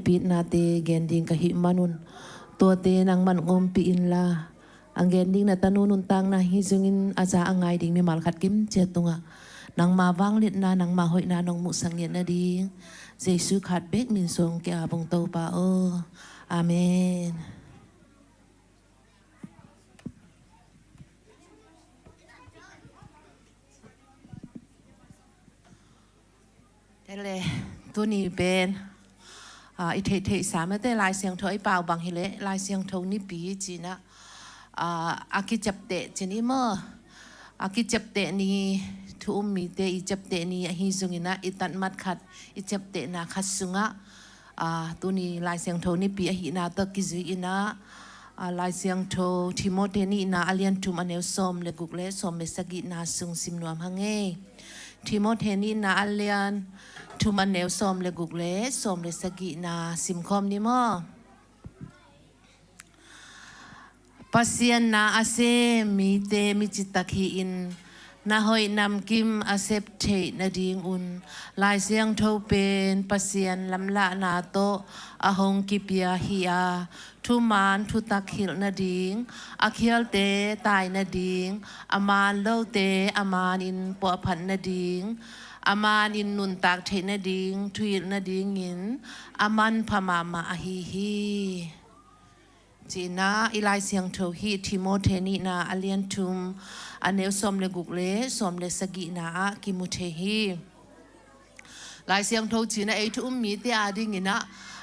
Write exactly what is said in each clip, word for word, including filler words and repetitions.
Pitnate gen ding ka hih manun, tuate nangman ompih inla, a gen ding na tanu nuntakna hi zongin a za a ngai ding mimal khat kim ciat tungah nangma vangliatna, nangma hoihna nong muhsak ngiat nading Jesu khat bek min song kia bong Topa aw. Amen. Tele, tuni pen, ah, i theihtheih sa mate Lai Siangtho i pau bang hileh Lai Siangtho nipi cinah, ah, a kiciapteh cin i maw. A kiciapteh ni, thu um mite i ciapteh ni ahi zonginah i tatmat khat, i ciaptehna khat sungah, ah, tuni Lai Siangtho nipi ahihna tawh kizui inah, ah, Lai Siangtho Timothy nihna a lian thum a neu sawm le guk le sawm le sagihna sung sim nuam hang ei. Timothy nihna a lian thum a neu sawm le guk le sawm le sagihna simkhawm ni maw? Pasian na a sem mite mi citak hi-in na hoih namkim a sep theih nadingun Lai Siangtho pen Pasian lamlahna tawh a hong kipia hi-a, thuman thutak hilh nading, a khialte tai nading, a man lote a manin puahphat nading, a manin nuntak theih nading, thuhilh nadingin a manpha mahmah ahi hi. Cinah i Lai Siangtho hi Timothy nihna a lian thum a neu sawm le guk le sawm le sagihna ah kimu thei hi. Lai Siangtho cinah ei thu um mite a dinginah,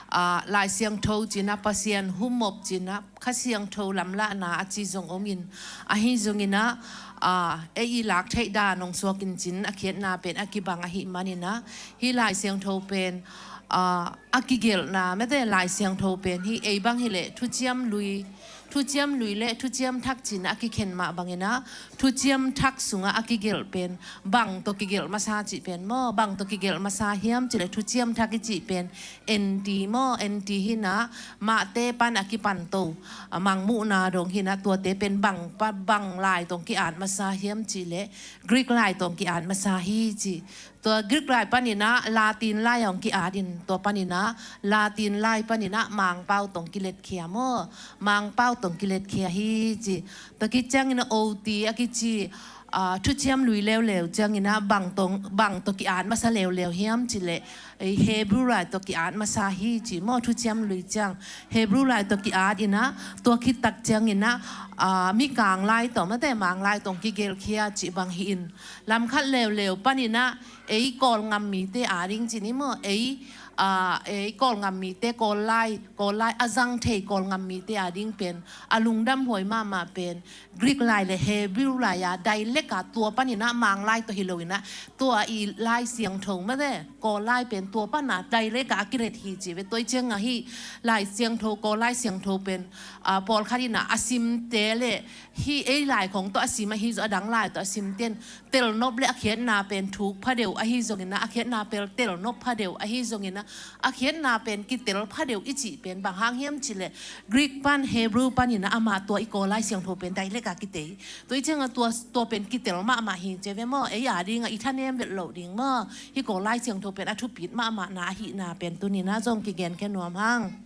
ah, Lai Siangtho cinah Pasian humop cinah Kha Siangtho lamlahna a ci zong omin, ahi zonginah, ah, ei i lak theih dan hong suakin cin a khiatna pen a kibang ahih maninah, hi Lai Siangtho pen, ah, a kigelhna mate Lai Siangtho pen hi ei bang hileh thuciam lui, thuciam lui le thuciam thak cinah a kikhen mah banginah, thuciam thak sungah a kigelh pen bang tawh kigelh masa cih pen maw, bang tawh kigelh masa hiam cileh thuciam thak i cih pen N T maw, N T hinah mahte pan a kipanto, a mangmuhna dong hinah tuate pen bang, bang lai tawh ki-at masa hiam cileh Greek lai tawh ki-at masa hi ci. Tua Greek lai paninah Latin lai hong ki-atin, tua paninah Latin lai paninah Mangpau tawh kiletkhia maw, Mangpau tawh kiletkhia hi ci. Tua kiciangin O T a kici, ah, thuciam lui leuleu cianginah bang tawh, bang tawh ki-at masa leuleu hiam cileh, eh, Hebrew lai tawh ki-at masa hi ci maw, thuciam lui ciang Hebrew lai tawh ki-at inah, tua khittak cianginah, ah, Mikang lai tawh mate Mang lai tawh kigelhkhia cih bang hi-in, lamkhat leuleu paninah ei Kawlngam mite a ding cin i maw, ei, ah, ei Kawlngam mite, Kawl lai, Kawl lai a zang thei Kawlngam mite a ding pen a lungdamhuai mahmah pen Greek lai le Hebrew lai-a direct a tua paninah Mang lai tawh hi loinah, tua i Lai Siangtho mate Kawl lai pen tua pana direct a a kilet hi ci ve. Tua i ciangah hi Lai Siangtho, Kawl Lai Siangtho pen, ah, pawlkhat inah a simte le hi ei lai khong tawh a sim ahi zong a dang lai tawh a simten telnop le a khiatna pen thuk phadeuh ahi zonginah, a khiatna pen telnop phadeuh ahi zonginah, a khiatna pen kitel phadeuh i cih pen bang hang hiam cileh Greek pan, Hebrew paninah amah tua i Kawl Lai Siangtho pen direct a kitei. Tua i ciangah tua, tua pen kitel mahmah hi ci ve maw, ei a dingah i thanem vet loh ding maw, hi Kawl Lai Siangtho pen a thupit mahmahna ahihna pen tuninah zong kigenkhia nuam hang.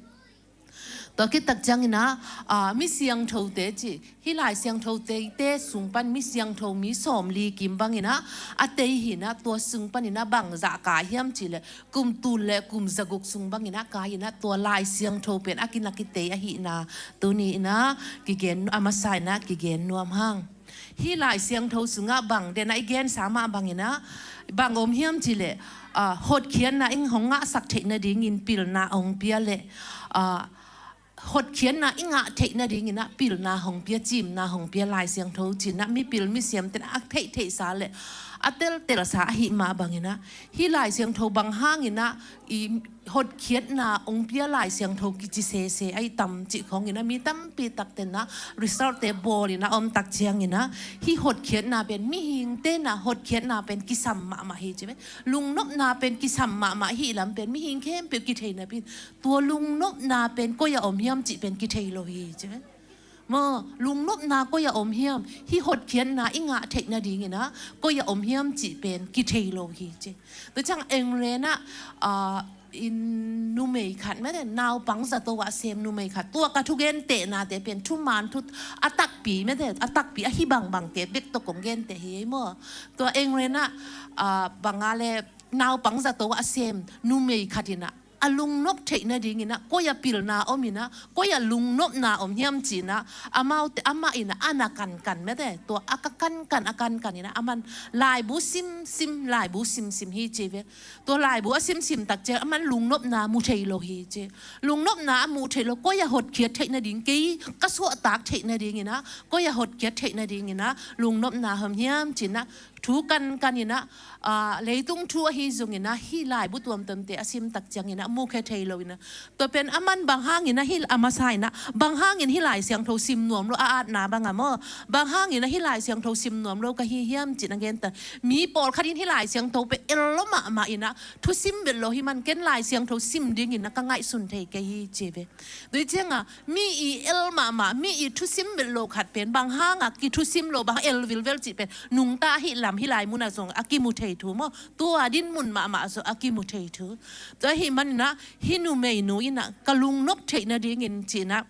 Tua khittak cianginah, ah, mi siangthote ci, hi Lai Siangthote te sung pan mi siangtho mi sawmli kim banginah a tei hinah, tua sung paninah bang zah kai hiam cileh kum tul le kum zaguk sung banginah kai inah, tua Lai Siangtho pen a kina kitei ahihna tuni inah kigen, a masa inah kigen nuam hang. Hi Lai Siangtho sungah bang den a i gensa mah banginah, bang om hiam cileh, ah, hotkhiatna i hong ngahsak theih nadingin pilna hong pia le, ah, hotkhiatna i ngah theih nadinginah pilna hong pia, cimna hong pia Lai Siangtho cinah mipil misiamten a theihtheihsa le a teltelsa ahih mah banginah, hi Lai Siangtho bang hanginah i hotkhiatna hong pia Lai Siangtho kici sese ahi tam cih khonginah mi tampi taktenah result-te bawlinah a om tak cianginah, hi hotkhiatna pen mihingtenah hotkhiatna pen kisam mahmah hi ci ve. Lungnopna pen kisam mahmah hi lam pen mihing khempeuh kithei napi, tua lungnopna pen koi-ah om hiam cih pen kithei lo hi ci ve. Maw, lungnopna koi-ah om hiam, hi hotkhiatna i ngah theih nadinginah koi-ah om hiam cih pen kithei lo hi ci. Tua ciang England ah, ah, in numei khat mete, naupang zato ah a sem numei khat, tua ka thugentehnate pen thuman thu a takpi mete, a takpi ahi bangbangte bek tawh kong gente hi maw. Tua England ah, ah, bang a le naupang zato ah a sem numei khat in ah a lungnop theih nadingin ah koi ah pilna om in ah, koi ah lungnopna om hiam ci-in ah, amaute, amah in ah a na kankan mete, tua a ka kankan, a kankan in ah aman laibu simsim, laibu simsim hi ci ve. Tua laibu a simsim tak ciang aman lungnopna mu thei lo hi ci. Lungnopna a muh theih lo, koi ah hotkhiat theih nading, kei ka suahtak theih nadingin ah, koi ah hotkhiat theih nadingin ah lungnopna om hiam ci-in ah thu kankan in ah, ah, leitung thu ahi zongin ah, hih laibu tuamtuamte a sim tak ciangin ah mukhia thei lo in ah, tua pen aman bang hangin ah hih a masa in ah, bang hangin hih Lai Siangtho sim nuam lo a atna bang a maw, bang hangin ah hih Lai Siangtho sim nuam lo ka hi hiam ci-in a gen ta. Mi pawlkhat in hih Lai Siangtho pen el lo mahmah in ah, thusim bel lo hi man, ken Lai Siangtho sim dingin ah ka ngaihsun thei kei hi ci ve. Tua ciang a, mi i el mahmah, mi i thusim bel lo khat pen bang hang a kithusim lo, bang el vilvel cih pen nungta hih lam, hih lai mun ah zong a kimu thei thu maw. Tua dinmun mahmah zong a kimu thei thu. Tua ahih manin ah hih numeinu in ah ka lungnop theih nadingin ci-in ah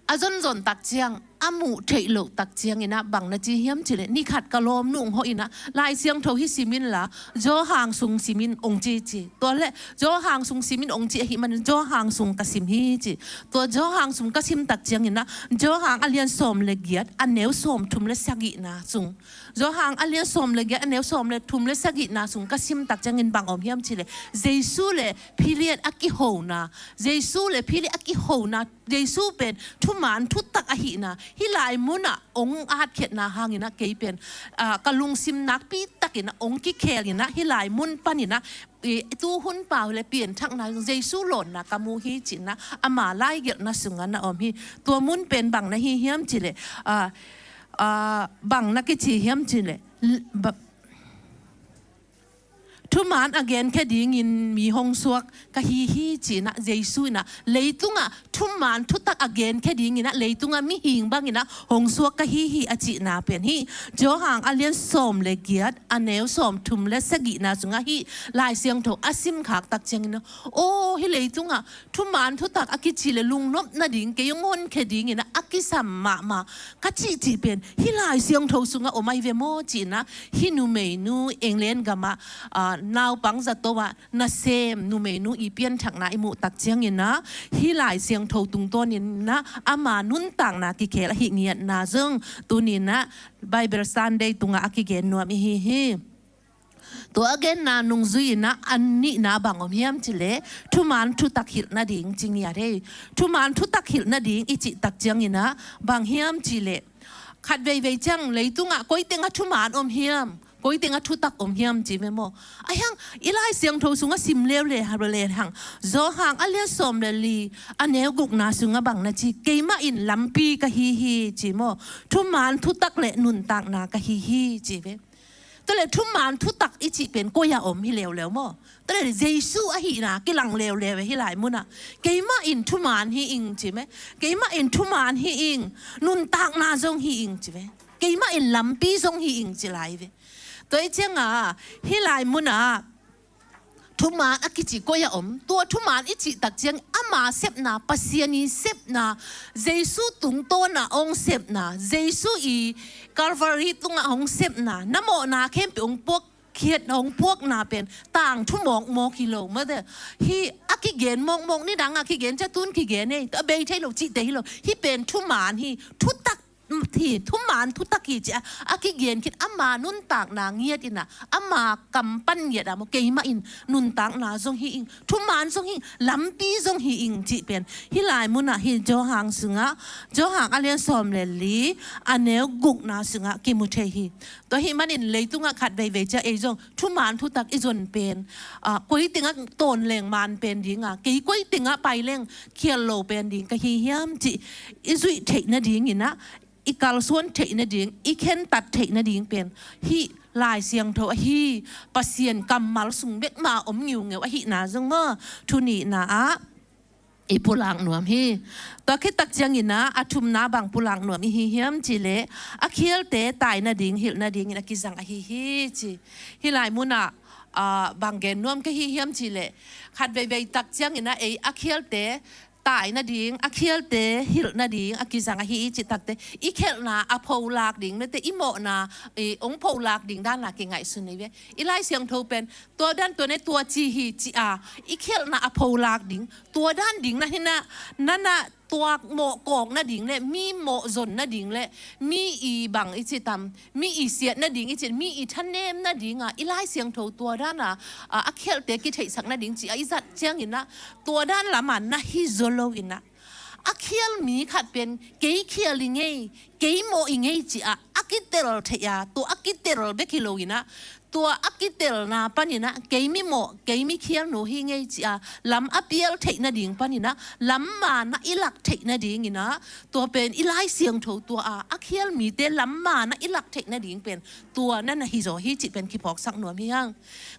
a zonzon tak ciang, a muh theih loh tak ciangin ah bang na ci hiam cih leh, ni khat ka lawmnu hong hawh in ah, Lai Siangtho hih sim inla, Johan sung sim in, hong ci ci. Tua leh Johan sung sim in hong ci ahih manin Johan sung ka sim hi ci. Tua Johan sung ka sim tak ciangin ah, Johan a lian sawm le giat, a neu sawmthum le sagihna sung, Johan a lian sawm le giat, a neu sawm le thum le sagihna sung ka sim tak ciangin bang om hiam cih leh, Jesu le Philip a kihona, Jesu le Philip a kihona, Jesu pen thuman thutak ahihna, hih lai mun ah hong atkhiatna hangin ah kei pen, ah, ka lungsim nakpi takin ah hong kikhel in ah, hih lai mun panin ah, i, tuhun pau le pianthakna, Jesu lawnna ka mu hi ci-in ah ama laigelhna sungah na om hi. Tua mun pen bang na hi hiam cih leh, ah, ah, bang na kici hiam cih leh, l-, ba-, thuman a genkhia dingin mi hong suak ka hi hi ci-in ah, Jesu in ah leitungah thuman thutak a genkhia dingin ah, leitungah mihing bangin ah hong suak ka hi hi a cihna pen hih Johan a lian sawm le giat, a neu sawmthum le sagihna sungah hih Lai Siangtho a simkhak tak ciangin ah, aw, hih leitungah thuman thutak a kici le lungnop nading, kei hong honkhia dingin ah a kisam mahmah ka cihcih pen hih Lai Siangtho sungah om ahi ve maw ci-in ah, hih numeinu England gamah, ah, naupang zato ah nasem numeinu i pianthakna i muh tak ciangin ah, hih Lai Siangtho tungtawnin ah ama nuntakna kikhel ahih ngiatna zong tuni-in ah Bible Sunday tungah a kigen nuam i hi hi. Tua a genna nungzui-in ah a nihna bang om hiam cih leh, thuman thutak hilh nading ci ngiat hi. Thuman thutak hilh nading i cih tak ciangin ah bang hiam cih leh, khat veivei ciang leitungah koi tengah thuman om hiam, koi tengah thutak om hiam ci ve maw. Ahih hang i Lai Siangtho sungah sim leuleu lehang, Johan a lian sawm le li, a neu gukna sungah bang na ci, keimah in lampi ka hi hi ci maw. Thuman thutak le nuntakna ka hi hi ci ve. Tua leh thuman thutak i cih pen koi ah om hi leuleu maw. Tua leh Jesu ahihna kilang leuleu e hih lai munah. Keimah in thuman hi ing ci ve. Keimah in thuman hi ing, nuntakna zong hi ing ci ve. Keimah in lampi zong hi ing ci lai ve. Tua hi ciangah hih lai munah thuman a kici koi ah om. Tua thuman i cih tak ciang ama sepna, Pasian i sepna, Jesu tungtawn ah hong sepna, Jesu i Calvary tungah hong sepna, na mawhna khempeuh hong puak khiat, hong puakna pen tangthu mawkmawk hi lo mate. Hih a kigen mawkmawk, nidang a kigen, tua tun kigen ei, a bei thei lo cihte hi lo. Hih pen thuman hi, thutak hi, thuman thutak hi ci a, a kigen khit ama nuntakna ngiat in ah, ama kam pan ngiat ah maw, keimah in nuntakna zong hi ing, thuman zong hi ing, lampi zong hi ing cih pen hih lai munah hih Johan sungah, Johan a lian sawm le li, a neu gukna sungah kimu thei hi. Tua hih manin leitungah khat veivei ciang ei zong thuman thutak i zon pen, ah, koi tengah tawn leng man pen ding a, kei koi tengah pai leng khial lo pen ding ka hi hiam cih i zuih theih nadingin ah, i kalsuan theih nading, i khentat theih nading pen hih Lai Siangtho ahi, Pasian kammal sung bek mah om ngiungeu ahihna zong maw, thu nihna ah i pulak nuam hi. Tua khit tak ciangin ah, a thumna bang pulak nuam i hi hiam cih leh, a khialte tai nading, hilh nadingin a kizang ahi hi ci. Hih lai munah, ah, bang gen nuam ka hi hiam cih leh, khat veivei tak ciangin ah ei a khialte tai nading, a khialte hilh nading a kizang ahi i cih takteh, i khelhna a pholak ding, mate, i mawhna, i hong pholak ding dan a kingaihsun hi ve. I Lai Siangtho pen tua dan, tua ne tua ci hi ci a, i khelhna a pholak ding, tua dan ding na hi na, na na tua mawh kawk nading le, mi mawh zon nading le, mi i bang i cih tam, mi i siat nading i cih, mi i thanem nading a, i Lai Siangtho tua dan a, a, a khialte kitheihsak nading ci a i zat ciangin ah, tua dan lam a na hi zaw lo in ah, a khial mi khat pen kei khial i ngei, kei mawh i ngei ci a, a kitel theih a, tua a kitel bek hi lo in ah, tua a kitelna panin ah, kei mi mawh, kei mi khialnu hi ngei ci a, lam a pial theih nading panin ah, lam man a i lak theih nadingin ah, tua pen i Lai Siangtho tua a, a khial mite lam man a i lak theih nading pen, tua na na hi zaw hi cih pen kiphawksak nuam hi hang.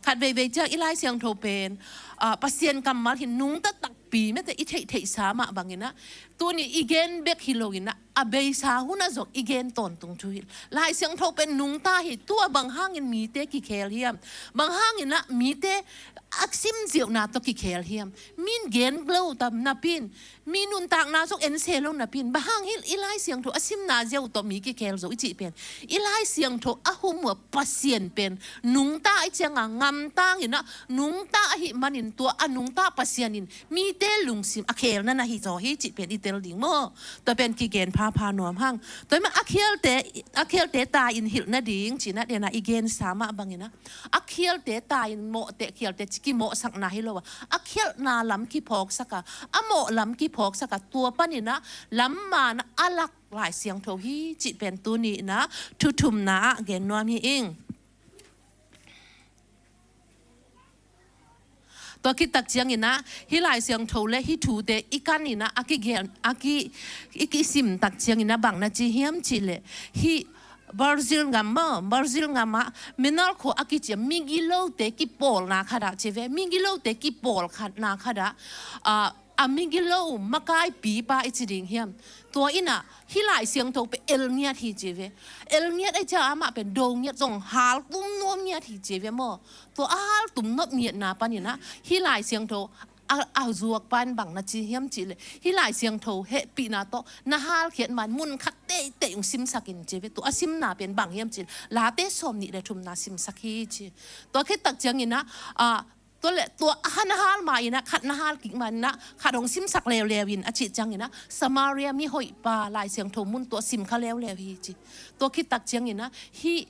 Khat veivei ciang i Lai Siangtho pen, ah, Pasian kammal hi nungta takpi, mate, i theihtheihsa mah bangin ah, tuni i gen bek hi lo in ah, a beisa hun ah zong i gen tawntung thu hi. Lai Siangtho pen nungta hi, tua bang hangin mite kikhel hiam? Bang hangin ah mite a sim ziauhna tawh kikhel hiam? Min gen lo tam napi in, mi nuntakna zong en se lo napi in, bang hang hi i Lai Siangtho a simna ziau tawh mi kikhel zo i cih pen, i Lai Siangtho a hum uh a Pasian pen nungta i ciang a, ngamtang in ah, nungta ahih manin tua a nungta Pasian in mite lungsim a khelna na hi zaw hi cih pen i tel ding maw? Tua pen kigen phapha nuam hang. Tua hi mah a khialte, a khialte tai in hilh nading cih na, den a i gensa mah bangin ah, a khialte tai in mawhte khialte ci kimawhsakna hi lo a, a khialhna lam kiphawksak a, a mawh lam kiphawksak a, tua panin ah lam man a a lak Lai Siangtho hi cih pen tuni in ah thu thumna ah gen nuam hi ing. Tua khit tak ciangin ah, hih Lai Siangtho le hih thute i kan in ah, a kigen, a ki, i kisim tak ciangin ah, bang na ci hiam cih leh, hih Brazil gam maw, Brazil gam ah, Manaus khua a kici a, migilote kipawlna khat ah ci ve, migilote kipawlkhatna khat ah, ah, a migilo makaipipa i ci ding hiam? Tua in ah, hih Lai Siangtho pen el ngiat hi ci ve. El ngiat ahih ciang amah pen do ngiat zong hal tum nuam ngiat hi ci ve maw? Tua a hal tum nop ngiatna panin ah, hih Lai Siangtho a, a zuak pa in bang na ci hiam cih leh, hih Lai Siangtho hehpihna tawh na halkhiat man mun khat teitei hong simsak in ci ve. Tua a simna pen bang hiam cih leh, Late sawmnih le thumna simsak hi ci. Tua khit tak ciangin ah, ah, tua leh tua a na hal ma in ah, khat na hal kik ma in ah, khat hong simsak leuleu in a cih ciangin ah, Samaria mihoihpa Lai Siangtho mun tua simkha leuleu hi ci. Tua khit tak ciangin ah, hih,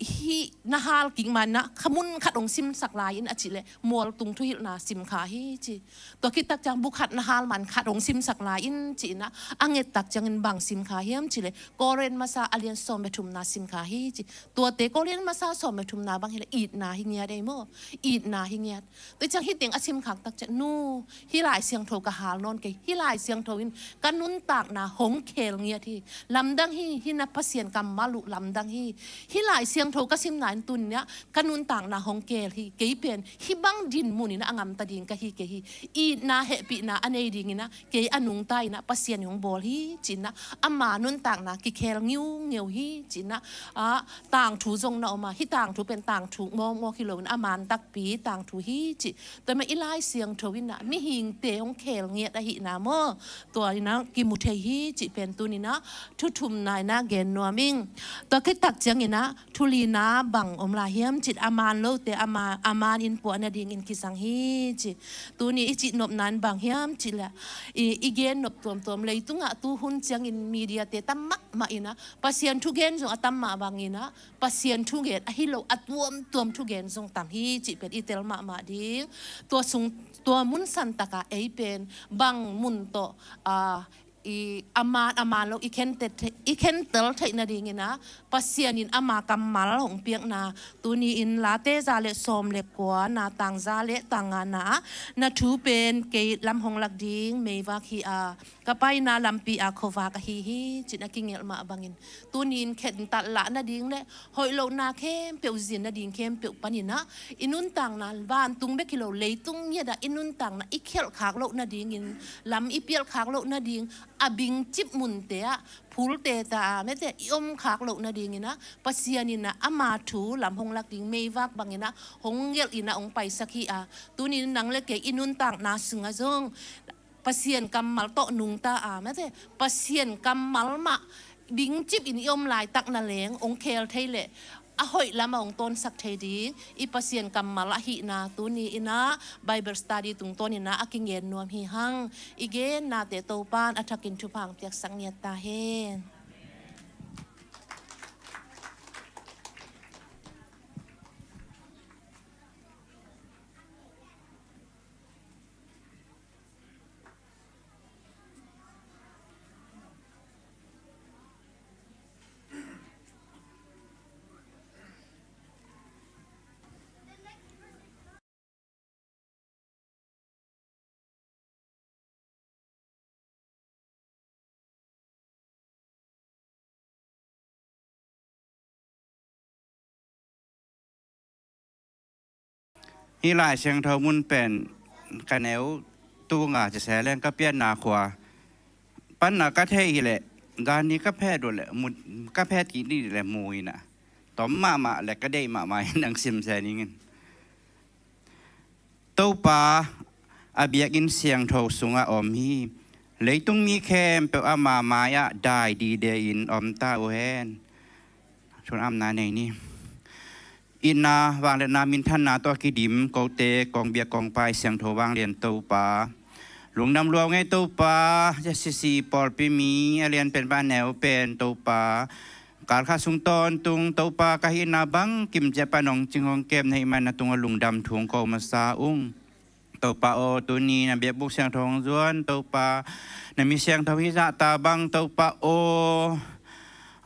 hih na hal kik ma in ah, kha mun khat hong simsak lai in a cih leh, mualtung thuhilhna simkha hi ci. Tua khit tak ciang bu khat na hal ma in khat hong simsak lai in ci in ah, a nget tak ciangin bang simkha hiam cih leh, Korin masa a lian sawm le thumna simkha hi ci. Tuate Korin masa sawm le thumna bang hi leh itna hi ngiat ei maw? Itna hi ngiat. Tua ciang hih teng a simkhak tak ciang, nu, hih Lai Siangtho ka hal nawn kei. Hih Lai Siangtho in ka nuntakna hong khel ngiat hi. Lamdang hi, hih na Pasian kammal uh lamdang hi. Hih Lai Siangtho ka simna in tuni ah ka nuntakna hong khel hi. Kei pen hih bang dinmun in ah a ngamta ding ka hi kei hi. Itna hehpihna a nei ding in ah kei a nungta in ah Pasian in hong bawl hi ci in ah, ama nuntakna kikhel ngiungeu hi ci in ah, ah, tangthu zong na om a, hih tangthu pen tangthu mawkmawk hi lo in, a man takpi tangthu hi ci. Tua mah i Lai Siangtho in ah mihingte hong khel ngiat ahihna maw? Tua in ah kimu thei hi cih pen tuni in ah thu thumna in ah gen nuam ing. Tua khit tak ciangin ah thu lina bang om lai hiam cih, a man lote a ma-, a man in puah nadingin kizang hi ci. Tuni i cih nopna in bang hiam cih leh, i, i gen nop tuamtuam, leitungah tu hun ciangin mediate tam mahmah in ah, Pasian thugen zong a tam mah bangin ah, Pasian thugen ahi lo a tuamtuam thugen zong tam hi cih pen i tel mahmah ding. Tua sung, tua mun santak ah ei pen bang mun tawh, ah, i a man, a man lo i khentel theih, i khentel theih nadingin ah, Pasian in ama kammal hong piakna, tuni in Late za le sawm le kua na, tang za le tang ngana ah, na thu pen kei lam hong lak ding meivak hi a, ka paina lampi a khuavak ahi hi ci in a kigelh mah bangin, tuni in khentat lah nading le hoih lohna khempeuh zin nading khempeuh panin ah, i nuntakna vantung bek hi lo, leitung ngiat ah i nuntakna i khialhkhak loh nadingin, lam i pialhkhak loh nading, a bingcip munte ah phulte ta a, mete, i om khak loh nadingin ah Pasian in ah ama thu lam hong lak ding meivak bangin ah hong gelh in ah hong paisak hi a, tuni in nang le kei i nuntakna sungah zong Pasian kammal tawh nungta a, mete, Pasian kammal mah bingcip in i om laitak na leng hong khel thei leh a hoih lamah hong tawnsak thei ding i Pasian kammal ahihna tuni in ah Bible study tungtawn in ah a kingen nuam hi hang. I gennate Topa'n a thakin thupha hong piaksak ngiat ta hen. Hih Lai Siangtho mun pen ka neu tunga ci se leng ka pianna khua panna ka theih hileh, zani ka phet uh leh mu, ka phet kik dih leh mu in ah, tom mahmah leh ka deih mahmah in ang sim se ning in. Topa a biakinn siangtho sungah om hi. Leitung mi khempeuh ama mai-ah dai dide-in om ta uh hen. Sun amna nei ni. Itna, vangliatna, minthanna tawh a kidim kote kong biak kong pai siangtho vanglian Topa, lungdam lua ung ei Topa. J C C pawlpi mi a lian pen bang a neu pen Topa, kal khat sung tawntung Topa ka hihna bang kimciat pan hong cing hong kem na hih man na tungah lungdam thu hong ko masa ung. Topa aw, tuni na biakbuk siangtho hong zuan Topa, na mi siangtho hih zahta bang Topa aw,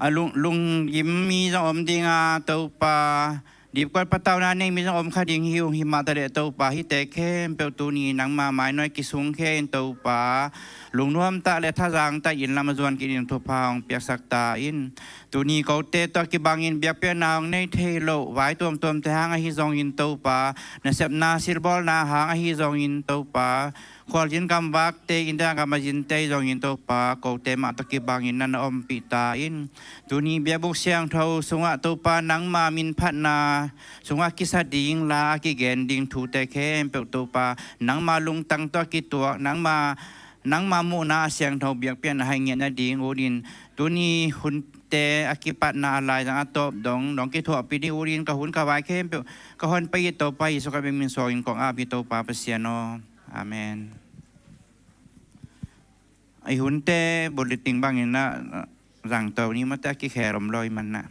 a lung, lunggim mi zong om ding a Topa, dipkuat patauna nei mi zong om kha ding hi ung. Himah taleh Topa, hihte khempeuh tuni nangma mainawh kisungkhia in Topa, lungnuam tak le thazang tak in lam a zuan kik ding thupha hong piaksak ta in. Tuni kote tawh kibangin biakpiakna hong nei thei loh vai tuamtuamte hang ahi zongin Topa, nasepna silbawlna hang ahi zongin Topa, khualzin gamvakte, India gam a zinte ahi zongin Topa, kote mah tawh kibangin na na ompih ta in. Tuni biakbuk siangtho sungah Topa, nangma minphatna sungah kisa ding la a kigen ding thute khempeuh Topa, nangma lungtang tawh a kituak, nangma, nangma muhna a siangtho biakpiakna haih ngiat nading unin, tuni hunte a kipatna a laizang a tawp dong, dong kithuahpih ding unin ka hun ka vai khempeuh ka hon pai hi Topa Jesu ka biakmin suangin kong ap hi Topa Pasian aw. Amen. I hunte bulletin bangin ah zangto ni mate a kikhel om lo i man ah.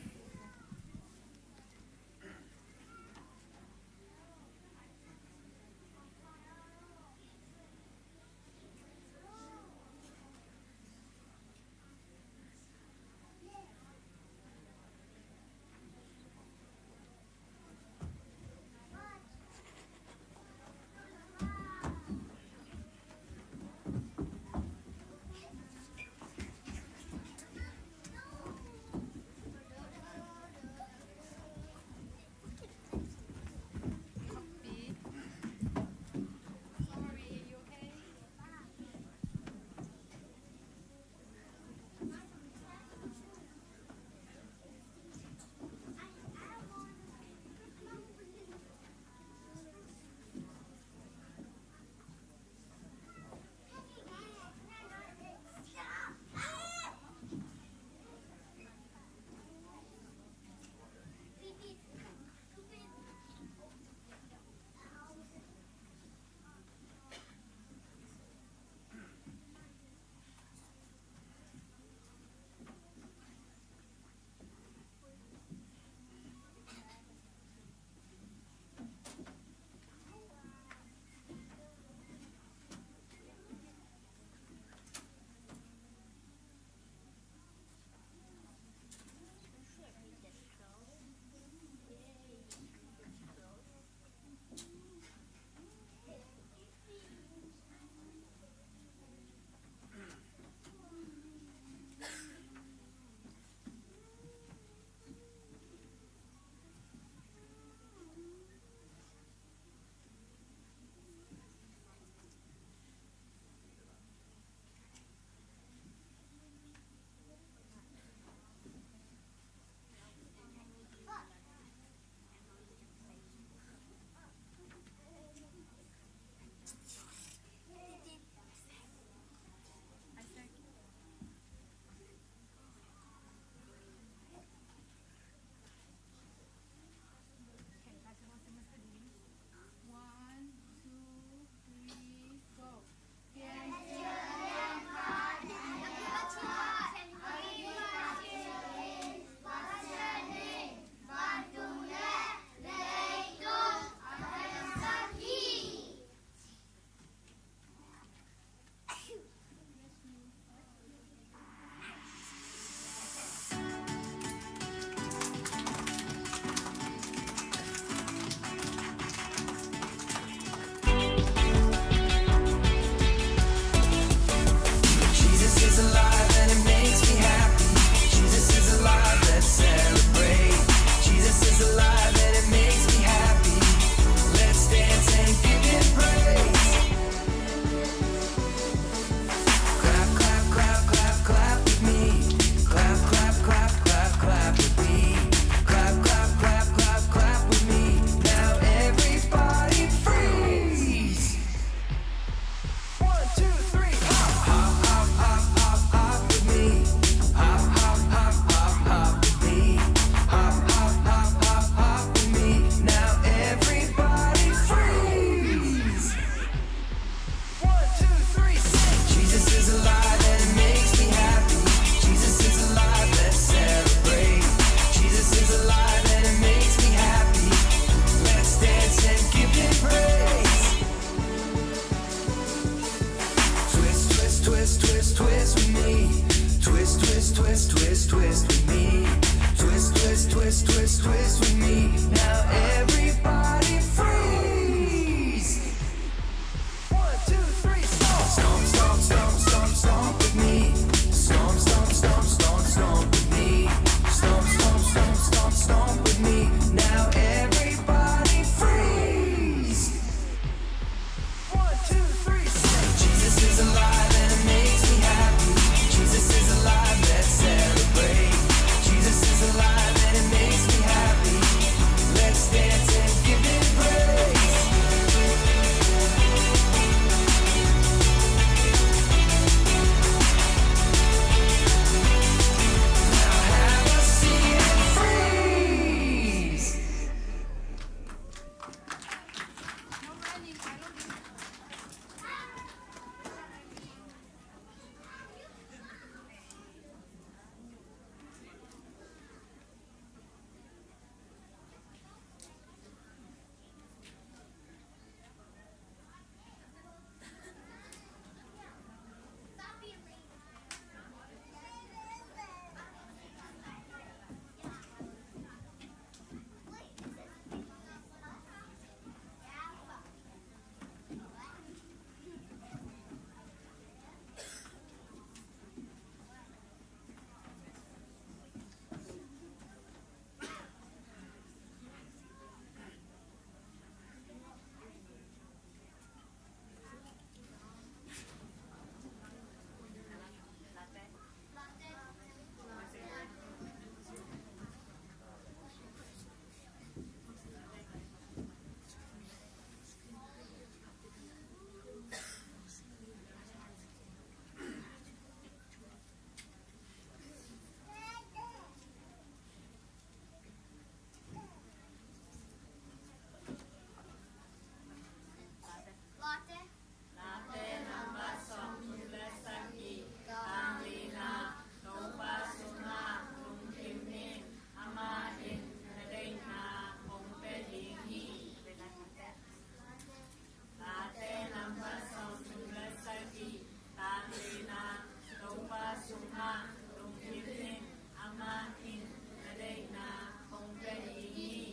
Amah lungkim in, amah in na deihna hong pia ding hi.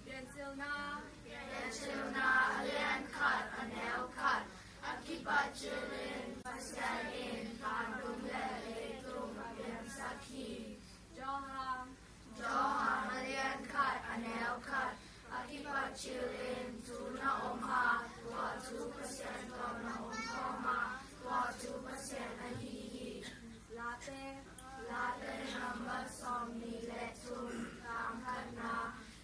Piancilna, Piancilna a lian khat a neu khat a kipat cilin Pasian in vantung le leitung a piangsak hi. Johan, Johan a lian khat a neu khat a kipat cilin thu na om a, tua thu Pasian tawh na om khawm a, tua thu Pasian ahi hi. Late, Late nambat sawmnih le thum, tang khatna,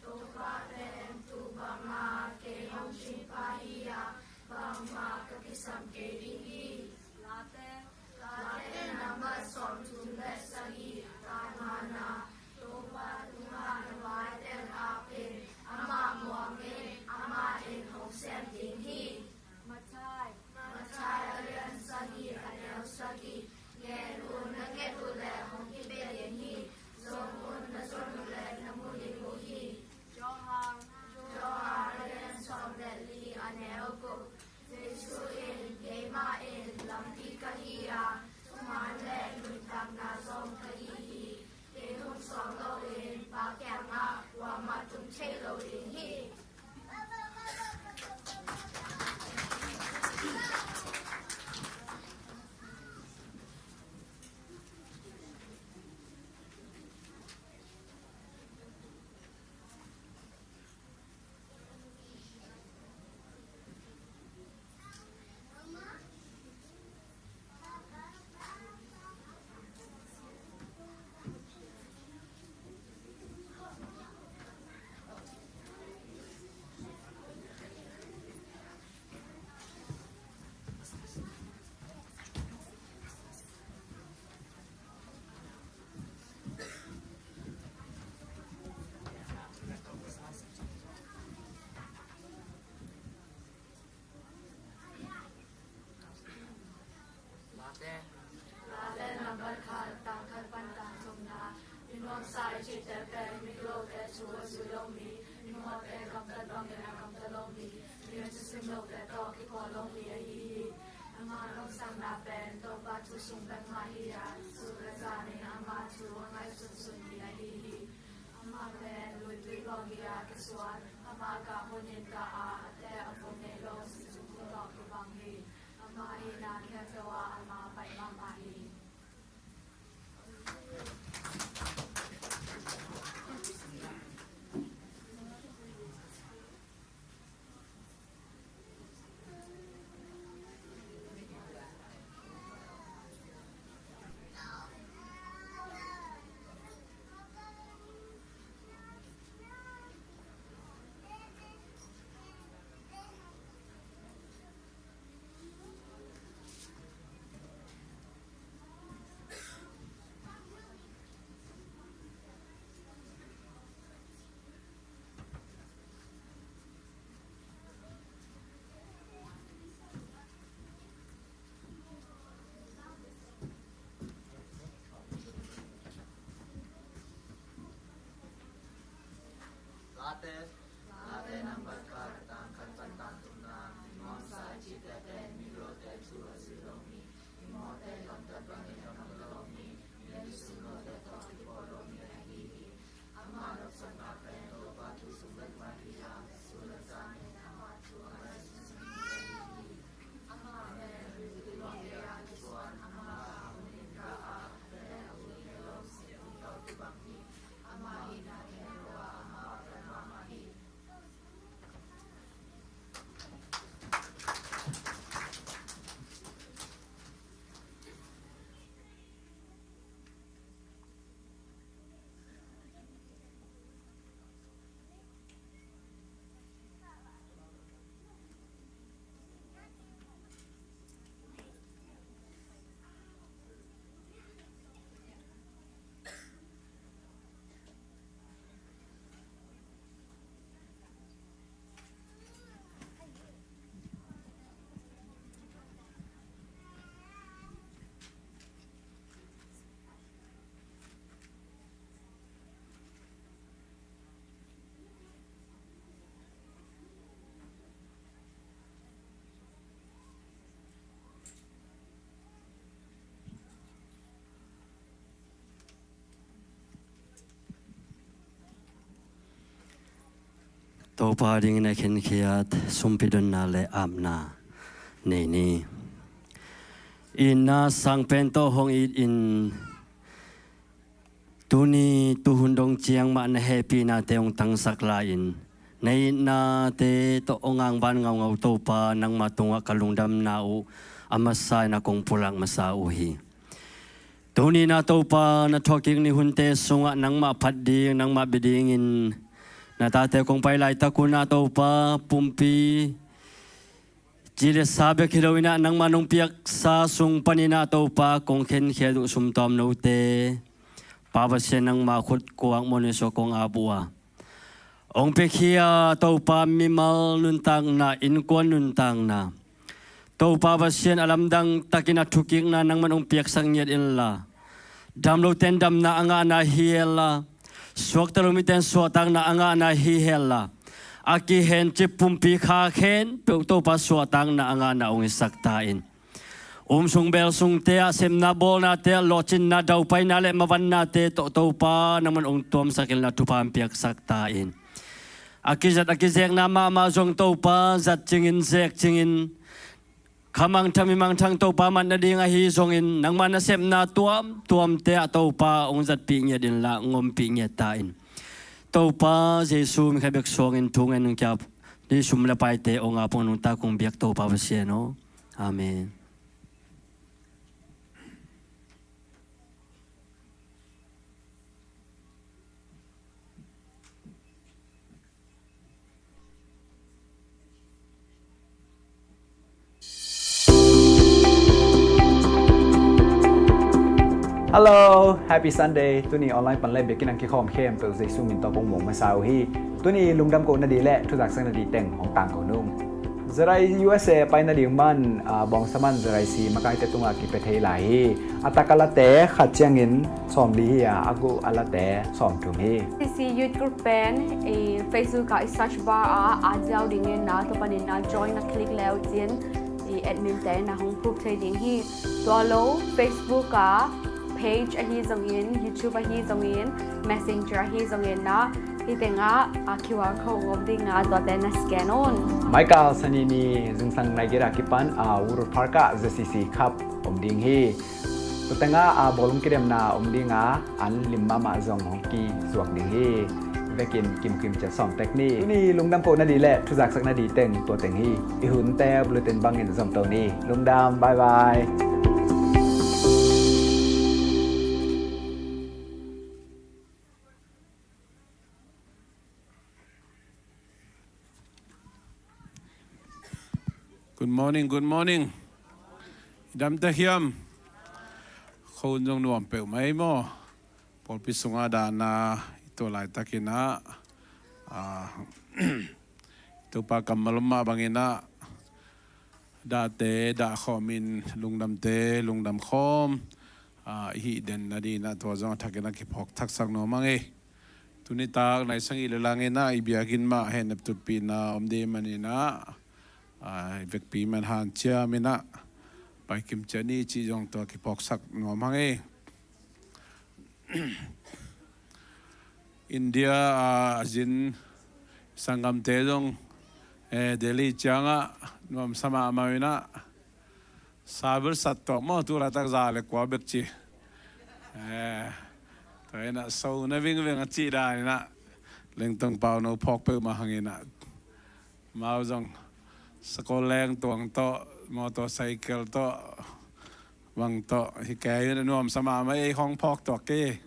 Topa pen tuu banga kei hong cingpah hi a, bangmah ka kisam kei ding hi. Late, Late nambat sawmthum le sagih, tang ngana, Topa tungah na vaitel hak in, amah muang in, amah in hong sem ding hi. Matthai, Matthai a lian sagih a neu sagih, ngen un, na nget uh leh hong kipia ding hi. Zong un, na zon uh leh na mu ding uh hi. Johan, Johan a lian sawm le li a neu guk, Jesu in, keimah in lampi ka hi a, thuman le nuntakna zong ka hi hi. Kei hong suang loin Pa kiangah kuamah tung thei lo ding hi. Late, Late nambat khat, tang khat pan tang thumna. Min nuamsa i cihte pen migilote thu a zui lo mi, mihawte gamtat bangin a gamta lo mi, mi a thusim lote tawh kipawl lo mi ahi hi. Ama nopsakna pen Topa thu sung bek mah hi a, sun le zanin ama thu a ngaihsunsun mi ahi hi. Amah pen luitui bang hi a kisuan, amah gah hunin gah a, a te a vung nei lo, sum tawh kibang hi. Amah hihna khempeuh ah ama pai mahmah hi. Late, Late nambat khat, tang khat pan tang thumna. Min nuamsa i cihte pen migilote thu a zui lo mi, mihawte gamtat bangin a gamta lo mi, mi a thusim lote tawh kipawl lo mi ahi hi. Ama nopsakna pen Topa Topa dingin a khenkhiat sumpi donna le apna nei ni. Itna sangpen tawh hong itin, tuni tuhun dong ciang mah na hehpihnate hong tangsak lai-in, na itnate tawh hong angvan ngaungau Topa, nangma tungah ka lungdamna uh a masa-in a kong pulak masa uh hi. Tuni-in ah Topa, na thawhkik ni hunte sungah nangmah phat ding, nangmah bia dingin na tate kong pai laitak un ah Topa, pumpi ci le sa bek hi lo-in ah nangmah nong piaksa sung panin ah Topa, kong khenkhiat uh sumtawm note, Pa Pasian, nangmah khut kuak mawhna sungah kong ap uh a, hong piakhia Topa, mimal nuntakna, innkuan nuntakna, Topa Pasian, a lamdang takin a thukikna nangman hong piaksak ngiat inla, dam lote'n damna a ngahna hi henla, suakta lo mite'n suahtakna a ngahna hi henla, a kihencip pumpi kha khempeuh Topa suahtakna a ngahna hong hisak ta in. Um sung bel sungte ah, sepna bawlnate ah, lawhcinna, daupaina le mavannate tawh Topa nangman hong tuamsak inla, thupha hong piaksak ta in. A kizat a kizekna mahmah zong Topa, zat cingin, zek cingin, kha mangthang mi mangthang Topa mat nading ahi zongin, nangma nasepna tuamtuamte ah Topa hong zatpih ngiat inla, hong ompih ngiat ta in. Topa Jesu min khat bek suangin thu ngen nong ki-ap, hih sum le paite hong ap, hong nungta kong biak Topa Pasian aw. Amen. Hello, Happy Sunday. Tuni online pan le biakinn ah kikhawm khempeuh Jesu min tawh kong muang masa uh hi. Tuni lungdam kohna ding le thuzaksak nading teng hong tangko nung. Zerai U S A pai nading man, ah, bawngsa man Zerai C makaite tungah kipia thei lai hi. A tak a late khat ciangin sawmli hi a, a guh a late sawmthum hi. C C Youth Group pen i Facebook ah i search bar ah a ziau dingin na, tua panin na join na click le uh cin, i admin te na hong puk thei ding hi. Tua lo Facebook ah page ahi zongin, YouTube ahi zongin, Messenger ahi zongin na, hih tengah a Q R code om ding a, tuate na scan un. Maikal Sani ni zingsang nai giat a kipan a Woodward Park ah Z C C Cup om ding hi. Tua tengah a bawlung kidemna om ding a, an lim mahmah zong hong kizuak ding hi. Vekin kimkim ciat sawm tek ni. Tuni lungdam kohna ding le thuzaksak nading teng tua teng hi. I hunte bulletin bangin zom to ni. Lungdam, bye bye. Good morning, good morning. I dam tek hiam? Khuahun zong nuam peuhmah ei maw? Pawlpi sungah dahna i tuah laitakin ah, ah, Topa kammal om mah bangin ah, dahte dahkhawmin, lungdamte lungdam khawm, ah, i hih den nading ah tua zong a thakin ah kiphawk thaksak nuam hang ei. Tuni tak nai sagih le langin ah i biakinn mah hehnep tutpihna om ding manin ah, ah, i vekpi man hanciamin ah paikim ciat ni cih zong tua kiphawksak nuam hang ei. India, ah, a zin sanggamte zong, eh, Delhi ciangah nuamsa mahmah in ah, sabir sat tawh maw, tu laitak za le kua bek ci. Eh, tua in ah so na vingveng a cih dan in ah, Lengtong Pauno phawk peuhmah hangin ah, amau zong sakol leng tuang tawh, motorcycle tawh, bang tawh hi kei in ah, nuamsa mahmah ei, hong phawk tuak kei.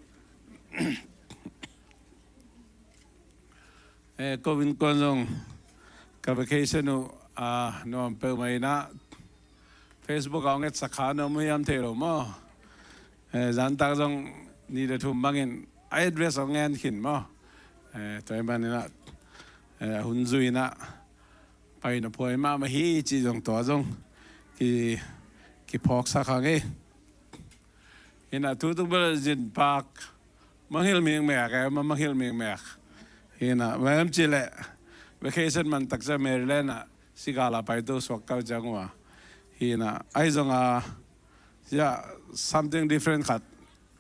Eh, ko innkuan zong ka vacation uh, ah, nuam peuhmah in ah, Facebook ah hong etsak kha nuam uh hiam, thei lo maw? Eh, zantak zong ni le thum bangin a address hong ngen khin maw? Eh, tua ahih manin ah, eh, a hun zui in ah, pai na phuai mahmah hi cih zong tua zong ki, kiphawksak hang ei. Hi in ah tu tung bel zin pak, mangngilh mikmek, eh, ma, mangngilh mikmek. Hi in ah, bang hiam cih leh, vacation man tak ciang Maryland ah, sigal a paito suak ka uh ciang uh a. Hi in ah, ahi zong a, ya, something different khat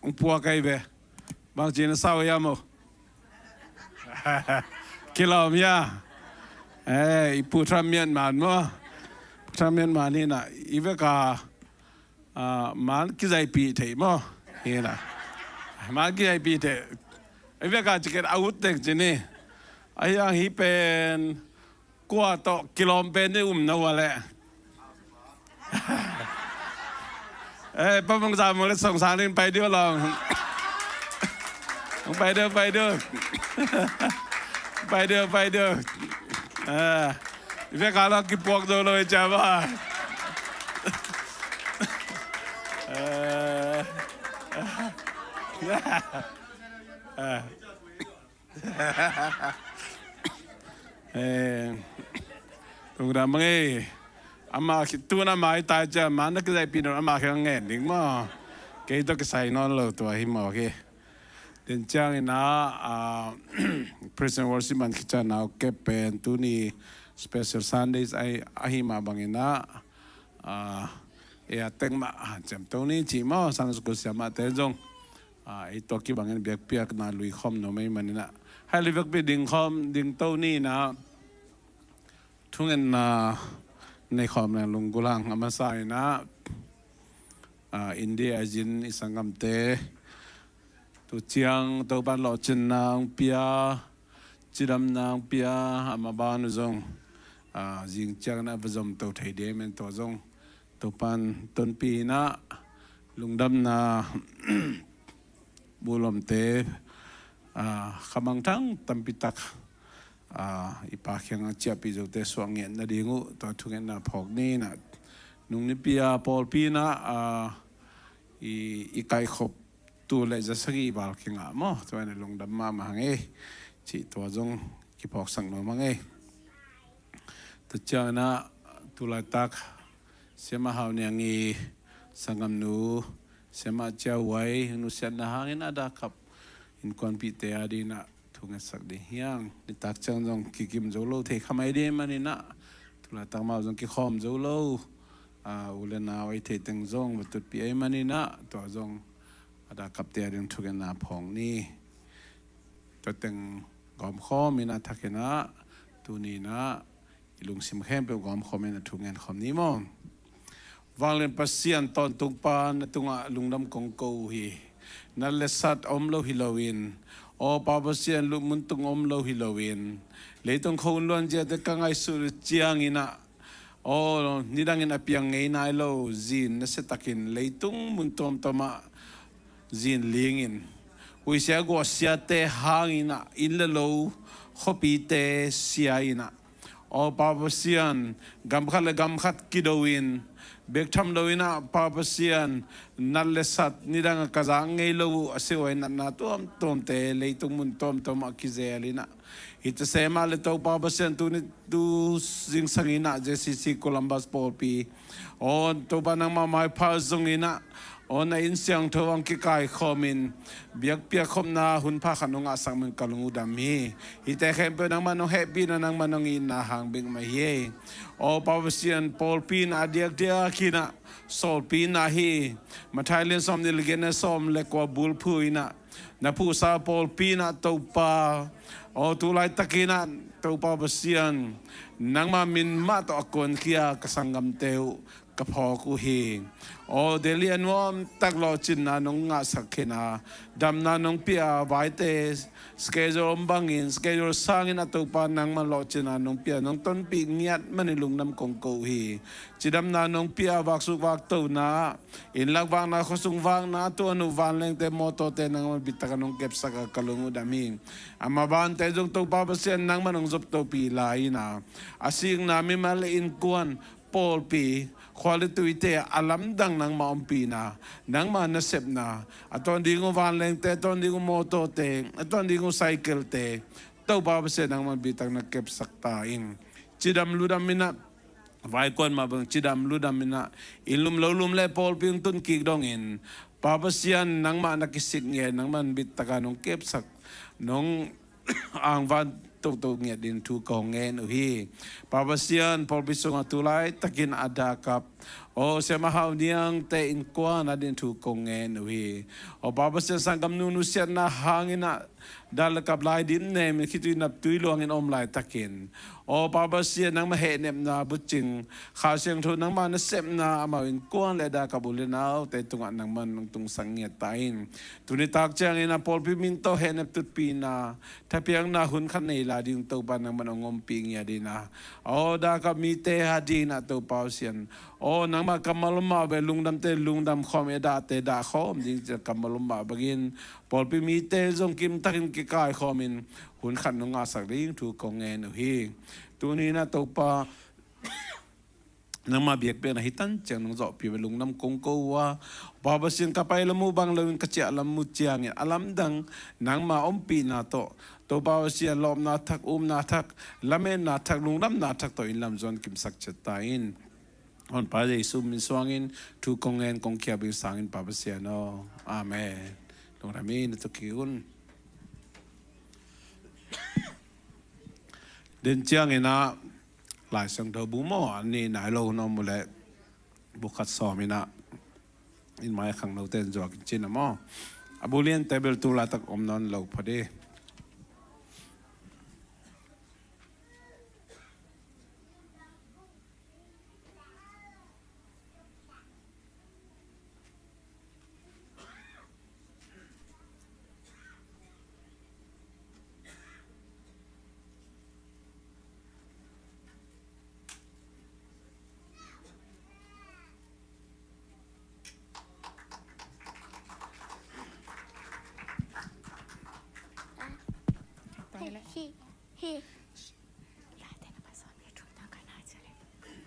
hong puak ahi ve. Bangci na sa uh hiam maw? Kilawm hia? Eh, i Pu Thang Mian Man maw? Pu Thang Mian Man hi na, i vek a, ah, man kizaipih thei maw? Hi na. Man kizaipih thei. I vek a ciket a ut dek ci ni. A hiang hi pen kua tawh kilawm pen ni um na ua leh. Eh, Pa Mung Za Mung le Song Sang Ling pai diu long. Pai diu, pai diu. Pai diu, pai diu. Eh, i vek a long kipuak zo lo i cia ba. Eh. Eh. Eh, lungdam bang ei. Ama ki-, tun ama i tai cia, man na kizaipih nawn ama ki ngen ding maw. Kei tawh kisai nawn lo tua hi maw ki. Den ciangin ah, ah, praise and worship man kicia nau kep pen tuni special Sundays ahi, ahi mah bangin ah, ah, e a tek mah, ah, ciamto ni ci maw, Sunday school siamahte zong. Ah, ei tua kibangin biakpiakna lui khawm nuam ei manin ah. Hai lui biakpi ding khawm, ding to ni na. Thungetna nei khawm leng lunggulh hang a masa in ah. Ah, India a zin i sanggamte. Tu ciang Topan lawhcinna hong pia, cidamna hong pia, a maban uh zong. Ah, zing ciang na va zom to thei ding men tua zong. Topan tonpih in ah lungdamna buhlomte, ah, khamangthang tampi tak, ah, i Pa kiangah ciahpih zote suah ngiat nading uh, tua thungetna phawk ni na. Nung nipi a pawlpi na, ah, i, i kaikhop tu le za sagih val kingah maw, tua na lungdam mahmah hang ei. Cih tua zong kiphawksak nuam hang ei. Tua ciang na tulaitak Siamah Hau Niang i sanggamnu, Siamah Ciau Wai, nusiatna hangin a dakap innkuanpihte a ding na thungetsak ding hiang. Nitak ciang zong kikim zo lo thei kha mai ding manin ah, tulaitak mau zong kikhawm zo lo. Ah, u le nau ei thei teng zong va tutpih ei manin ah, tua zong a dakapte a ding thungetna phawk ni. Tua teng gawmkhawm in ah thakin ah, tuni in ah, i lungsim khempeuh gawmkhawm in a thu ngen khawm ni maw? Vanglian Pasian tawntung pa na tungah lungdam kong ko uh hi. Nat le sat om lo hi loin, aw Pa Pasian lupmun tung om lo hi loin, leitung khong luan ziate ka ngaihsut uh ciangin ah, aw nidangin a piang ngei nai lo zin nasiatakin leitung mun tuamtuamah zin lingin, huisia guahsiate hangin ah inn le lo khuapite sia in ah, aw Pa Pasian, gam khat le gam khat kido in, bek tham lo in ah Pa Pasian, nat le sat nidang a ka zak ngei lo uh a sihuai natna tuamtuamte leitung mun tuamtuamah kizel in ah, hita semah le Topa Pasian tuni tu zingsang in ah J C C Columbus pawlpi, aw Topa nangmah maipha zong in ah, aw na inn siangtho hong kikaikhawm in, biakpiak khopna hun pha khat nong ngahsak man ka lung uh dam hi. Hihte khempeuh nangmah nong hehpihna, nangmah nong itna hang bek mah hi. Aw Pa Pasian, pawlpi in a diakdiak in ah sawlpi in ah hi. Matthai lian sawm nih le giat na sawm le kua bulphu in ah na phuhsa pawlpi in ah Topa, aw tulaitakin ah Topa Pasian, nangmah min mah tawh a kuankhia ka sanggamte uh ka phawk uh hi. Aw Delhi a nuamtak lawhcinna nong ngahsak khin a, damna nong pia, vaite schedule om bangin schedule sangin a Topa nangmah lawhcinna nong pia, nong tonpih ngiat manin lungdam kong ko uh hi. Cidamna nong pia, vaksuk vaktona, inn lak vakna, khuasung vakna, a tuan uh vanlengte, mawtawte nangmah bittakin nong kepsak a ka lung uh dam hi. A mabante zong Topa Pasian nangmah nong zoptopih lai in ah, a sikna mimal le innkuan, pawlpi, khua le tuite a lamdang nangmah ompihna, nangmah nasepna, a tuan ding uh vanlengte, a tuan ding uh mawtawte, a tuan ding uh cycle-te, Topa Pasian nangmah bittakin na kepsak ta in. Cidam ludam in ah, vaikuan mah bang cidam ludam in ah, inn lum lo lum le pawlpi hong tun kik dongin, Pa Pasian nangmah na kisik ngiat, nangmah bittakin nong kepsak, nong angvan toto ngiat ding thu kong ngen uh hi. Pa Pasian, pawlpi sungah tulaitakin a dakap, Aw Siama hau niangte innkuan a ding thu kong ngen uh hi. Aw Pa Pasian, sanggam nu nusiatna hangin ah dal le kap lai dim nem in khitui naptui luangin om laitakin, aw Pa Pasian, nangmah hehnepna bucing, Kha Siangtho nangmah nasepna amau innkuan le dal kap u le naute tungah nangman nong tungsak ngiat ta in. Tuni tak ciangin a pawlpi min tawh hehnep tutpihna, thapiakna hun khat nei lai ding Topa nangman hong ompih ngiat in a, aw dal kap mite a dingin ah Topa aw Sian, aw nangmah kammal om mah bek, lungdamte lungdam khawm, i dahte dah khawm ding ci-a kammal om mah bangin pawlpi mite zong kimtakin kikaikhawmin hun khat nong ngahsak ding thu kong ngen uh hi. Tuni-in ah Topa, nangmah biakpiakna hi tan ciang nong zawhpih bek lungdam kong ko uh a, Pa Pasian, ka pai lam uh bang loin ka ciah lam uh ciangin a lamdang nangmah ompihna tawh, Topa Pasian, lawpna thak, upna thak, lametna thak, lungdamna thak tawh inn lam zuan kimsak ciat ta in. Honpa Jesu min suangin thu kong ngen kong khiap in sang in Pa Pasian aw. Amen. Lungdam in, na tuk hi un. Den ciangin ah Lai Siangtho bu maw, a nih nai lo na om uh leh bu khat sawm in ah, in mai khangnote in zuak in cin a maw. A bu liante bel tu laitak om nawn lo phot hi.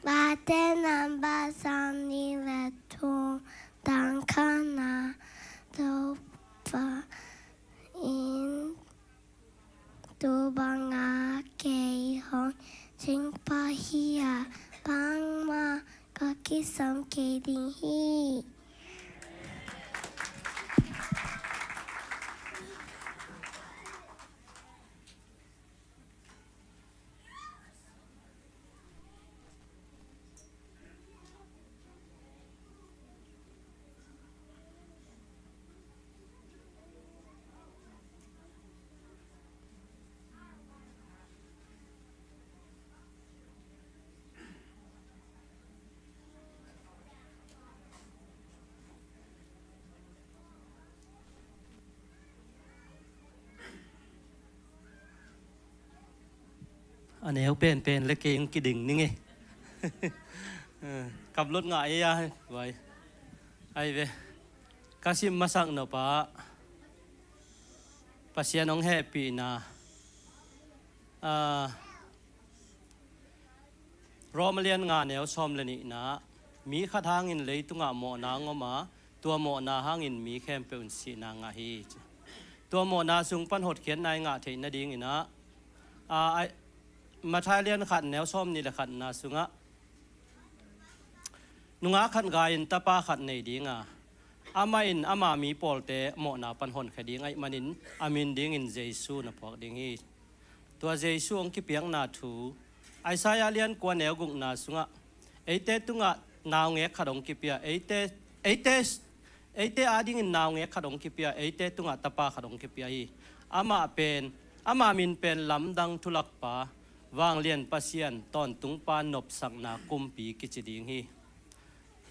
Mate namba sawmnih le thum, tang khatna. Topa in, tu banga kei hong cingpah hi a, bangmah ka kisam kei ding hi. A neu penpen le kei hong kiding ning e. Kaplot ngah ei a, vai. Ai ve. Ka sim masak nop ah Pasian hong hehpihna, ah, Rom a lian nga neu sawm le nihna, mi khat hangin leitungah mawhna hong om a, tua mawhna hangin mi khempeuh in sihna ngah hi, ci. Tua mawhna sung pan hotkhiatna i ngah theih nadingin ah, a, a, Matthai lian khat neu sawm nih le khatna sungah, nungak khat gai in tapa khat nei ding a, amah in ama mi pawlte mawhna pan honkhia ding ahih manin a min dingin Jesu na phuak ding hi. Tua Jesu hong kipiakna thu Isaiah lian kua neu gukna sungah, eite tungah naungek khat hong kipia, eite, eite, eite adingin naungek khat hong kipia, eite tungah tapa khat hong kipia hi. Amah pen, ama min pen Lamdang Thulakpa, Vanglian Pasian, Tawntungpa, Nopsakna Kumpi kici ding hi.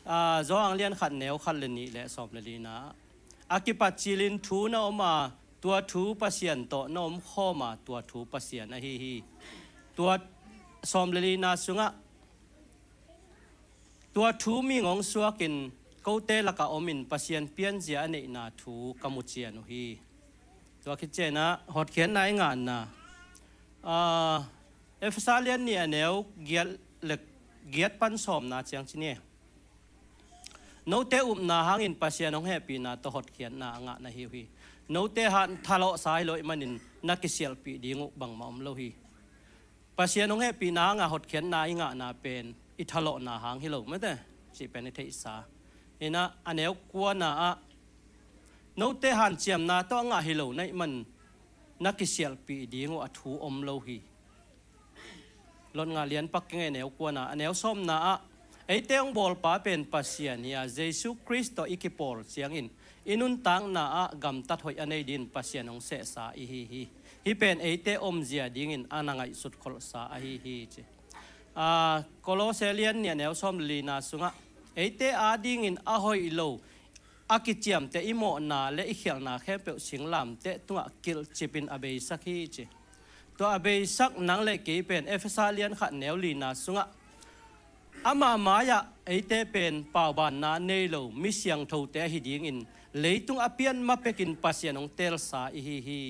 Aa, Johan lian khat neu khat le nih le sawm le lina, a kipat cilin thu na om a, tua thu Pasian tawh na om khawm a, tua thu Pasian ahi hi. Tua sawm le lina sungah, tua thu mihing hong suakin kote lakah omin Pasian pianzia a neihna thu ka mu cian uh hi. Tua khit ciangin ah hotkhiatna i ngahna, aa, Efesa lian nih a neu giat le giat pan sawmna ciang ci ni. Note upna hangin Pasian hong hehpihna tawh hotkhiatna a ngah na hi uh hi. Note han thalawhsa hi lo ahih manin na kisialhpih ding uh bangmah om lo hi. Pasian hong hehpihna hanga hotkhiatna i ngahna pen i thalawhna hang hi lo mate, cih pen i theihsa. Inah a neu kuana ah, note hanciamna tawh a ngah hi lo na hih man na kisialhpih ding uh a thu om lo hi. Lot ngah lian pak kingei a neu kuana, a neu sawmna ah, Eite hong bawlpa pen Pasian hi a, Jesu Khrist tawh i kipawl ciangin i nuntakna ah gamtat hoih a nei dingin Pasian hong sehsa i hi hi. Hih pen eite omzia dingin a na ngaihsut kholhsa ahi hi ci. Aa, Kolose lian nih a neu sawm le lina sungah eite adingin a hoih lo a kiciamteh i mawhna le i khialhna khempeuh singlamteh tungah kilhcipin a beisak hi ci. Tua a beisak nang le kei pen Efesa lian khat neu lina sungah ama mai-ah eite pen paubanna nei lo mi siangthote ahi dingin leitung a pian ma pekin Pasian hong teelsa i hi hi.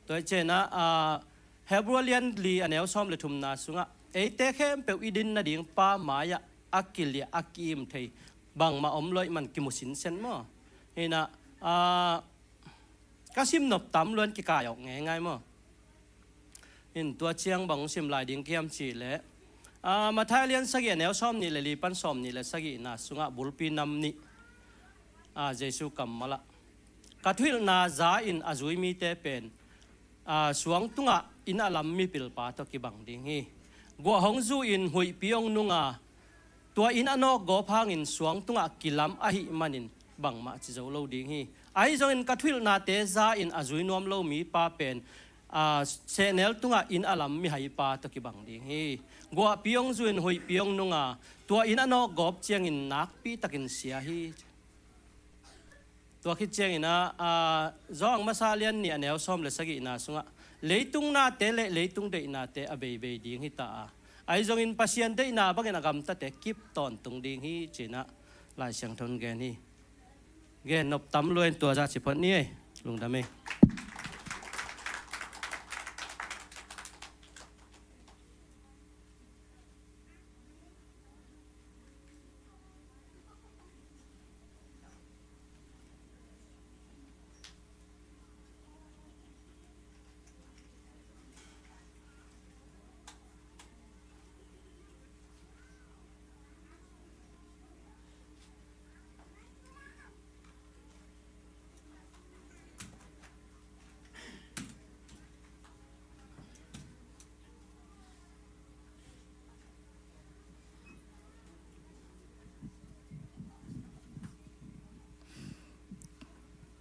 Tua hi ciangin ah, aa, Hebru lian li a neu sawm le thumna sungah eite khempeuh i din nading Pa mai-ah a kiliah a ki-im thei bangmah om lo ahih man kimu sinsen maw? Hi in ah, aa, ka sim nop tam luan kikai awk ngeingai maw? In tua ciang bang hong sim lai ding ka hiam cih leh, aa, Matthai lian sagih a neu sawm nih le li pan sawm nih le sagihna sungah bulpi nam nih, aa, Jesu kammal ah ka thuhilhna za-in a zui mite pen, aa, suang tungah inn a lam mipilpa tawh kibang ding hi. Guah hong zu-in huihpi hong nung a, tua inn a nawkgawp hangin suang tungah kilam ahih manin bangmah ci zo lo ding hi. Ahi zongin ka thuhilhnate za-in a zui nuam lo mipa pen, aa, sehnel tungah inn a lam mihaipa tawh kibang ding hi. Guahpi hong zu-in huihpi hong nung a, tua inn a nawkgawp ciangin nakpitakin sia hi. Tua khit ciangin ah, aa, Johan masa lian nih a neu sawm le sagihna sungah leitung nate le leitung deihnate a beibei ding hi ta a, ahi zongin Pasian deihna bangin a gamtate kip tawntung ding hi ci-in ah Lai Siangtho in gen hi. Gen nop tam luan tua zah ci phot ni ei. Lungdam ei.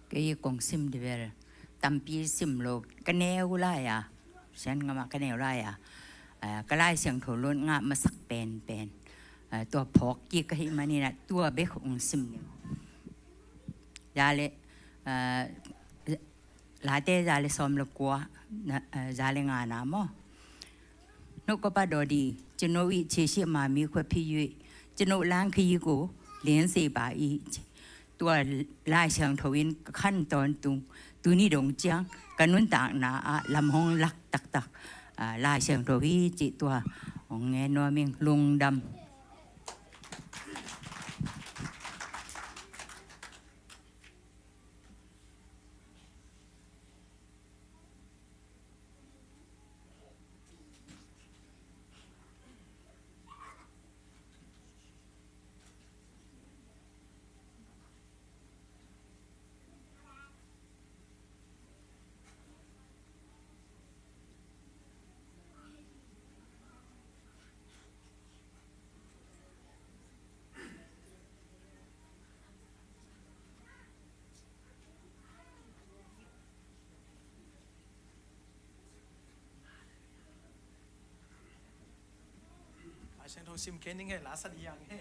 Kei kong sim ding bel tampi sim lo, ka neu lai a, Sian ngam ah ka neu lai a, aa, ka Lai Siangtho lungdam masak penpen, aa, tua phawk kik ka hih manin ah tua bek hong sim ning. Za le, aa, Late za le sawm le kua, na, aa, za le ngana maw? နှုတ်ကပတ်တော်သည် ကျွန်ုပ်၏ခြေရှိမှ မီးခွက်ဖြစ်၍ ကျွန်ုပ်လမ်းခရီးကို လင်းစေပါ၏။ Tua Lai Siangtho in ka khantawn tung, tuni dong ciang ka nuntakna ah lam hong lak taktak, aa, Lai Siangtho hi cih tua hong ngen nuam ing. Lungdam. Lai Siangtho sim kei ning e, la sa dih ang e.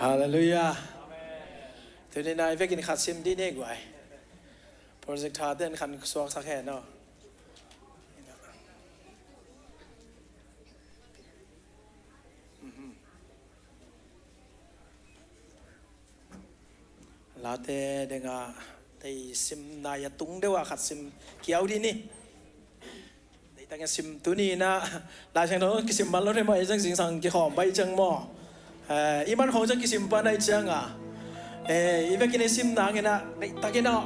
Halleluiah. Tuni-in ah i vekin khat sim dih ni guai. Projector-te in khan suaksak hen aw. Late dingah tei sim nai a tung deuh a khat sim kiau dih ni. Deihtakin sim tuni-in ah Lai Siangtho kisim man lo thei mah, i ciang zingsang kikhawm baih ciang maw. Eh, i man khawng ciang kisim pan ahih ciangah, eh, i vekin i sim nangin ah deihtakin aw,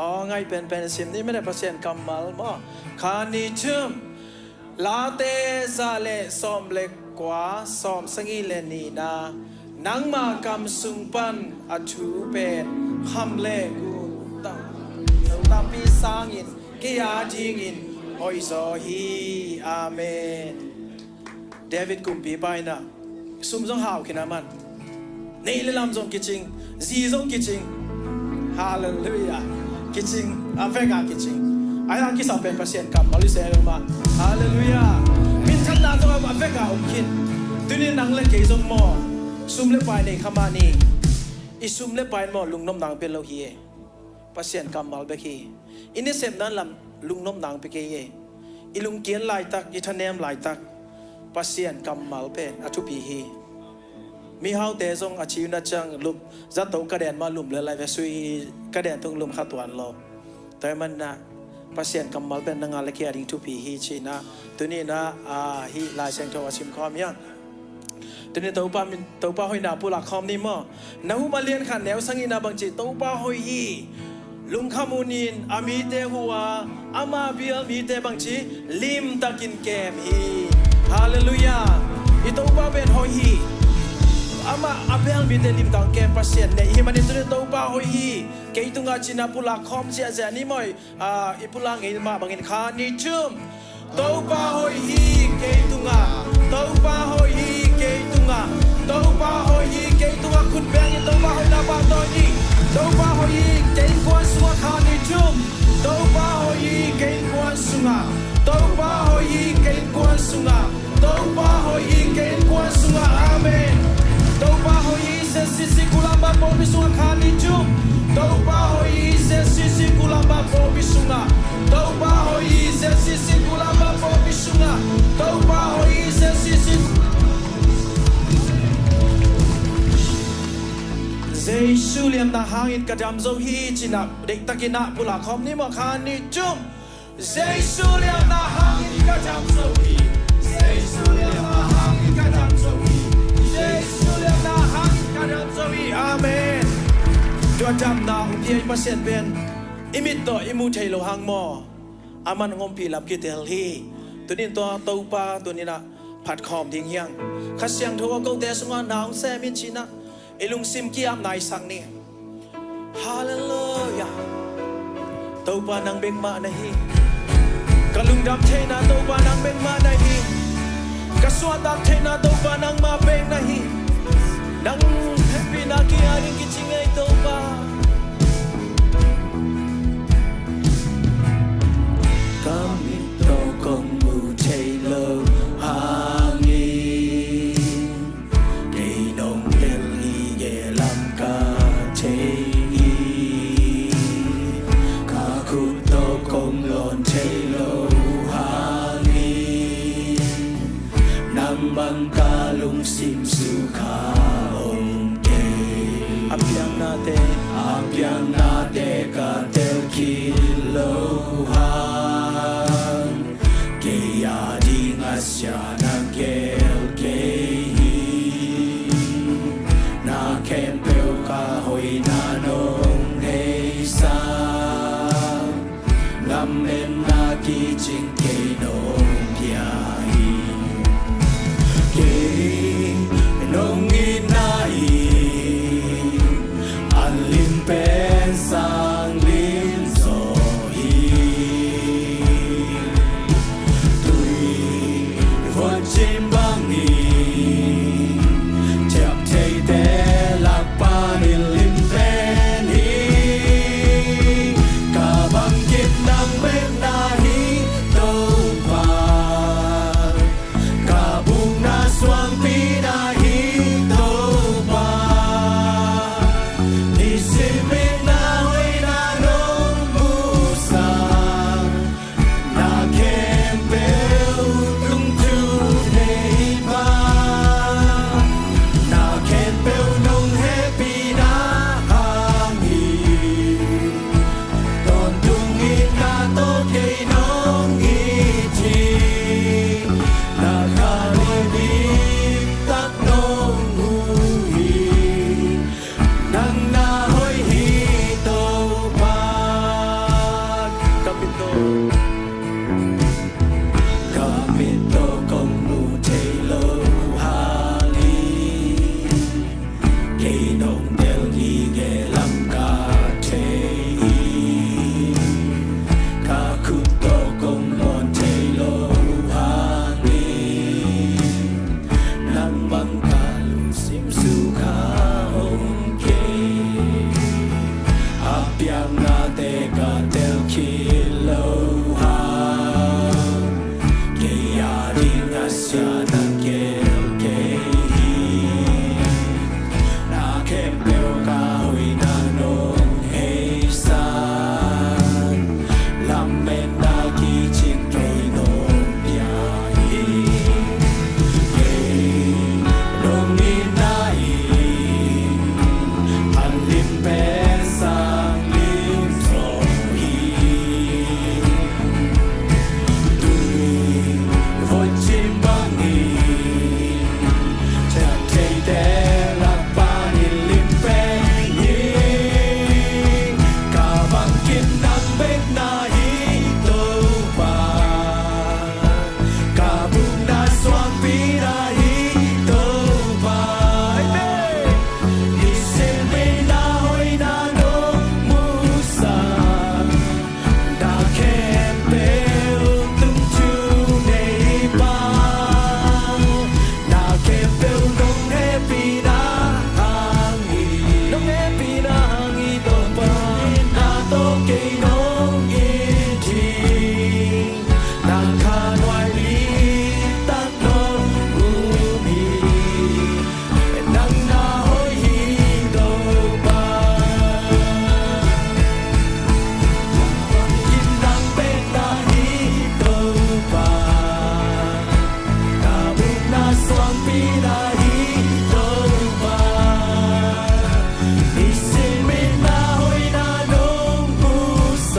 aw ngai penpen sim ni, mene Pasian kammal maw. Khan, nih, thum. Late za le sawm le kua, sawm sagih le nihna. Nangma kam sung pan a thu pen kham le gu tam, tampi sangin kei a dingin Hoih zaw hi. Amen. David kumpipa in ah sum zong hau khin a man, neih le lam zong kicing, zi zong kicing. Halleluiah. Kicing, a vek a kicing. Ahi hang kisam pen Pasian kammal i sem mah. Halleluiah. Minthanna zong a vek a om khin. Tuni nang le kei zong maw, sum le pai nei kha mah ni. I sum le pai maw lungnopna hong pia lo hi e. Pasian kammal bek hi. I nasepna lam lungnopna hong pia kei e. I lungkiat laitak, i thanem laitak, Pasian kammal pen a thupi hi. Mihaute zong a ciuna ciang lup, zato ka den mah lum le lai ve sui, ka den tung lum kha tuan lo. Tua hi manah Pasian kammal pen nang a le kei a ding thupi hi ci-in ah tuni-in ah, ah, hih Lai Siangtho a simkhawm hi hang. Tuni Topa min, Topa hoihna pulak khawm ni maw. Nahum a lian khat neu sagihna bangci, Topa hoih hi. Lungkham unin a mite huh a, ama bial mite bangci limtakin kem hi. Halleluiah. I Topa pen hoih hi. Ama a bial mite limtakin kem Pasian nei hi manin tuni Topa hoih hi. Kei tungah ci-in ah pulak khawm ziahziah ni maw. Ah, i pulak ngei mah bangin khat, nih, thum. Topa hoih hi kei tungah. Topa hoih hi kei tungah. Topa hoih hi kei tungah. Khut bengin Topa hoihna pahtawi ni. Topa hoih hi kei innkuan sungah, khat, nih, thum. Topa hoih hi kei innkuan sungah. Topa hoih hi kei innkuan sungah. Topa hoih hi kei innkuan sungah. Amen. Topa hoih hi Z C C Kulampa pawlpi sungah, khat, nih, thum. Topa hoih hi Z C C Kulampa pawlpi sungah. Topa hoih hi Z C C Kulampa pawlpi sungah. Topa hoih hi Z C C. Jesu liamna hangin ka dam zo hi ci-in ah deihtakin ah pulak khawm ni maw, khat, nih, thum. Jesu liamna hangin ka dam zo hi. Jesu liamna hangin ka dam zo hi. Jesu liamna hangin ka dam zo hi. Amen. Tua damna hong pia i Pasian pen i mit tawh i muh thei lo hang maw, aman hong ompih lam kitel hi. Tuni-in tua Topa tuni-in ah phat khawm ding hi hang. Kha Siangtho a kote sungah na hong sem in ci-in ah i lungsim ki-apna i sak ni. Halleluiah. Topa nang bek mah na hi. Ka lungdam theihna Topa nang bek mah na hi. Ka suahtak theihna Topa nang mah bek na hi. Nang hehpihna ki-at ding kici ngei Topa. Ka mit tawh kong mu thei lo hangin kei nong tel hi, gelh lam ka thei hi. Ka khut tawh kong lawn thei lo hangin nang bang ka lungsim sukha om kei. A piaknate, a piaknate ka tel khin lo hang, kei a ding a sia na gel kei hi. Na khempeuh ka hoihna nong heisak, lametna kicing kei nong pia hi. Kei nong itna in an lim pen sang lim zaw hi. Tui vuan cin bangin thiap theite lak panin lim pen hi. Ka bangkip nang bek na hi Topa. Nong it hi, nang kha nuai mi tak nong um hi. Nang na hoih hi Topa. Bangkim nang bek na hi Topa. Ka buk na suangpi na hi Topa. Nisim in na hoihna nong pusuak.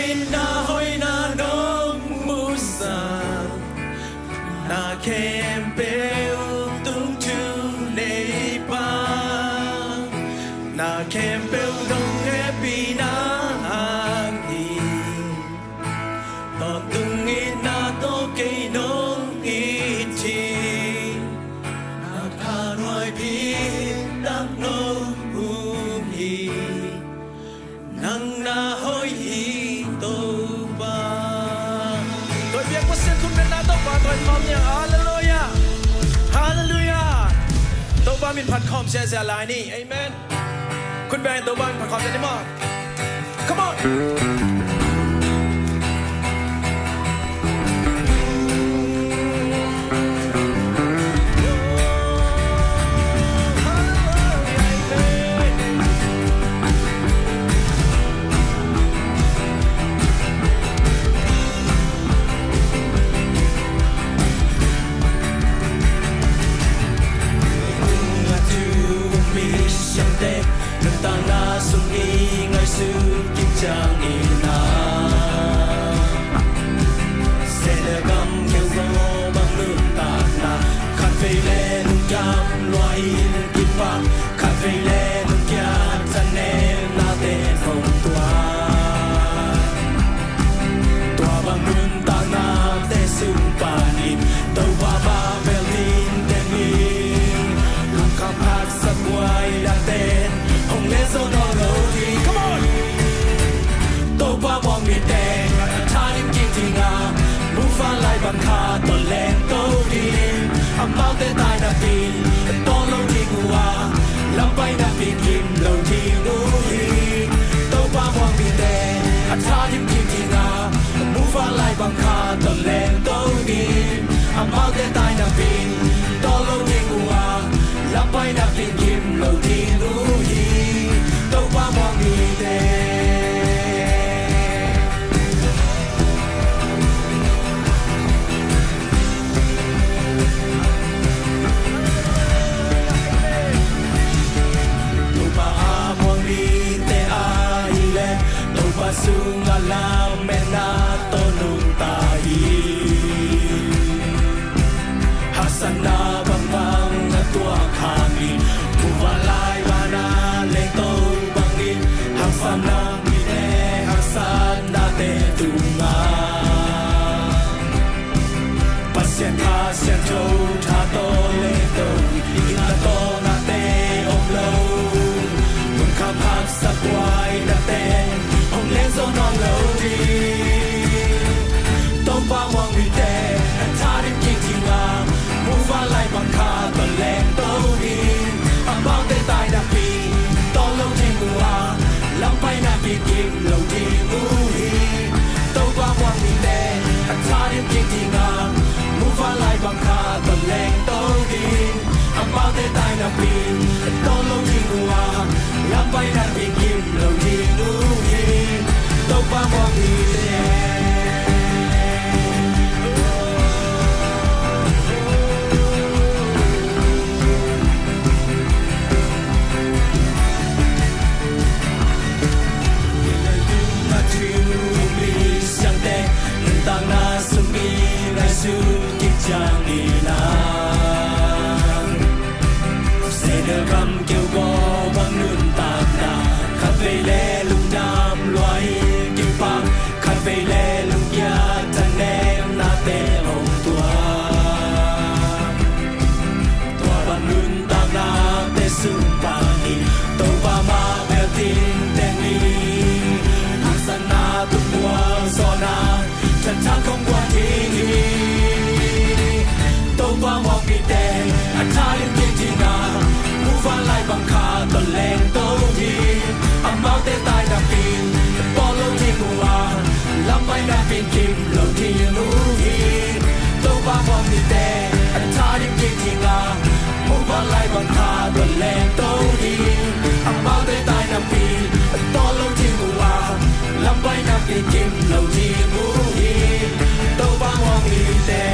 Na hoihna nong musak, na khempeuh tung thu nei pa, na khempeuh nong hehpihna hang hi. Tawntung in na tawh kei nong it hi. Na khanhuai pi tak nong um hi. Nang na hoih hi Topa. Tua biak Pasian khut beng na Topa tua khawm ni. Halleluiah. Halleluiah. Topa min phat khawm siasia lai ni. Amen. Khut beng Topa min phat khawm siasia ni maw. Come on. Nuntakna sung i ngaihsut kim ciangin a, Sehnel gam keu zaw bang nuntakna, khatvei le lungkiam lua in kipak, khatvei le lungkiat thanemnate hong tua. Tua bang nuntaknate sung panin Topa mah bel ding teng hi. Lungkham haksa buai laten hong len zo nawn lo ding. Come on. Topa muang mite a tha dim kik ding a, move on lai bang khat tawh leng to ding. Amaute taina pin tawn lo ding uh a, lam paina pin gim lo ding uh hi. Topa muang mite a tha dim kik ding a, move on lai bang khat tawh leng to ding. Amaute taina pin tawn lo ding uh a, lam paina pin gim lo ding uh hi. Topa muang mite. Topa a muang mite ahih leh, Topa sungah lametna tawh nungta hi. Haksatna bangbang a tuak hangin, move on lai bana leng to bangin, haksatna mite haksatnate tungah Pasian Kha Siangtho tha tawh leng to, itna tawh nate om lo. Lungkham haksa buai nate hong leng zo nawn lo ding. Topa muang mite a tha dim kik ding a, move on lai bang khat tawh leng to ding. Amaute taina pin tawn lo ding uh a, lam paina pin gim lo ding uh hi. Topa muang mite a tha dim kik ding a, move on lai bang khat tawh leng to ding. Amaute taina pin tawn lo ding uh a, lam paina pin gim lo ding uh hi. Topa muang mite. Nuntakna sung i ngaihsut kim ciangin a, Sehnel gam keu zaw bang nuntakna, khatvei le lungdam lua in kipak, khatvei le lungkiat thanemnate hong tua. Tua bang nuntaknate sung panin Topa mah bel ding teng hi. Haksatna tung buang zawhna, thanthang khong buang ding hi. Topa muang mite a tha dim kik ding a, move on lai bang khat tawh leng to ding. Amaute taina pin tawn lo ding uh a, lam paina pin gim lo ding uh hi. Topa muang mite a tha dim kik ding a, move on lai bang khat tawh leng to ding. Amaute taina pin tawn lo ding uh a, lam paina pin gim lo ding uh hi. Topa muang mite.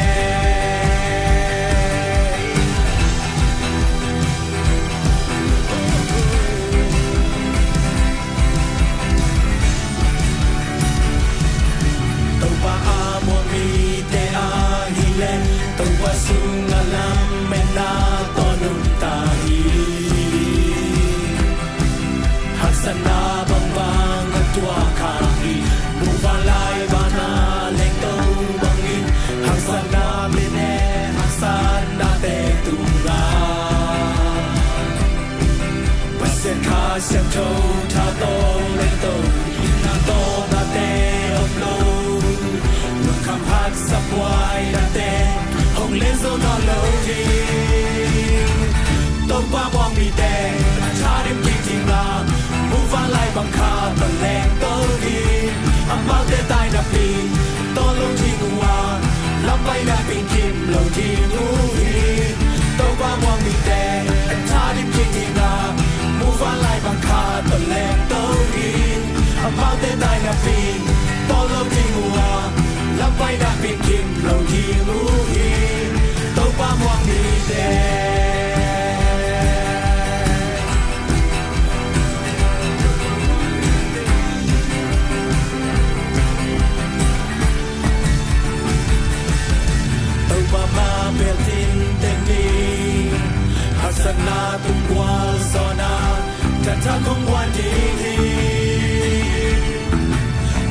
bangbang a tuak kha hi. Muvanlai bana lengto bangin haksatna, mite haksatnate tungah Pasian Kha Siangtho tha tawh lengto, na tawh nate om lo, lungkham haksa buainate hong len zo nawn lo ding. Topa muang mite a tha dim kik ding a, muvanlai bang kha tawh lengto ding. Amaute taina pi tawn lo ding uh a, lampai na pingkim lo ding uh hi. Topa muang mite a tha dim kik ding a, muvanlai bang kha tawh lengto ding. Amaute taina pi tawn lo ding uh a, lampai na pingkim lo ding uh hi. Topa muang mite. Topa ma bel tinteng ni, haksatna tung gualzawhna, thatha kong guan ding hi.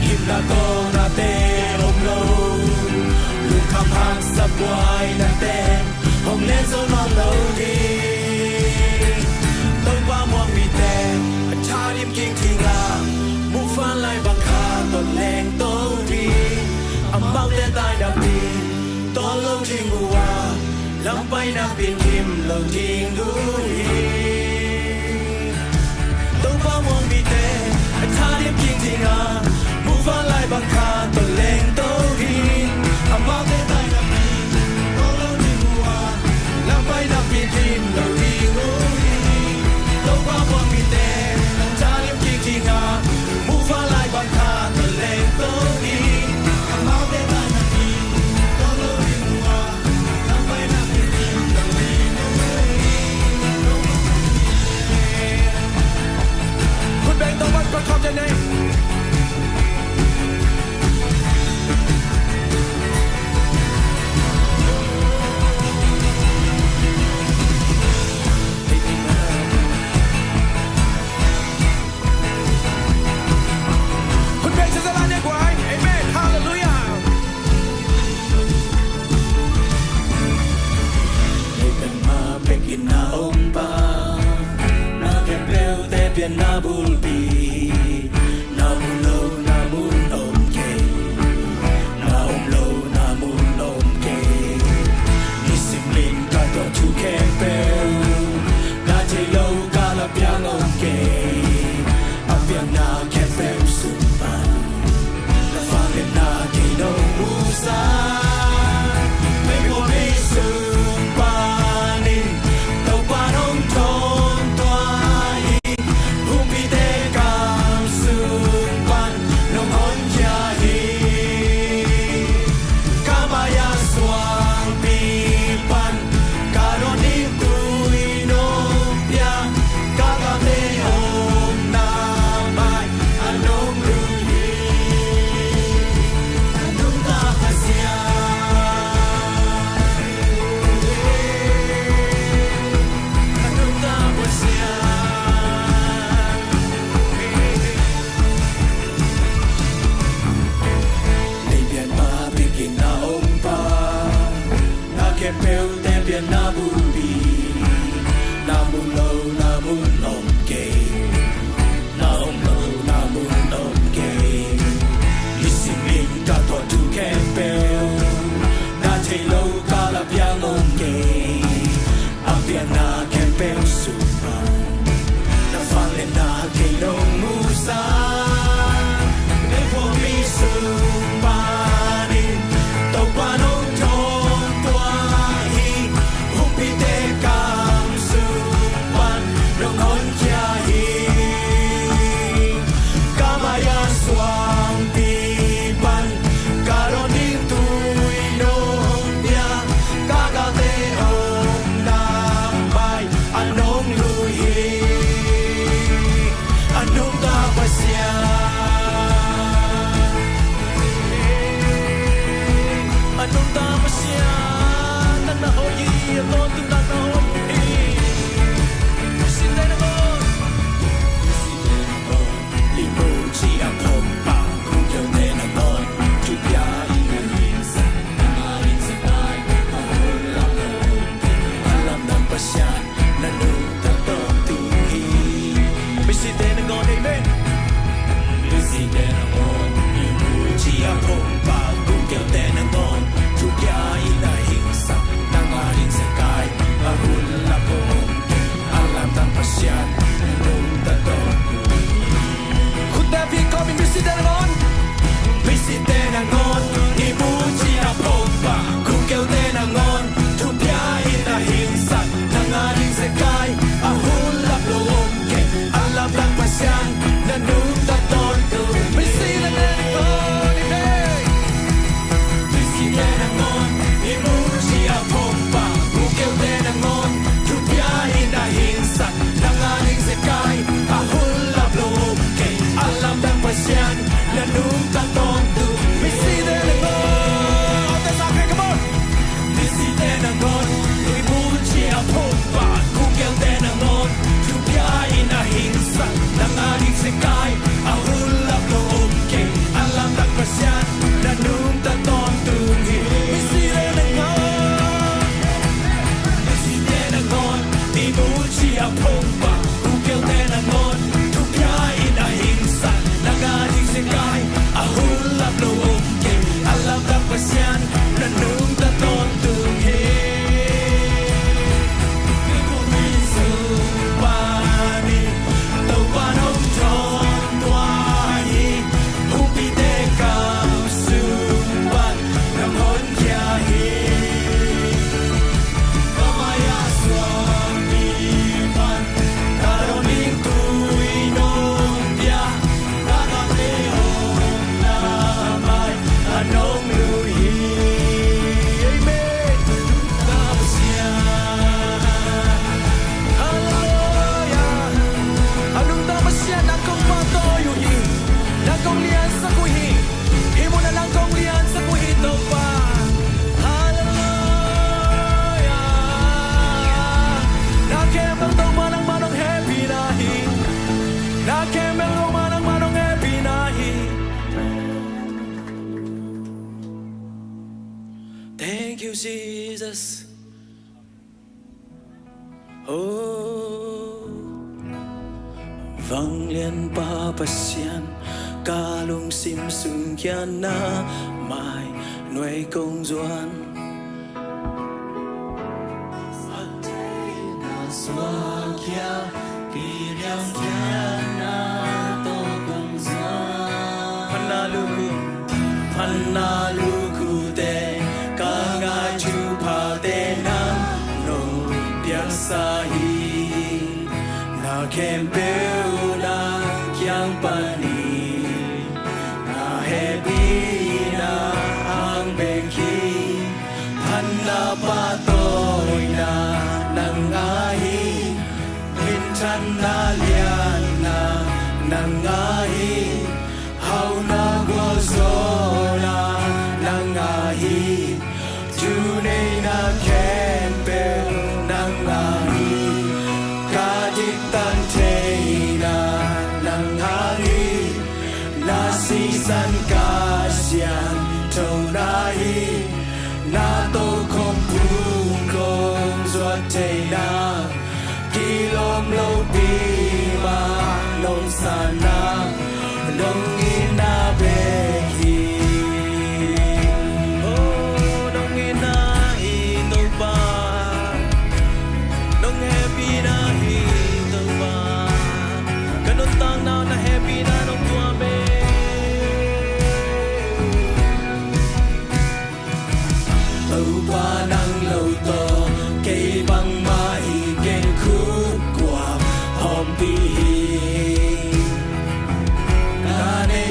Himna tawlnate om lo, lungkham haksa buainate hong len zo nawn lo ding. Topa muang mite a tha dim kik ding a, muvanlai bang kha tawh lengto ding. Amaute taina pi tawn lo ding uh a, lampai na pingkim lo ding uh hi. Topa muang mite a tha dim kik ding a, muvanlai bang kha tawh lengto ding. Amaute taina pi tawn lo ding uh a, lampai na pingkim lo ding uh hi. Topa muang mite a tha dim kik ding a, muvanlai bang kha tawh lengto ding. Amaute taina pi tawn lo ding uh a, Hun bek sa zalan ne guai. Amen. Halleluia. Hei pen ma bek in na om pa, na khempeuhte pian na bulpi. Na mun lo na mun om kei, na om lo na mun om kei. Nisim lim ka tuah thu khempeuh, na thei lo ka la piang om kei. A piang na khempeuh sung pan, na vangliatna kei nong musak. Mei kua mei sung panin Topa nong thawn tua hi. Humpite kam sung pan nong honkhia hi. Ka mai-a suangpi pan ka dawn ding tui nong pia. Ka gamte omna mai a nong lui hi. A nungta Pasian, a nungta Pasian. Leipian ma bikin na om pa, na khempeuhte pian na bulpi. Na mun lo na mun om kei, na om lo na mun om kei. Nisim in ka tuah thu khempeuh, na thei lo ka la piang om kei. A pianna khempeuh sung pan, na vangliatna kei nong musak. Leitung mi sung panin Topa nong thawn tua hi. Humpite Amen. Misite nangawn i muci a phongpak, gulkeute nangawn thupia in a hingsak, nang a ding zekai a hun lap lo om kei, a lamdang Pasian na nungta tawntung hi. Khutte vik kawmin misite nangawn, misite nangawn i muci a phongpak, gulkeute nangawn thupia in a hingsak, nang a ding zekai a hun lap lo om kei, a lamdang Pasian na nungta tawntung. Misite nangawn i muci a phongpak, gulkeute nangawn thupia in a hingsak, nang a ding zekai a hun lap lo om kei, a lamdang Pasian na nungta tawntung. Misite nangawn, misite nangawn i muci a phongpak, gulkeute nangawn thupia in a hingsak, nang a ding zekai a hun lap lo om kei, a lamdang Pasian na nungta tawntung hi. Misite nangawn, misite nangawn i muci a phongpak, gulkeute nangawn thupia in a hingsak, nang a ding zekai a hun lap lo om kei, a lamdang Pasian na nungta tawntung hi. Topa in, Topa in hong dawntua hi. Humpite kam sung pan nong honkhia hi. Ka mai-ah suangpi pan ka dong ding tui nong pia, ka gamte hong na mai a nong lui hi. Amen. Nungta Pasian. Halleluiah. A nungta Pasian na kong pahtawi uh hi. Na kong liansak uh hi. Hih munah na kong liansak uh hi, Topa. Halleluiah. Na khempeuh Topa nangmah nong hehpihna hi. Na khempeuh Topa nangmah nong hehpihna hi. Thank you, Jesus. Oh, Vanglianpa Pasian, ka lungsim sung kia na mai nuai kong zuan. Suak kia, kiliam kia na tawh kong zuan. Phatna lukhu, phatna lukhute, ka ngai thuphate nang nong piaksa hi. Na khempeuh na kiang panin, na hehpihna hang bek hi. Phatna pahtawina nang ahi, minthanna lianna nang ahi, hauhna gualzawhna nang ahi, thuneihna khempeuh nang ahi, ka diktan theihna nang ahi, na sisan ka sianthona hi, na tokhom phung kong zuat theihna, kilawm lopi mah nong sanna, nong itna bek hi. Oh, nong itna hi Topa, nong hehpihna hi Topa, ka nuntakna na hehpihna nong tuam e. Topa nang lo tawh kei bangmah hi keng, khut kua hawmpih hi. Ka ne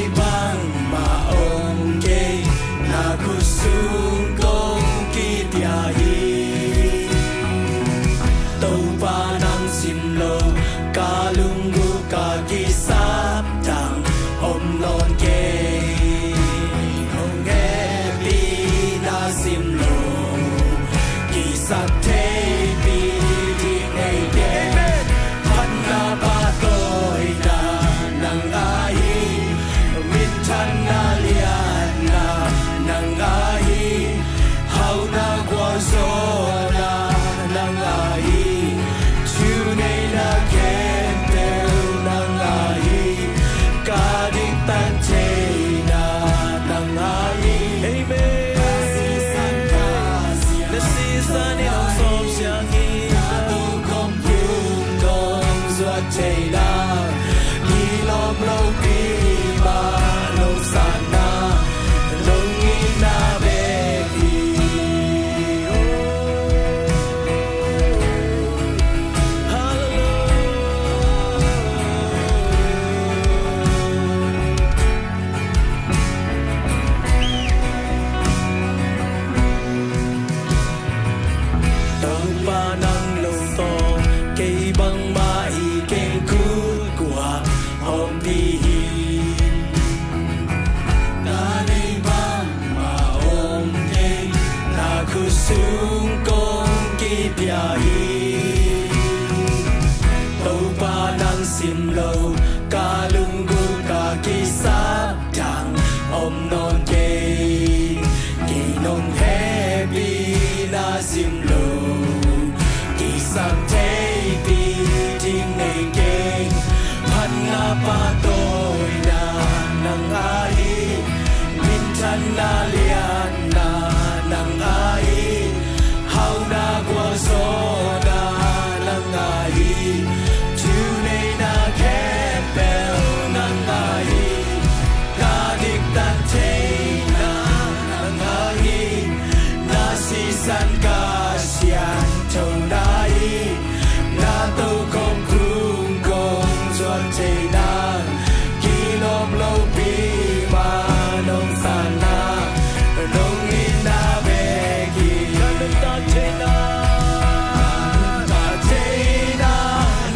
Lopi mah nong sanna, nong itna bek hi. Hallelujah. Topa nang lo tawh kei bangmah i kengkul kua ompih hi. Na nei bangmah om kei, na khut sung kong kipia hi. Topa nang sim lo ka lunggulh, ka kisap dang om nawn kei. Kei nong hehpihna sim lo, kisap theipi ding nei kei. Phatna pahtawina nang ahi, minthanna lianna nang ahi, hauhna gualzawhna nang ahi, thuneihna khempeuh nang ahi. Ka diktat theihna nang ahi, na sisan ka siangthona hi. Na tokhom phung kong zuat theihna, kilawm lopi mah nong sanna, nong itna bek hi. Ka diktat theihna, ka theihna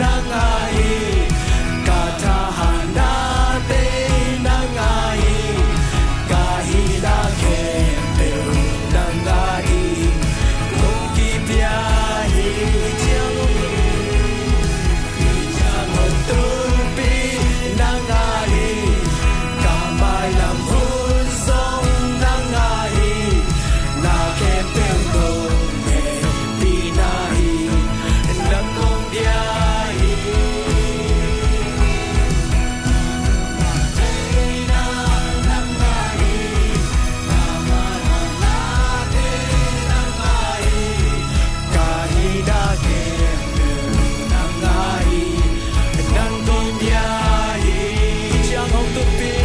nang ahi, ka thahatnate nang ahi, ka hihna khempeuh nang ahi, kong kipia hi. Ciang hong tunpi nang ahi, ka mailam hun zong nang ahi, na khempeuh nong hehpihna hi. Nang kong bia hi. Ka hihna khempeuh nang ahi, nang kong bia hi. Ciang hong tunpi,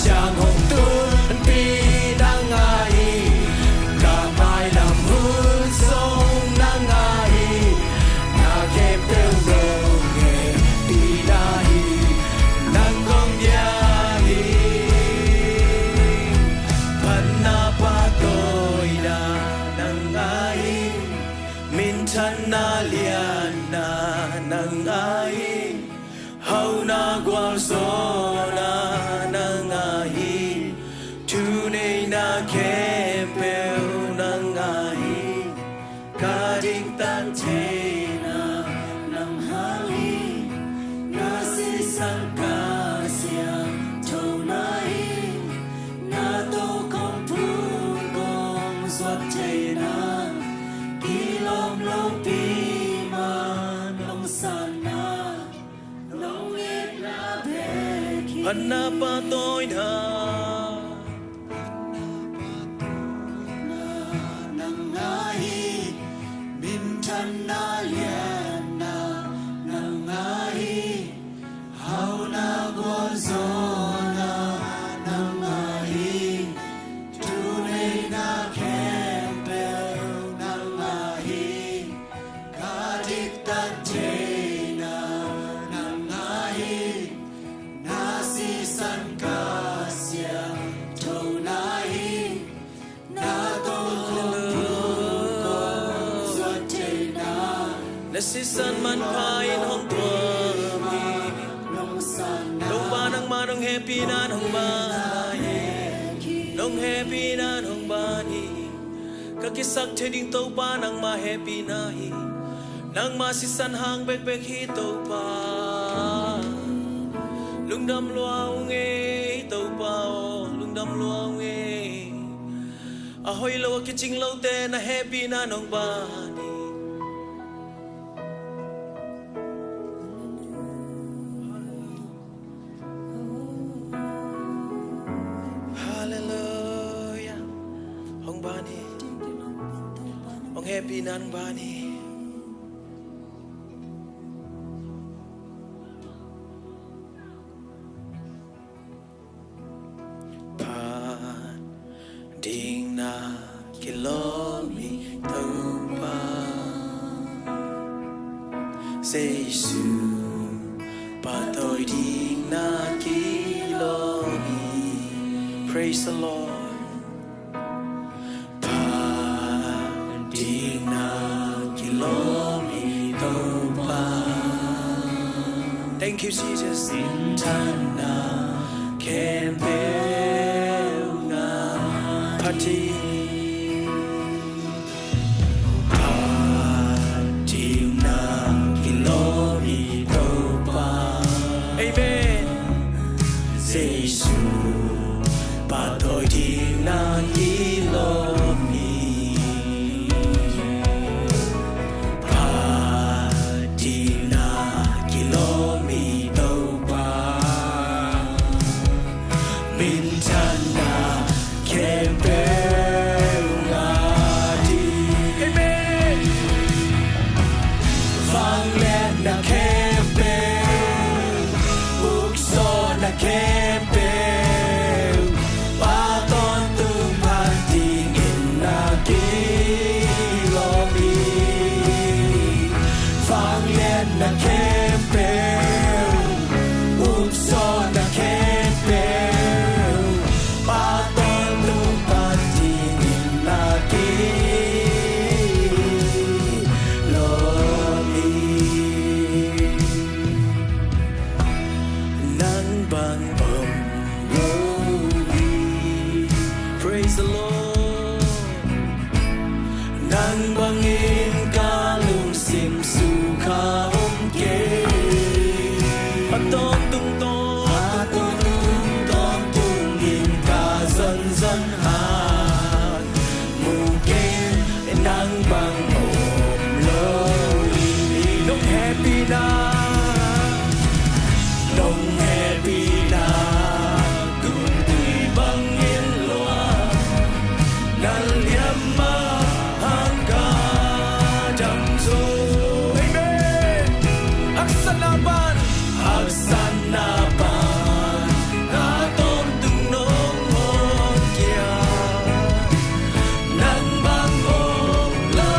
ciang hong tunpi nang ahi, ka mailam hun zong nang ahi, na khempeuh nong hehpihna hi. Nang kong bia hi. Phatna pahtawina nang ahi, minthanna lianna nang ahi, hauhna gualzawhna nang ahi, thuneihna khempeuh nang ahi, ka diktat theihna nang ahi, na sisan ka siangthona hi. Na tokhom phung kong zuat theihna, kilawm lopi mah nong sanna, nong itna bek hi. Phatna pahtawina nang ahi, minthanna lianna nang ahi, hauhna gualzawhna nang ahi, thuneihna khempeuh nang ahi, ka diktat theihna nang ahi, na sisan ka siangthona hi. Na tokhom phung kong zuat theihna, na sisan manpha in hong tuam hi. Topa nangmah nong hehpihna in hong ban hi. Nong hehpihna in hong ban hi. Ka kisap thei ding Topa nangmah hehpihna hi. Nangmah sisan hang bekbek hi Topa. Lungdam lua ung ei Topa aw, lungdam lua ung ei. A hoih lo a kicing lote na hehpihna in hong ban hi. Hallelujah. Hong ban hi. Hong hehpihna in hong ban hi. Praise the Lord. Phatna kilawm hi Topa. Thank you, Jesus. Minthanna khempeuh ngah ding. Phatna kilawm hi Topa. Amen. Jesu pahtawi dingna kilawm hi. Phatna kilawm hi Topa. Minthanna khempeuh ngah ding. Amen. Vangliatna khempeuh, ukzawhna khempeuh, Pa tawntung phat dingin na kilawm hi. Vangliatna khempeuh, ukzawhna khempeuh, Pa tawntung phat dingin na kilawm hi. Nang bang om lo hi. Praise the Lord. Nang bangin ka lungsim sukha om kei. A tawntung tawntung, a tawntung tawntungin ka zonzon hat mu kei. Nang bang om lo hi. Nong hehpihna, nong hehpihna, gun tui bangin luang. Na liamma hang ka dam zo. Amen. Haksatna pan, haksatna pan, a tawntung nong honkhia. Nang bang om lo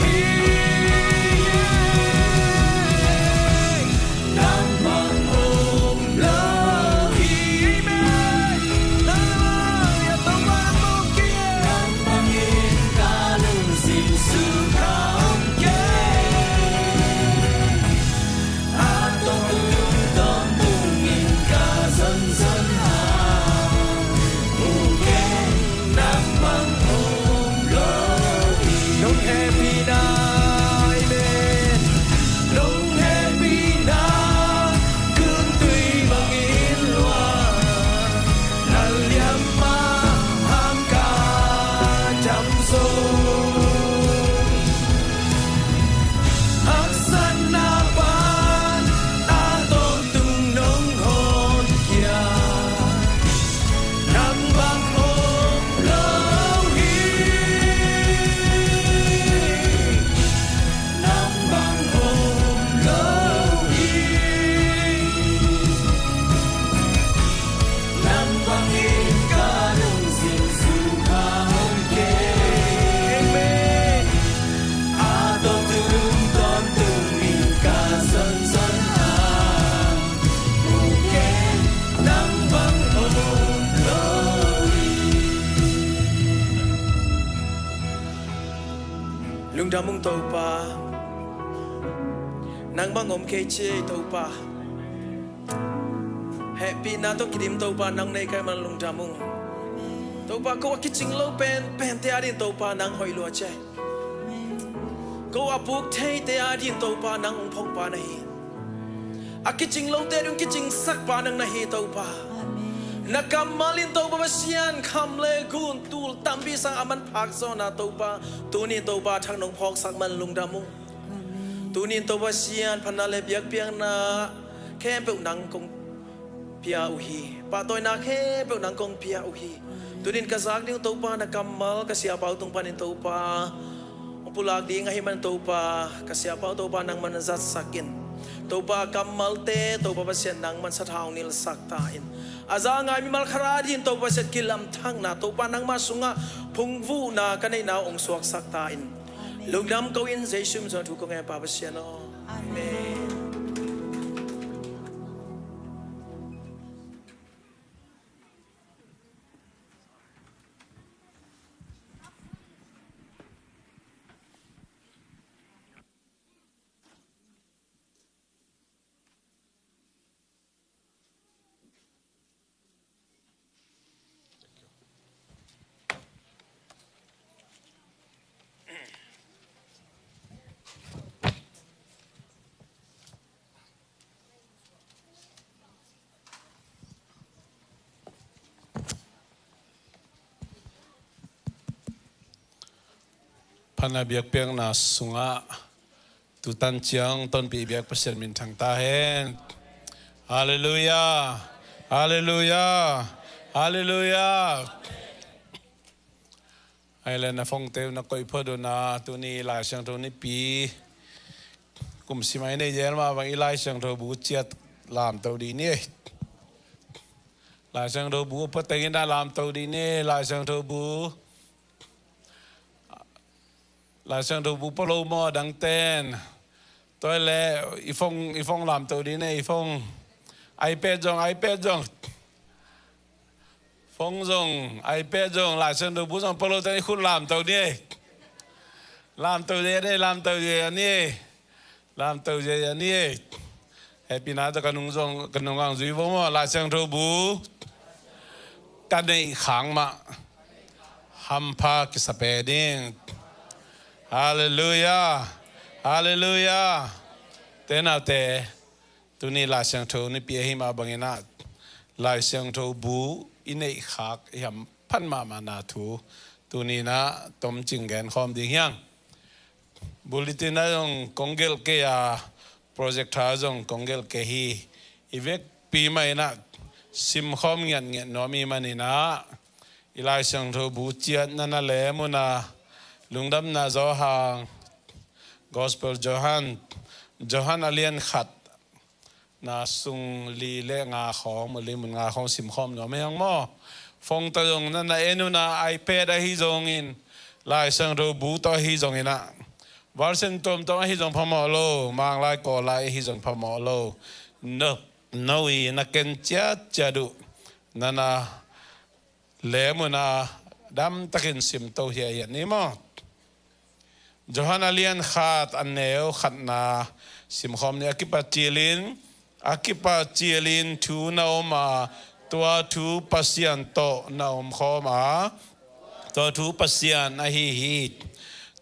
hi. Nang bang om lo hi. Amen. Hallelujah. Topa nang bang om kei. Nang bangin ka lungsim sukha om kei. A tawntung tawntungin ka zonzon hat mu kei. Nang bang om lo hi. Nong hehpihna, amen. Nong hehpihna, gun tui bangin luang. Na liamma hang ka dam zo. Haksatna pan, a tawntung nong honkhia. Nang bang om lo hi. Nang bang om lo hi. Nang bangin ka lungsim sukha om kei. Amen. A tawntung tawntungin ka zonzon hat mu kei. Nang bang om lo hi. Lungdam ung Topa. Nang bang om kei ci ei Topa. Hehpihna tawh kidim Topa, nang nei ka hih man lungdam ung. Topa, ko a kicing lo penpente adingin Topa nang hoih lua ci ei. Ko a puk theite adingin Topa nang hong phongpa na hi. A kicing lote ading kicingsakpa nang na hi Topa. Amen. Na kammal in Topa Pasian kham le gun tul tampi sang a manphak zawhna Topa, tuni in Topa thak nong phawksak man lungdam ung. Amen. Tuni in Topa Pasian phatna le biakpiakna khempeuh nang kong pia uh hi. Pahtawina khempeuh nang kong pia uh hi. Tuni in ka zak ding uh Topa na kammal ka siapa uh tung panin Topa hong pulak ding ahih man Topa, ka siapa uh Topa nangman zatsak in. Topa kammalte Topa Pasian nangman sathau nilsak ta in. A za ngai mimal khat adingin Topa Pasian kilamthakna Topa nangma sungah phungvuhna ka neihna uh hong suaksak ta in. Amen. Lungdam ko in Jesu min suang thu kong ngen Pa Pasian aw. Amen. Amen. Phatna biakpiakna sungah tutan ciang tonpih biak Pasian minthang ta hen. Halleluiah. Halleluiah. Halleluiah. Ai le na phone te uh na koih phot uh na, tuni Lai Siangtho Nipi. Kum sim ai nei zel mah bang i Lai Siangtho bu ciat lamto dih ni. Lai Siangtho bu pua tengin a lamto dih ni. Lai Siangtho bu Lai Siangtho bu pua lo maw dang ten. Tua le i phone, i phone lamto dih ni, i phone. iPad zong, iPad zong. Phone zong, iPad zong, Lai Siangtho bu zong pua lo ten i khut lamto ni. Lamto dih ni, lamto dih ni. Lamto dih ni. Hehpihna tawh ka nung zong, ka nung ang zui vo maw, Lai Siangtho bu ka neih khak mah hampha kisa pen ding. Halleluiah. Halleluiah. Te naute, tuni Lai Siangtho Nipi ahi mah bangin ah, Lai Siangtho bu i neih khak i hamphat mahmahna thu tuni in ah tomcing gen khawm ding hi hang. Bulletin ah zong kong gelh kei a, projector zong kong gelh kei hi. I vekpi mah in ah simkhawm ngiatngiat nuam i hih manin ah, i Lai Siangtho bu ciat na na lem un ah, Lungdamna Johan, Gospel Johan, Johan a lian khat na sung li le nga khawng, mun li mun nga khawng simkhawm nuam hi hang maw. Phone tawh zong na na en un ah, iPad ahi zongin, Lai Siangtho bu tawh ahi zongin ah, version tuamtuam ahi zong phamawh lo, Manglai Kawllai ahi zong phamawh lo. No, no i na ken ciatciat uh na na lem un ah, damtakin simto hiahiat ni maw. Johan a lian khat a neu khatna simkhawm ni. A kipat cilin, a kipat cilin thu na om a, tua thu Pasian tawh na omkhawm a, tua thu Pasian ahi hi.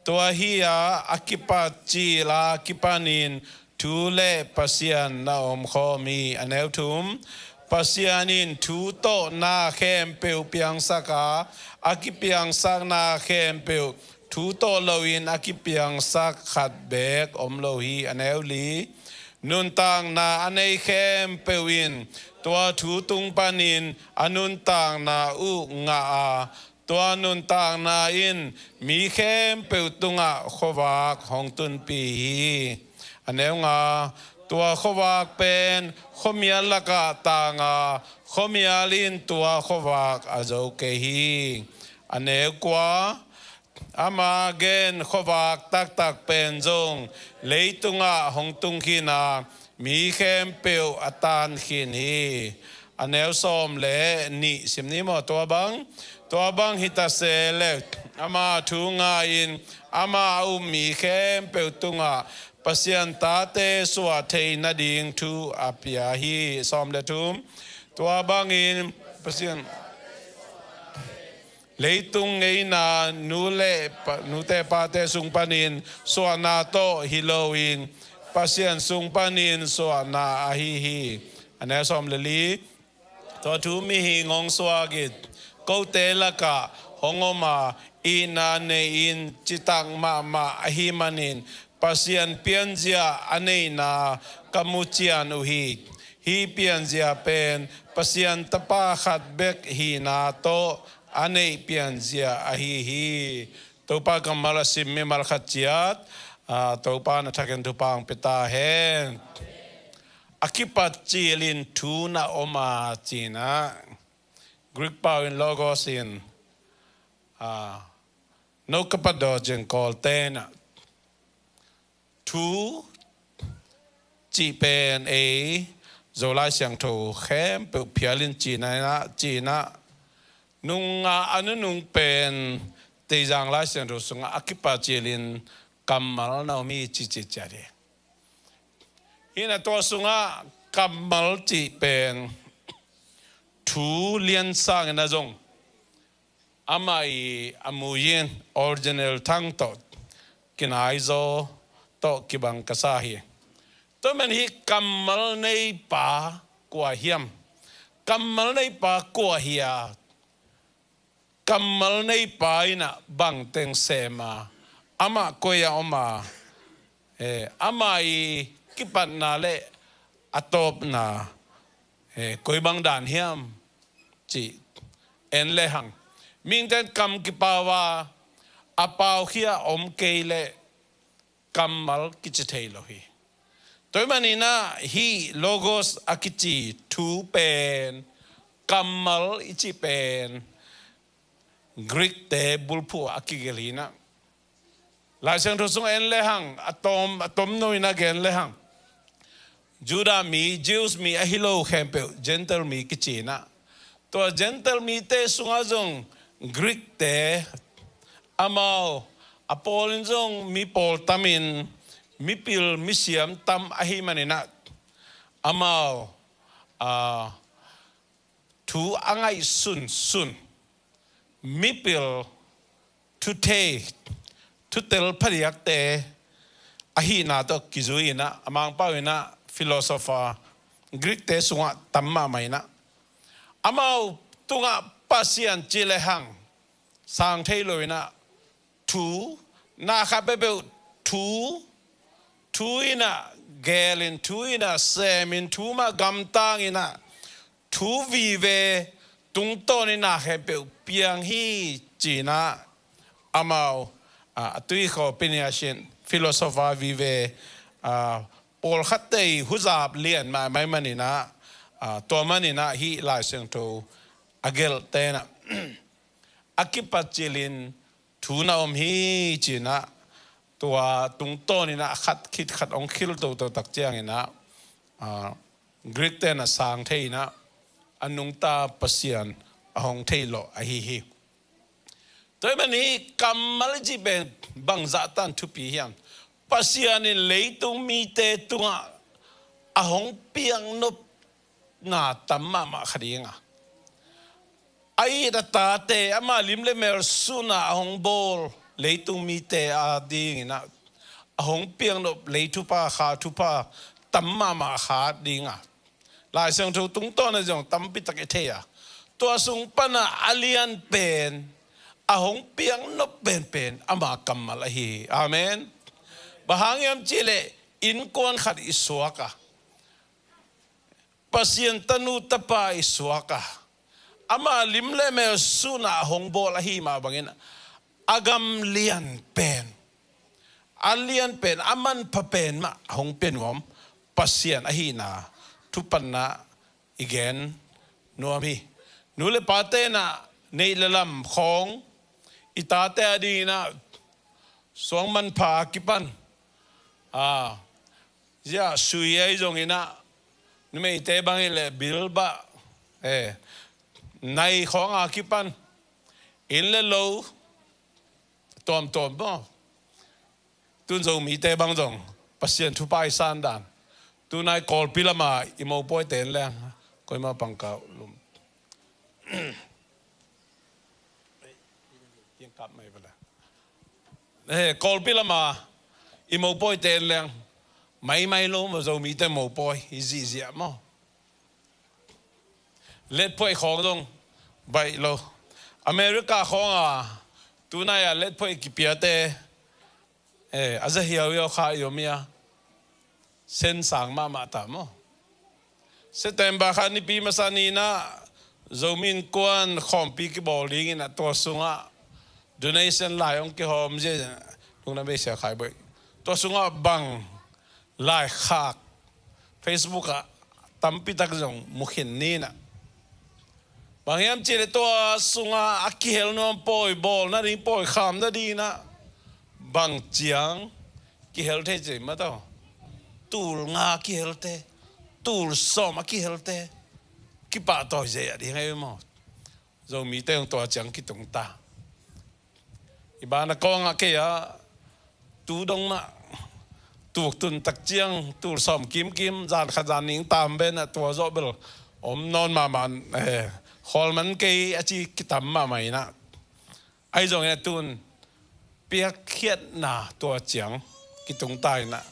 Tua hi a, a kipat cil a kipanin thu le Pasian na omkhawm hi. A neu thum, Pasian in thu tawh na khempeuh piangsak a, a kipiangsak na khempeuh thu tawh loin a kipiangsak khat beek om lo hi. A neu li, nuntakna a nei khempeuh in tua thu tung panin a nuntakna uh ngah a, tua nuntakna in mi khempeuh tungah khuavak hong tunpih hi. A neu nga, tua khuavak pen khuamial lakah tang a, khuamial in tua khuavak a zo kei hi. A neu kua, ama gen khuavak taktak pen zong leitungah hong tung khin a, mi khempeuh a tan khin hi. A neu sawm le nih sim ni maw. Tua bang, tua bang hi ta se le, ama thu ngai-in ama a um mi khempeuh tungah Pasian tate suah thei nading thu a pia hi. Sawm le thum, tua bangin Pasian leitung ngeina nu le pa, nute pate sung panin suahna tawh hi loin Pasian sung panin suahna ahi hi. A neu sawm le li, tua thu mihing hong suak in kote lakah hong om a, itna nei-in citak mahmah ahih manin Pasian pianzia a neihna ka mu cian uh hi. Hih pianzia pen Pasian Tapa khat bek hihna tawh a neih pianzia ahi hi. Topa kammal a sim mimal khat ciat, aa, Topa na thakin thupha hong pia ta hen. A kipat cilin thu na om a, ci-in ah, Greek pau in logos in, aa, no kapado cin Kawlte in ah, thu cih pen ei Zolai Siangtho khempeuh phial in cihna in ah, cihna nungah a nunung pen Teizang Lai Siangtho sungah a kipat cilin kammal na om hi ci ci ciat hi. Hi in ah tua sungah kammal cih pen thu lian sangin a zong amah i a muyin original thang tawh kinaizaw tawh kibang ka sa hi. Tua man hih kammal neipa kua hiam? Kammal neipa kua hi a? Kammal neipa in ah bangteng sem a, Amah koi a om a, eh, amah i kipatna le a tawpna, eh, koi bang dan hiam cih en lehang, mihingte in kam kipau a, a pau khia om kei leh kammal kici thei lo hi. Tua ahih manin ah hih logos a kici thu pen, kammal i cih pen Greek-te bulphuh a kigelh hi in ah, Lai Siangtho sung en lehang, a tom, a tomno in ah gen lehang, Judah mi, Jews mi ahi lo khempeuh Gentile mi kici in ah, tua Gentile mite sungah zong Greek-te, amau a pawl in zong mi pawl tam in, mipil misiam tam ahih manin ah, amau, a, thu a ngaihsunsun, mipil, thuthei, thutel phadiakte ahihna tawh kizui in ah, a Mangpau in ah philosopher, Greek-te sungah tam mahmah in ah, amau tungah Pasian ci lehang sang thei lo in ah, thu, na khat peuhpeuh thu, thu in ah geel in, thu in ah sem in, thu mah gamtang in ah, thu vive tungtawn in ah khempeuh piang hi ci in ah, amau, a, a tuikhawh Peniashin philosopher vive, a, pawlkhatte i huzap lian mahmah ahih manin ah, a, tua manin ah hih Lai Siangtho a gelhte in ah a kipat cilin thu na om hi ci in ah, tua tungtawn in ah khat khit khat hong khil toto tak ciangin ah, a, Greek-te in ah sang thei in ah, a nungta Pasian a hong theih lawh ahi hi. Tua ahih manin kammal i cih pen bangzah tan thupi hiam? Pasian in leitung mite tungah a hong piaknopna tam mahmah kha ding a, a it a tate, ama lim le mel sun a a hong bawl leitung mite a dingin ah, a hong piaknop lei thupha, kha thupha tam mahmah kha ding a, Lai Siangtho tungtawn ah zong tampi tak i thei a, tua sung pan ah a lian pen, a hong piaknop penpen ama kammal ahi hi. Amen. Bang hang hiam cih leh innkuan khat i suak a, Pasian tanu tapa i suak a, ama lim le mel sun a a hong bawl ahih mah bangin, a gam lian pen, a lian pen, a manpha pen mah a hong pia nuam Pasian ahihna thupha in ah i gen nuam hi. Nu le pate in ah neih le lam khawng, i tate a dingin ah suang manpha a kipan, a, zia sui ahi zongin ah, numeite bang hi leh bilbah, eh, nai khawng a kipan, inn le lo tuamtuam maw. Tun Zomite bang zong Pasian thupha i san dan. Tunai Kawlpi lama i mopawite in leng, koima pangkau lum. Eh, Kawlpi lama i mopawite in leng, maimai lo maw, Zomite mopawi i zihziah maw. Letphuai khawng zong baih lo. America khawng a tunai a letphuai kipiate, eh, a za hiauhiau kha i om hi a, sen sang mahmah ta maw. September kha nipi masa ni in ah Zomi Innkuan khawmpi kibawl dingin ah, tua sungah donation lai hong kihawm zia, lungdam ei Sia Khai Bawi. Tua sungah bang laikhak Facebook ah tampi tak zong mu khin ni in ah. Bang hiam cih leh tua sungah a kihel nuam pawi, bawl nading pawi, kham nading in ah bang ciang kihel thei ci mah tawh. Tul nga kihelte, tul sawm a kihelte, kipahtawi zei a ding ahi maw. Zomite hong tua ciang kitung ta. I ban a kawng ah kei a tu dong mah, tuk tun tak ciang tul sawm kimkim, zan khat zan nih tam ben a tua zawh bel om nawn mahmah, eh, khawl man kei a ci kitam mahmah in ah. Ahi zongin a tun piakkhiatna tua ciang kitung ta in ah,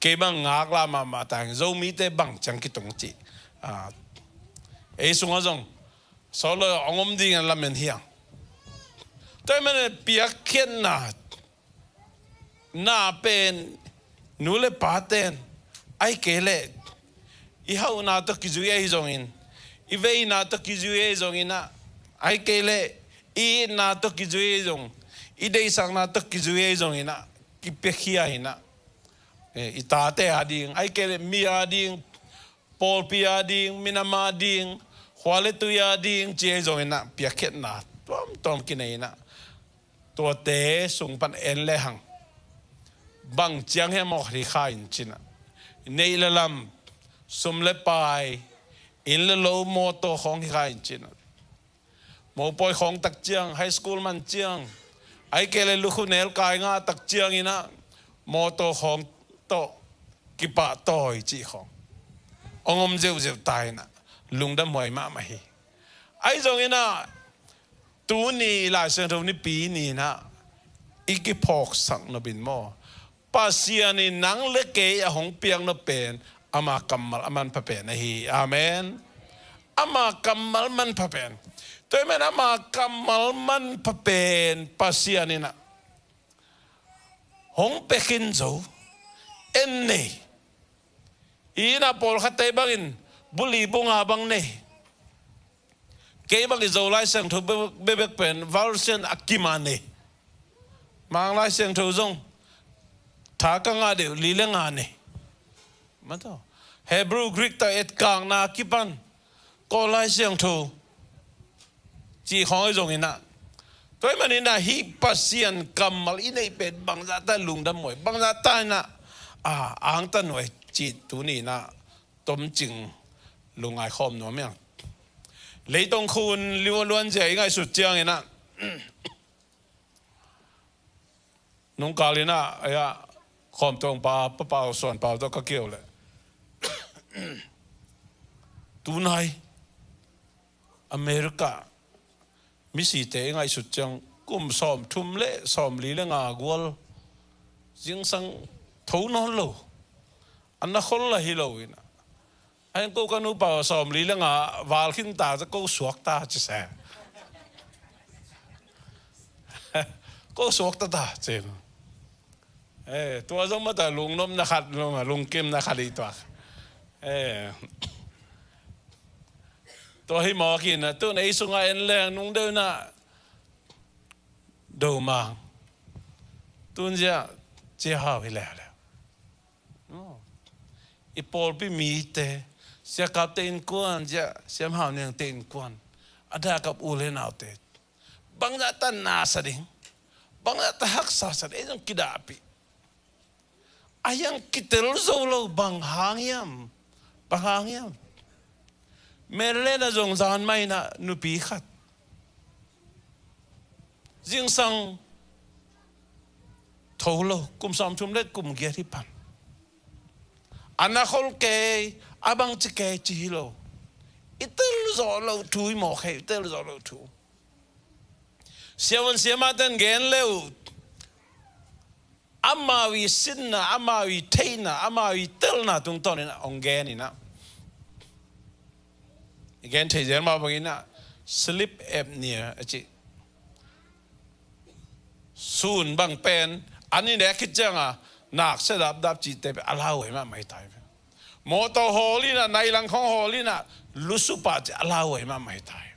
kei bang ngaklah mahmah ta in, Zomite bang ciang kitung cih, ah, ei sungah zong sawt lo hong om ding a lamen hi hang. Tua ahih manin piakkhiatna Na pen nu le pa ten, ahih kei leh i hauhna tawh kizui ahi zongin, i veina tawh kizui ahi zongin ah, ahih kei leh i itna tawh kizui ahi zong, i deihsakna tawh kizui ahi zongin ah, kipiakhia in ah, eh, i tate a ding, ahih kei leh mi a ding, pawlpi a ding, minam a ding, khua le tui a ding ci ahi zongin ah, piakkhiatna tuamtuam kinei in ah, tuate sung pan en lehang, bang ciang hiam aw hi kha in ci in ah, neih le lam, sum le pai, inn le lo, mawtaw khawng hi kha in ci in ah, mopawi khawng tak ciang, high school man ciang, ahih kei leh lukhu nel kai nga tak ciangin ah, mawtaw khawng tawh kipahtawi cih khawng hong om zeuhzeuh ta in ah, lungdam huai mahmah hi. Ahi zongin ah, tuni Lai Siangtho Nipi ni in ah, i kiphawksak nop in maw, Pasian in nang le kei a hong piak nop pen ama kammal a manpha pen ahi. Amen. Ama kammal manpha pen. Tua ahih manin ama kammal manpha pen Pasian in ah hong pia khin zo, en nei. I in ah pawlkhatte bangin bu li bu nga bang nei. Kei bang i Zo Lai Siangtho be-, bebek pen version a kim a nei. Mang Lai Siangtho zong tha ka ngah deuh li le nga nei. Maw taw. Hebrew, Greek tawh etkakna kipan Kawl Lai Siangtho cih khawng ahi zongin ah, tua ahih manin ah hih Pasian kammal i neih pen bangzah ta lungdam huai, bangzah ta in ah, a, angtan huai cih tuni in ah tomcing lungngai khawm nuam hi ing. Leitung khun liualuan zia i ngaihsut ciangin ah, nungkal in ah, ei ah, khawmtawng pa, Pa Pau Suan Pau tawh ka keu leh, tunai America misite i ngaihsut ciang kum sawmthum le sawmli le nga gual zingsang tho nawn lo, a na khol lah hi lo in ah, a heng ko ka nupa sawmli le nga val khin ta, ko suak ta ci se. Ko suak ta ta ci. Eh, tua zong mata lungnopna khat, lung, lungkimna khat i tuak. Eh. Tua hi mawk in ah, tun ei sungah en leng nungdeuh in ah, Domang, tun zia, zia hau hi leuleu. Oh. I pawlpi mite, Sia Kap te innkuan, zia, Siam Hau Niang te innkuan, a dak kap u le naute, bangzah ta nasa ding, bangzah ta haksa sa ding, ei zong kidahpih. A hiang kitel zo lo, bang hang hiam? Bang hang hiam? Maryland ah zong zan mah in ah nupi khat zingsang tho lo, kum sawmthum le kum giat hi pan. A na khol kei, a bangci kei ci hi lo. I tel zawh loh thu hi mawk hi, i tel zawh loh thu. Siavuan siamahte in gen le uh, amau i sinna, amau i theihna, amau i telna tungtawn in ah hong gen in ah, i gen thei zel mah bangin ah sleep apnea a ci. Sun bang pen an i nek khit ciangin naksia dapdap cihte pen a lauhuai mahmah hi ta hi ve. Mawtaw hawl in ah, nai lang khawng hawl in ah lusup pah cih a lauhuai mahmah hi ta hi.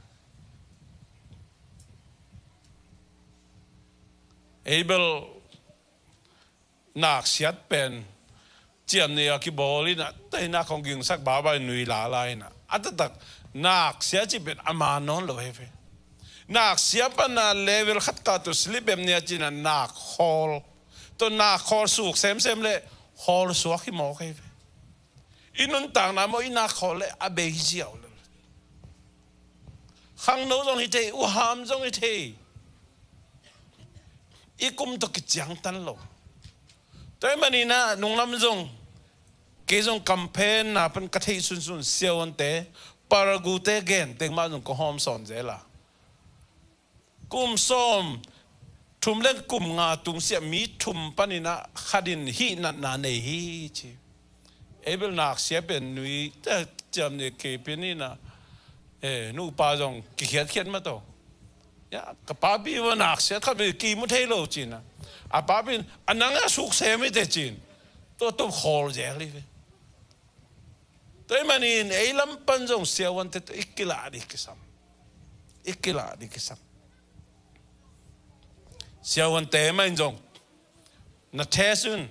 Ei bel naksiat pen ciamnuih a kibawl in ah, teinak hong gingsak baba in nui lala in ah, a taktak naksiat cih pen a man nawn lo hi ve. Naksiat pan a level khat kah tawh sleep apnea ci in ah nak hawl, tua nak hawl suk semsem le hawl suak hi mawk hi ve. I nuntakna maw, i nak hawl le a bei ziau le. Khangno zong hi thei, uham zong hi thei. I kum tawh kiciangtan lo. Tua ahih manin ah nunglam zong, kei zong campaign na pan ka theih sunsun siavuante, paragute gen teng mah zong ka hawm sawn zel a. Kum sawmthum le kum nga tungsiah mi thum panin ah khat in hih natna nei hi ci. Ei bel naksiat pen nui ta ciamnuih kei pen in ah, eh, nupa zong kikhiatkhiat mah tawh. Ya, ka papi va nak siat khat ve, ki mu thei lo ci-in a, a papi in a nang a suk sem hi te ci-in tua tup khawl zel hi ve. Tua ahih manin ei lam pan zong siavuante tawh i kilah ding kisam. I kilah ding kisam. Siavuante mah in zong na test un,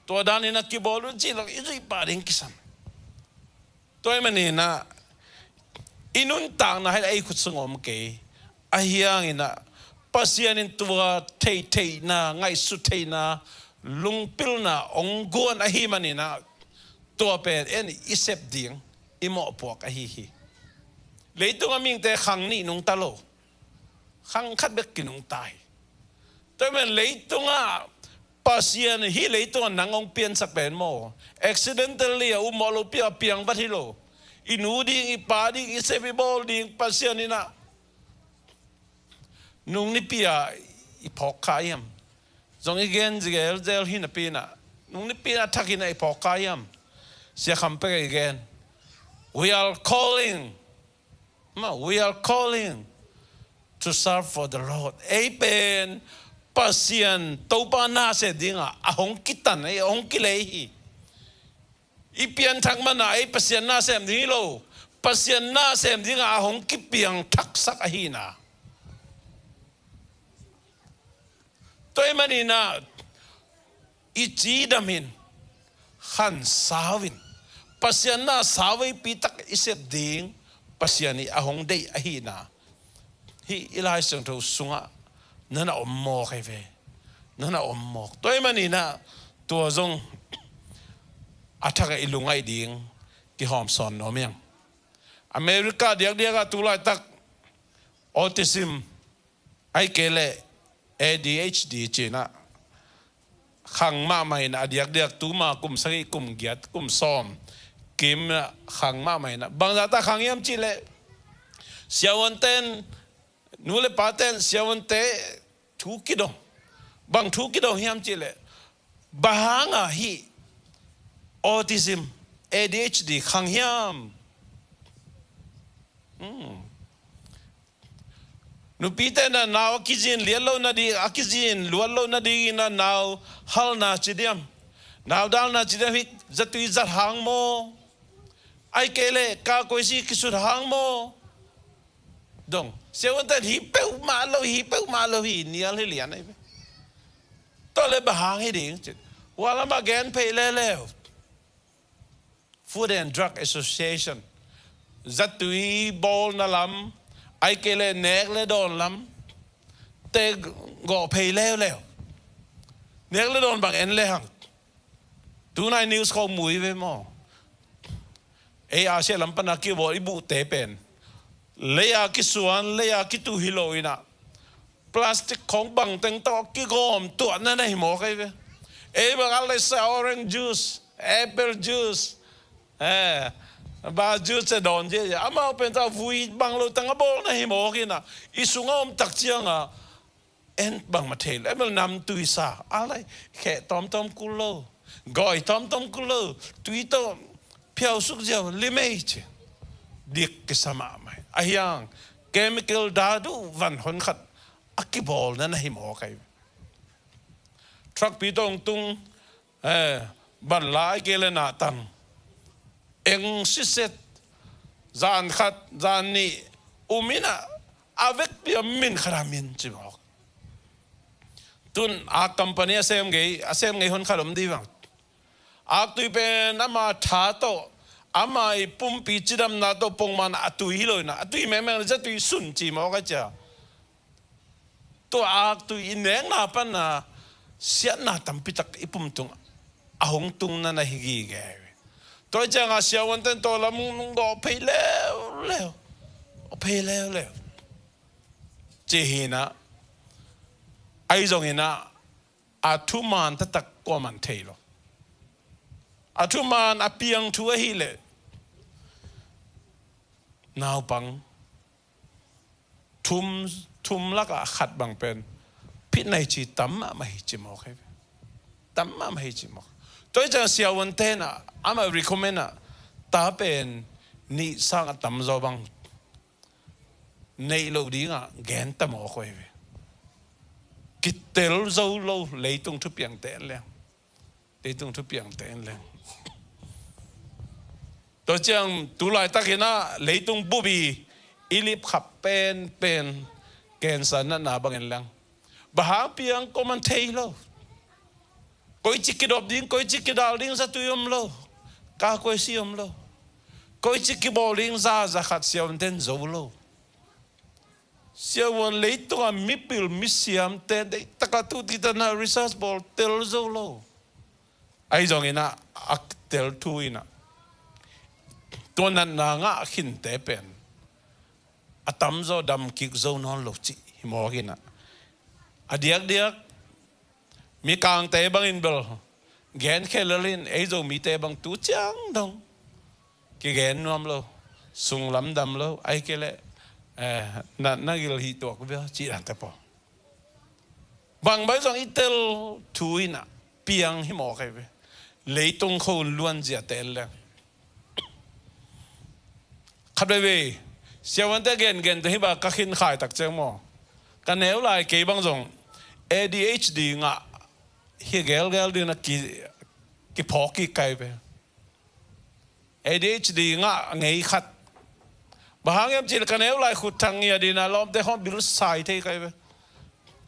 tua danin a kibawl un cih lo i zuih pah ding kisam. Tua ahih manin a, i nuntakna hi leh ei khut sung om kei. Ahih hangin a, Pasian in tua theihtheihna, ngaihsut theihna, lungpilna hong guan ahih manin a, tua pen en i sep ding, i mawhpuak ahi hi. Leitung a mihingte khang nih nungta lo, khang khat bek kinungta hi. Tua ahih manin leitungah Pasian, hih leitungah nang hong piansak pen maw, accidentally a ummawh lopi a piangvat hi lo. I nu ding, i pa ding, i sep i bawl ding Pasian in a nung nipi a i phawk kha hiam? Zong i gen zelzel hi napi in a, nung nipi in a thak in a i phawk kha hiam? Sia Kham Pek a i gen, "We are calling, ma, we are calling to serve for the Lord." Ei pen Pasian, Topa na sem dingah a hong kitan, a hong kilei hi. I pianthak man a ei Pasian na sem ding hi lo, Pasian na sem dingah a hong kipiangthaksak ahihna. Tua ahih manin a, i cidam in, khansau in, Pasian na sauvepi tak i sep ding Pasian in a hong deih ahihna hih i Lai Siangtho sungah na na om mawk hi ve. Na na om mawk. Tua ahih manin a, tua zong a thak a i lungngaih ding kihawm sawn nuam hi hang. America diakdiak ah tu laitak autism, ahih kei leh A D H D ci-in a khang mahmah in a, diakdiak tuma kum sagih, kum giat, kum sawm kim a khang mahmah in a. Bangzah ta khang hiam cih leh, siavuante'n, nu le pate'n siavuante thu kidong. Bang thu kidong hiam cih leh, bang hang a hih autism, A D H D khang hiam? Hmm. Nupite in a nau a kizin liat loh nading, a kizin luat loh nadingin a nau halna ci diam, nau dalna ci diam, hih zatui zat hang maw? Ahih kei leh ka koisi kisut hang maw? Dong, siavuante'n hih peuhmah lo, hih peuhmah lo hi, nial hi lian ahi ve. Tua leh bang hang hi ding ci. Hua lamah gen phei leuleu. Food and Drug Association, zatui bawlna lam, ahih kei leh nek le dawn lam te gawh phei leuleu. Nek le dawn bang en le hang. Tunai news khawng mu hi ve maw. Ei Asia lam pan a kibawl i buhte pen lei a kisuan, lei a kitu hi lo in a, plastic khawng bangteng tawh kigawm tuahna na hi mawk ahi ve. Ei bang a lei sa orange juice, apple juice, eh, bang juice a dawn ziahziah, amau pen tawh vui bang lo tang a bawlna hi mawk in a, i sungah om tak ciang a, en bangmah thei lo, ei bel namtui sa, a lei kheh tawmtawm kul lo, gawi tawmtawm kul lo, tui tawh phiausuk ziau lim ei ci. Dik kisa mahmah hi. Ahih hang chemical dadu van honkhat a kibawlna na hi mawk ahi. Truck pi tawh hong tung, eh, ban la ahih kei leh na tang, eng siset, zan khat, zan nih um in a, a vekpi a min khat a min ci mawk. Tun a company a sem ngei, a sem ngei honkhat om ding bang. Aktui pen ama tha tawh, ama i pumpi cidamna tawh pongman a tui hi lo in a, a tui mengmeng le zatui sun ci mawk a cia. Tua aktui i nekna pan a siatna tampi tak i pum tungah a hong tungna na hi gige. Tua ciang a siavuante'n tua lam hong gawh phei leuleu, gawh phei leuleu ci hi in a, ahi zongin a, a thuman taktak kuaman thei lo. A thuman a piang thu ahih leh, naupang thum, thum lakah khat bang pen phit nai ci tam mahmah hi ci mawk ahi ve. Tam mahmah hi ci mawk. Tua hi ciang siavuante'n a, amah recommend a, ta pen nih sang a tamzaw bang neih loh dingah gen ta mawk uh hi ve. Kitel zo lo leitung thupiangte in leng. Leitung thupiangte in leng. Tua ciang tu laitakin ah leitung bup i i lipkhap penpen cancer natna bangin leng. Bang hang piang ko man thei lo. Koici kidop ding, koici kidal ding zatui om lo. Ka koici om lo. Koici kibawl ding za, za khat siavuanten zo lo. Siavuan leitungah mipil misiamte deihtaka tu titanah research bawl tel zo lo. Ahi zongin ah a tel thu in ah tua natna ngah khinte pen a tamzaw dam kik zo nawn lo cih hi mawk in ah a diakdiak Mikangte bangin bel gen khelel in ei Zomite bang tu ciang dong kigen nuam lo, sunglam dam lo, ahih kei leh eh, na, na gil hi tuak bia cih dante pawl. Bang bai zong i tel thu in ah piang hi mawk hi ve. Leitung khong luanziate leng. Khat veivei siavuante gengen te hi ba ka khin khai tak ciang maw. Ka neu lai kei bang zong A D H D ngah hi gelgel ding na ki, kiphawk kik kai ve. A D H D ngah ngei khat. Bang hang hiam cih leh ka neu lai khut thang ngiat in ah lawmte khong bil sai thei kai ve.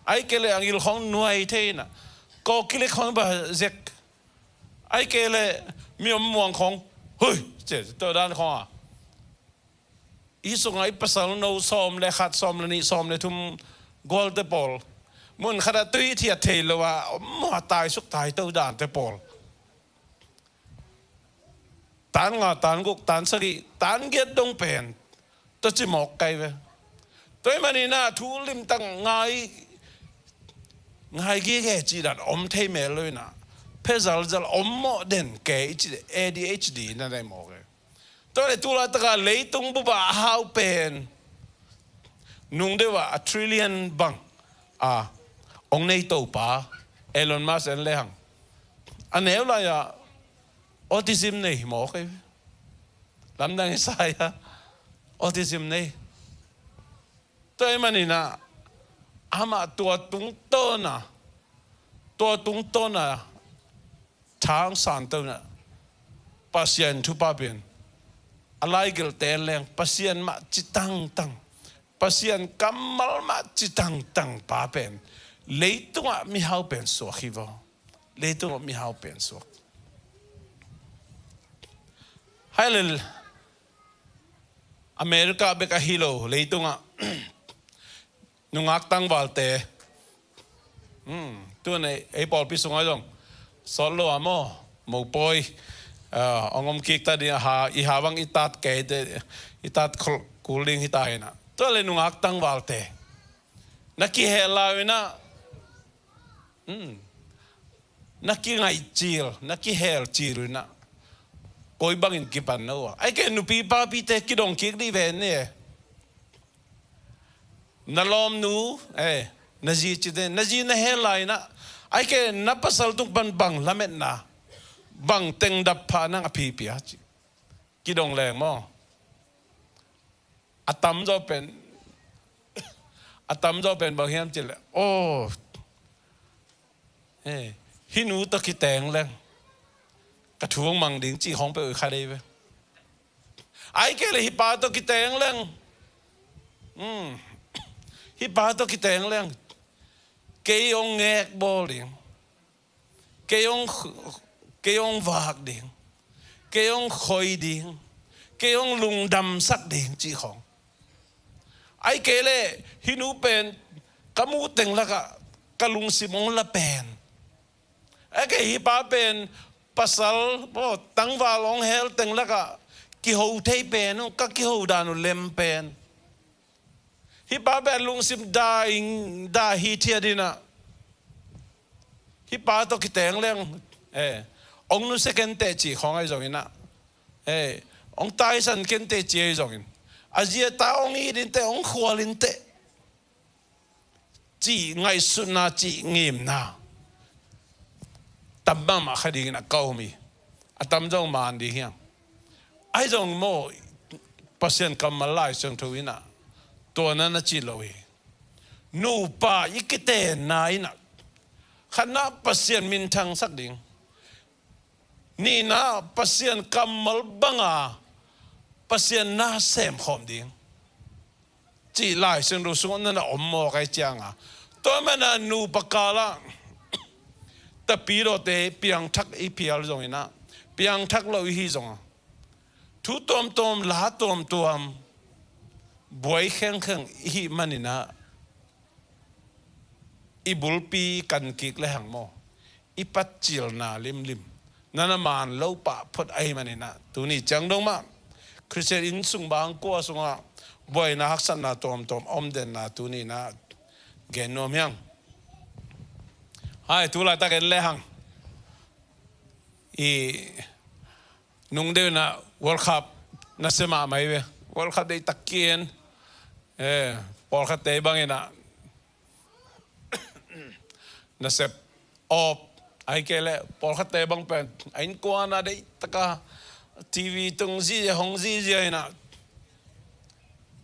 Ahih kei leh a ngil khong nuai thei in ah. Kaw kilik khong ba zek. Ahih kei leh mi om muang khong. Hui, ci, tua dan khong a. I sungah i pasal no sawm le khat, sawm le nih, sawm le thum gualte pawl. Mun khatah tui thiat thei lo a, om a tai suk tai to dante pawl. Tan nga, tan guk, tan sagih, tan giat dong pen tua ci mawk kai ve. Tua ahih manin ah thu limtak ngai, ngai gige cih dan om thei mel lo in ah phe zalzal om mawh den kei i cih A D H D na nei mawk e. Tua leh tu laitakah leitung bup ah a hau pen nung deuh ah a trillion bang a ong nei topa Elon Musk en le hang a neu lai ah autism nei hi mawk e. Lamdang i sai a autism nei. Tua ahih manin ah amah tua tungtawn a, tua tungtawn a thang santo in ah Pasian thupha pen a laigelhte leng Pasian mah ci tangtang, Pasian kammal mah ci tangtang pa pen leitungah mihau pen suak hi vaw. Leitungah mihau pen suak. Hai le America bek ahi lo leitungah nungak tangvalte. Hmm, tu-in ei, ei pawlpi sungah zong sawt lo a maw, mopawi, ah, ong om kik ta ding a, ha, i ha bang i tat kei te, i tat khol, kul ding hi ta hi in ah. Tua leh nungak tangvalte na kihel lai uh in ah, hmm, na kingaih cil, na kihel cil uh in ah koi bangin kipan na uh a. Ahih kei leh nupi papite kidong kik dih ven ni e. Na lawmnu, eh, na zi cite, na zi na hel lai in ah, ahih kei leh na pasal tung pan bang lametna, bang teng dap pha nang a phipi a ci. Kidong leng maw. A tamzaw pen, a tamzaw pen bang hiam cih leh, oh, eh, hih nu tawh kiteng leng ka thu hong mang ding cih khawng peuh i kha dei ve. Ahih kei leh hih pa tawh kiteng leng, hmm, hih pa tawh kiteng leng kei hong ngek bawl ding, kei hong, kei hong vak ding, kei hong khoi ding, kei hong lungdamsak ding cih khawng. Ahih kei leh hih nu pen ka muh teng lakah ka lungsim hong la pen. Ahih kei leh hih pa pen pasal, maw, tangval hong hel teng lakah kiho thei pen uh, ka kiho dan uh lem pen. Hih pa pen lungsim dah in, dah hithiat in ah, hih pa tawh kiteng leng, eh, hong nusia kenteh cih khawng ahi zongin ah, eh, hong taisan kenteh cih ahi zongin, a zi a ta hong it inteh, hong khual inteh cih ngaihsutna, cih ngimna tam mahmah kha dingin a ka om hi. A tamzaw man ding hiam? Ahi zong maw, Pasian kammal Lai Siangtho in ah Tua na na cih lo hi. Nupa i kitenna in ah, khatna Pasian minthangsak ding, nihna Pasian kammal banga Pasian na semkhawm ding cih Lai Siangtho sungah na na om mawk ahih cianga, tua mana nupa kalah tapidawte piangthak i phial zongin ah, piangthak lo i hi zongah, thu tuamtuam, la tuamtuam, buai khengkheng i hih manin ah, i bulpi kan kik lehang maw, i patcilna limlim, na na man lo pah phot ahih manin ah, tuni ciang dong mah Khristian inn sung bang kua sungah buaina haksatna tuamtuam om denna tuni in ah gen nuam hi hang. Hai, tu laitak en lehang i nung deuh in ah World Cup nasia mahmah hi ve. World Cup deihtak kei in, eh, pawlkhatte bangin ah nasep awp, ahih kei leh pawlkhatte bang pen a innkuan ah deihtaka TV tung zizia, hong zizia in ah,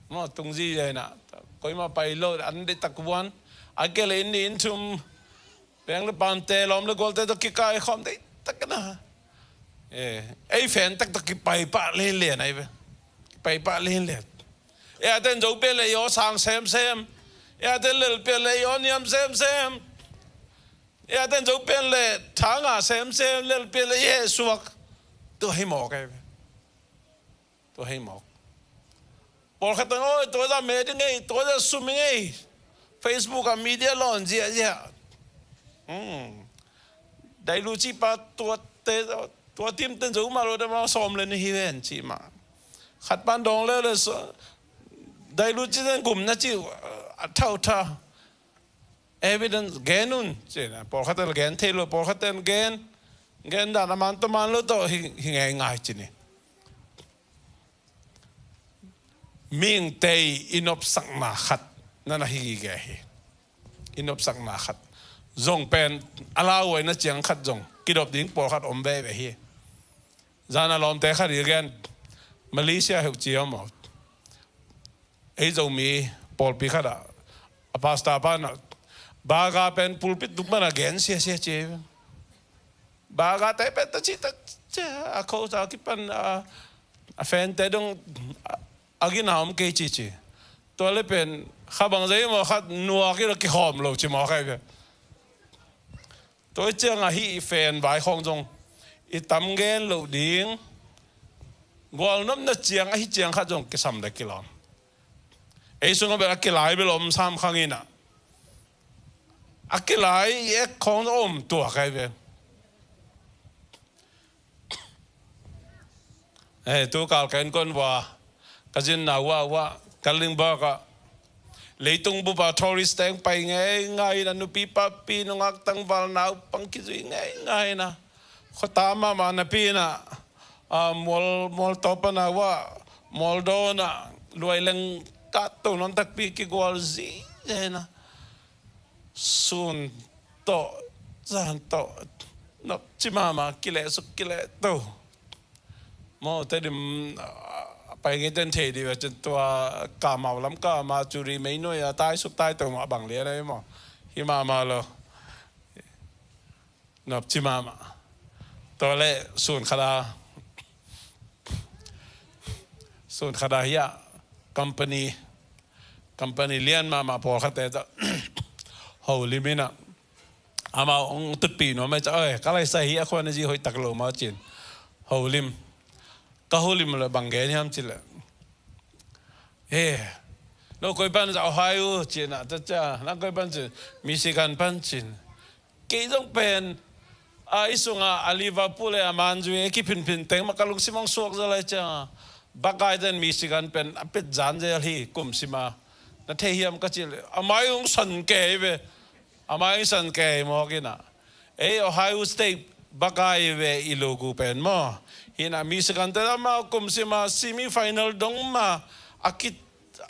maw, tung zizia in ah, koimah pai lo, an deihtak vuan, ahih kei leh inn nih inn thum, veng le pante, lawm le gualte tawh kikaikhawm deihtak in ah, eh, ei fan tak tawh kipai pah lenlen ahi ve. Kipai pah lenlen. Ei a ten zo pian leh i aw sang semsem. Ei a ten lel pian leh i aw niam semsem. Ei a ten zo pian leh tha ngah semsem, lel pian leh i heh suak. Tua hi mawk ahi ve. Tua hi mawk. Pawlkhat teng, oi, tua zah me ding ei, tua zah sum ding ei. Facebook ah media lawn ziahziah. Hmm. Dailuci pa tuate, tua team ten zo mah lo, dama sawm le nih hi ven ci mah. Khat pan dawng leuleu, Dailuci ten gum na ci, a thauhtha. Evidence gen un ci na, pawlkhat ten gen thei lo, pawlkhat ten gen, gen dan a man tawh man lo tawh hi, hi ngeingai ci ni. Mihingte i nopsakna khat na na hi gige hi. I nopsakna khat zong pen a lauhuaina ciang khat zong kidop ding pawlkhat om veve hi. Zan a lawmte khat i gen, Malaysia heuh ci om aw. Ei Zomi pawlpi khat ah a pastor pa in ah baga pen pulpit tung pan a gen siasia ci. Bagate pen ta ci ta ci, a khosa a kipan a, a fante dong a, a gina om kei ci ci. Tua le pen kha bang zai maw, khat nuak i lo kikhawm lo ci maw kha i pen. Tua i ciang ahi i fan vai khawng zong i tam gen loh ding. Gualnopna ciang ahi ciang khat zong kisam le kilawm. Ei sungah bel a kilai bel om sam khang in ah, a kilai i ek khawng om tuak ahi ve. Eh, tu kal ka innkuan vua ka zinna uah uah Kalingborg ah leitung bup ah tourist teng pai ngeingai in ah, nupi papi nungak tangval naupang kizui ngeingai in ah, khuata mahmah napi in ah, ah, mual, mual tawp a na uah mual dawn ah luai leng kahto nawn takpi kigual zizia in ah, sun tawh zan tawh nopci mahmah, kilehsuk kilehto. Maw, Tedim, ah, pai ngei ten thei dih ve cin tua kamau lam kama curi meinuai a taisuk taito mah bang lian ahi maw. Hi mahmah lo. Nopci mahmah. Tua le sun khat a, sun khat a hiah company, company lian mahmah pawlkhatte tawh holim in ah, amau hong tutpih nuam ahih ciang, oi, ka laisai hi a, khua na zi hoih tak lo maw cin holim. Ka holim le bang gen hiam ci le, eh, no koi pan, Ohio cin ah, ta cia, nang koi pan cin, Michigan pan cin. Kei zong pen a, i sungah a Liverpool le a Man U i kiphinphin teng mah ka lungsim hong suak zel ahih ciang a, Buckeye ten Michigan pen a pet zan zel hi, kum sima. Na thei hiam ka cih leh, a mai hong san kei ve. A mai hong san kei mawk in ah, ei Ohio State Buckeye ve i logo pen maw. Hi in ah Michigan ten amau kum sima semi final dong mah a ki,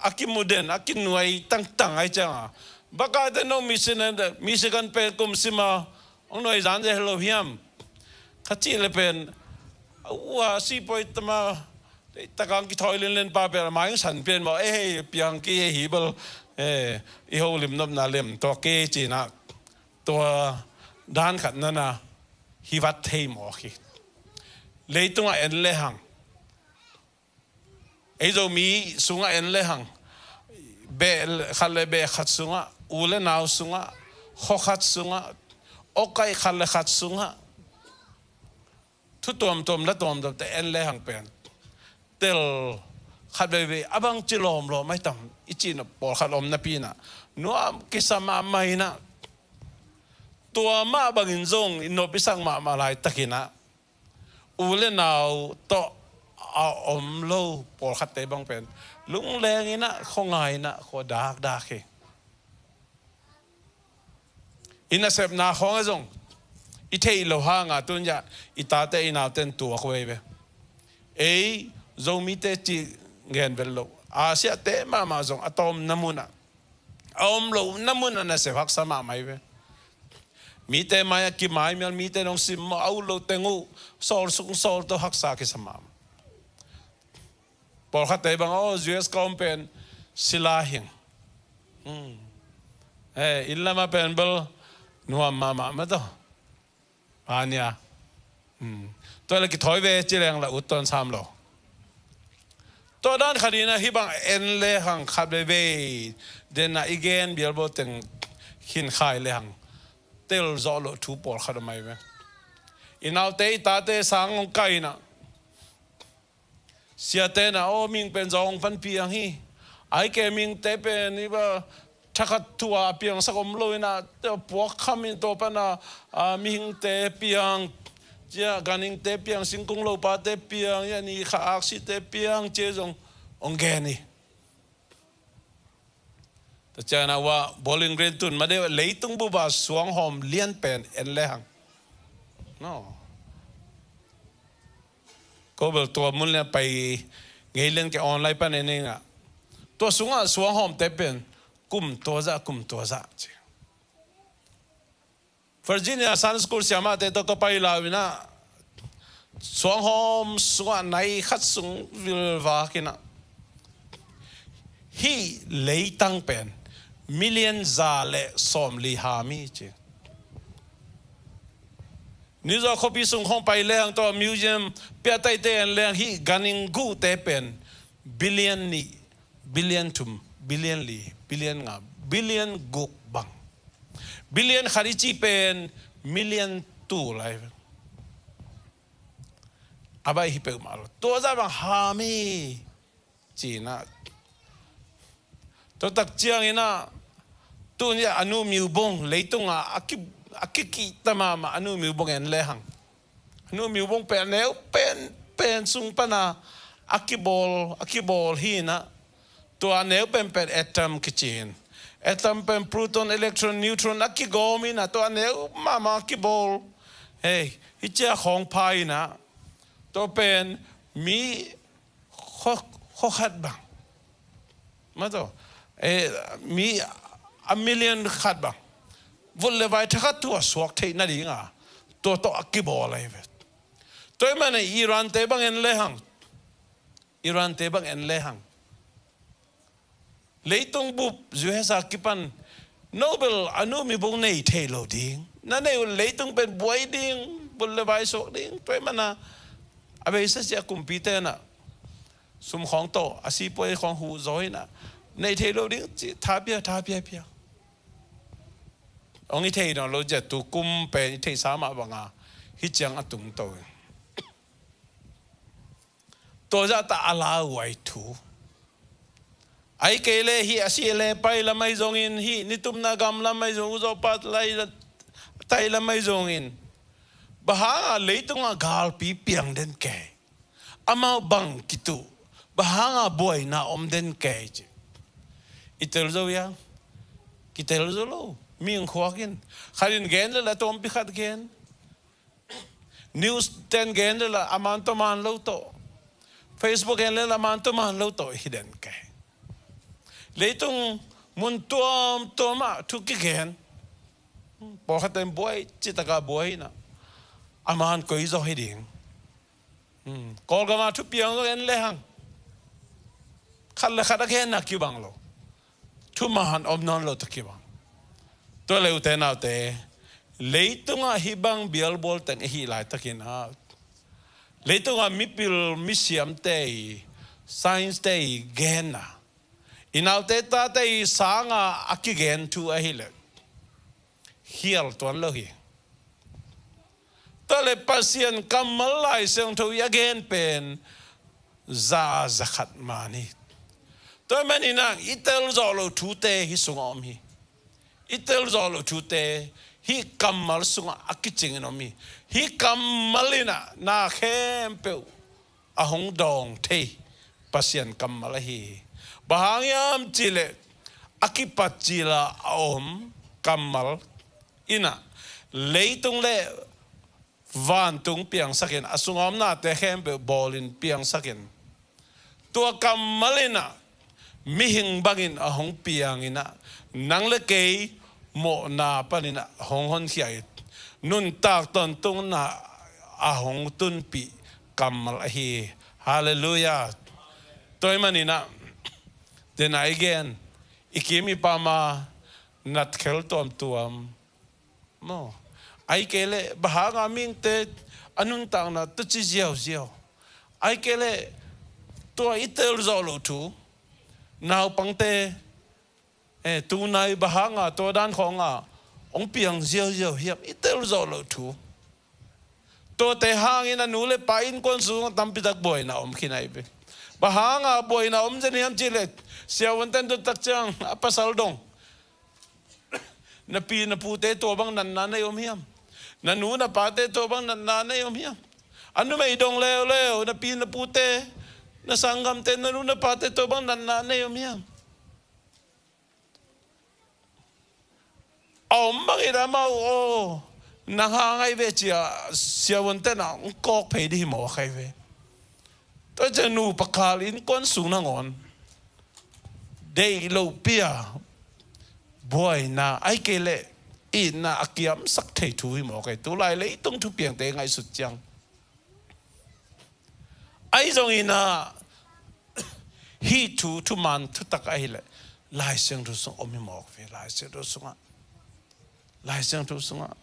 a kimu den, a kinuai tangtang ahih ciang a, Buckeye ten no Michigan, Michigan pen kum sima hong nuai zan zel lo hiam ka cih le pen, a ua sipuai tama Takang kithawi lenlen pa pen a mai san pian maw, eh, piang ki hi bel, eh, i holim nopna lem tua ke cina, tua dan khat nana hi vat thei maw khi. Leitungah en lehang, ei Zomi sungah en lehang, beh khat le beh khat sungah, u le nau sungah, khaw khat sungah, awkaih khat le khat sungah, thu tuamtuam la tuamtuam te en lehang pen tel khat veivei a bang ci lawmlawm ai tam i cihna pawlkhat om napi inah nuam kisa mahmah inah, tua mah bangin zong i nop i sak mahmah laitakinah u le nau tawh a om lo pawlkhatte bang pen lungleng inah khuangai inah khua dakdak hi. I nasepna khawngah zong i theih loh hanga tun-ah i tate i naute in tuak vei ve. Ei Zomite cih ngen vel lo, Asia-te mahmah zong a tawmna munah, a om lohna munah nasep haksa mahmah hi ve. Mite mai-ah kimaimial, mite nong simmawh a ut loh teng uh sawl sung sawl tawh haksa kisa mahmah. Pawlkhatte bang aw, U S ka om pen sila hing. Hmm. Eh, inn lamah pen bel nuam mahmah mah tawh. Ania. Hmm. Tua le kithawi ve ci leng la ut tuan sam lo. Tua dan khat inah hih bang en lehang khat veivei denah i gen bialbo teng khin khai lehang tel zawh loh thu pawlkhat a mai ve. I naute i tate sang hong kai inah siate na aw, ming pen zawng pan piang hi. Ai ke mingte pen i ba thakhat thu a piangsak om lo inah puak kham in tua pana, a, mihingte piang, cia ganhingte piang, singkung lopate piang, ia ni kha aksite piang cia zong hong gen hi. Tua ciangin a uah Bowling Green tun ma deuh leitung bup a suanghawm lian pen en lehang. No. Ko bel tua mun le pai ngei lian ke online pan en ing a. Tua sungah suanghawmte pen kum tua zah, kum tua zah ci. Virginia Sunday School siamahte tawh ka pai lau inah suanghawm sungah nai khat sung vilvak inah hih leitang pen million za le sawmli ham hi ci. New York khuapi sung khawng pai lehang tawh museum piataite en lehang hih ganhing guhte pen billion nih, billion thum, billion li, billion nga, billion guk bang. Billion khat i cih pen million tul lai. A baih hi peuhmah lo. Tua zah bang ham hi. Cinah. Tua tak cianginah tuni a nu miubung leitungah a ki, a kikihta mahmah a nu miubung en lehang. A nu miubung pen a neu penpen sung pana a kibawl, a kibawl hinah. Tua a neu penpen atom kici in. Atom pen proton, electron, neutron a kigawm inah tua a neu mahmah a kibawl. Hei, hih ciah khawng pha inah. Tua pen mi khaw, khaw khat bang. Mah tawh, eh, mi a million khat bang. Vut le vai thakhat thu a suak theih nadinga tua tawh a kibawl ahi ve. Tua ahih manin Iran-te bang en lehang. Iran-te bang en lehang. Leitung bup U S a kipan Nobel a nu miubung nei thei lo ding. Na nei uh leitung pen buai ding, vut le vai suak ding. Tua ahih mana a beisa ciah kumpite na sum khawng tawh a sipuai khawng huh zaw inah nei thei lo ding ci, tha pia, tha pia pia. Hong i thei nawn lo ciah tu kum pen i theihsa mah banga hih ciang a tungto in. Tua zahta a lauhuai thu. Ahih kei leh hih a sih le pai lam ahi zongin, hih nitupna gam lam ahi zong, uzawpa tai lam ahi zongin, bang hanga leitungah galpi piang den kei? Amau bang kituh? Bang hanga buaina om den kei ci? I tel zo ia? Kitel zo lo. Mihing khuak in khat in gen le la tawmpi khat gen. News ten gen le la a man tawh man lo tawh, Facebook gen le la a man tawh man lo tawh hi den kei. Leitung mun tuamtuamah thu kigen. Pawlkhat ten buai citaka buai inah a man koi zaw hi ding. Kawlgam ah thupiang zong en lehang khat le khat a genna kibang lo. Thuman om nawn lo tawh kibang. Tua leh ute naute, leitungah hih bang bialbual teng i hih laitakin ah, leitungah mipil misiamte i, science te i genna, i naute tate i sanga a kigen thu ahileh khial tuan lo hi. Tua leh Pasian kammal Lai Siangtho i a gen pen za, za khat man hi. Tua ahih manin ah i tel zawh loh thute hih sungah om hi. I tel zawh loh thute hih kammal sungah a kicingin om hi. Hih kammal in ah na khempeuh a hong dawng thei Pasian kammal ahi hi. Bang hang hiam cihleh a kipat cila a om kammal in ah leitung le vantung piangsakin, a sungah om nate khempeuh bawlin piangsakin, tua kammal in ah mihing bangin a hong piangin ah, nang le kei mawhna panin ah hong honkhia hi. Nuntak tawntungna a hong tunpih kammal ahi hi. Halleluiah. Tua ahih manin ah, den a i gen, i kim i pam a natkhel tuamtuam maw? Ahih kei leh bang hanga mihingte a nuntakna tua ci ziauziau? Ahih kei leh tua i tel zawh loh thu, naupangte, eh, tunai bang hanga tua dan khawnga hong piang ziauziau hiam? I tel zawh loh thu. Tuate hangin a nu le pa innkuan sungah tampitak buaina om khin ahi ve. Bang hanga buaina om zen hiam cihleh, siavuanten tua tak ciang a pasal dong, na pi na pute tua bang natna nei om hiam? Na nu na pate tua bang natna nei om hiam? A numei dong leuleu, na pi na pute, na sanggamte, na nu na pate tua bang natna nei om hiam? A om bangin amau aw, nang hang ahi ve ci-a siavuanten ah hong kawk phei ding hi mawk ahi ve. Tua ciang nupa kal innkuan sung nangawn deih lohpi-a buaina, ahih kei leh itna a kiamsak thei thu hi mawk ahi. Tulai leitung thupiangte ngaihsut ciang, ahi zongin ah hih thu thuman thutak ahileh Lai Siangtho sung om hi mawk ve. Lai Siangtho sungah, Lai Siangtho sungah,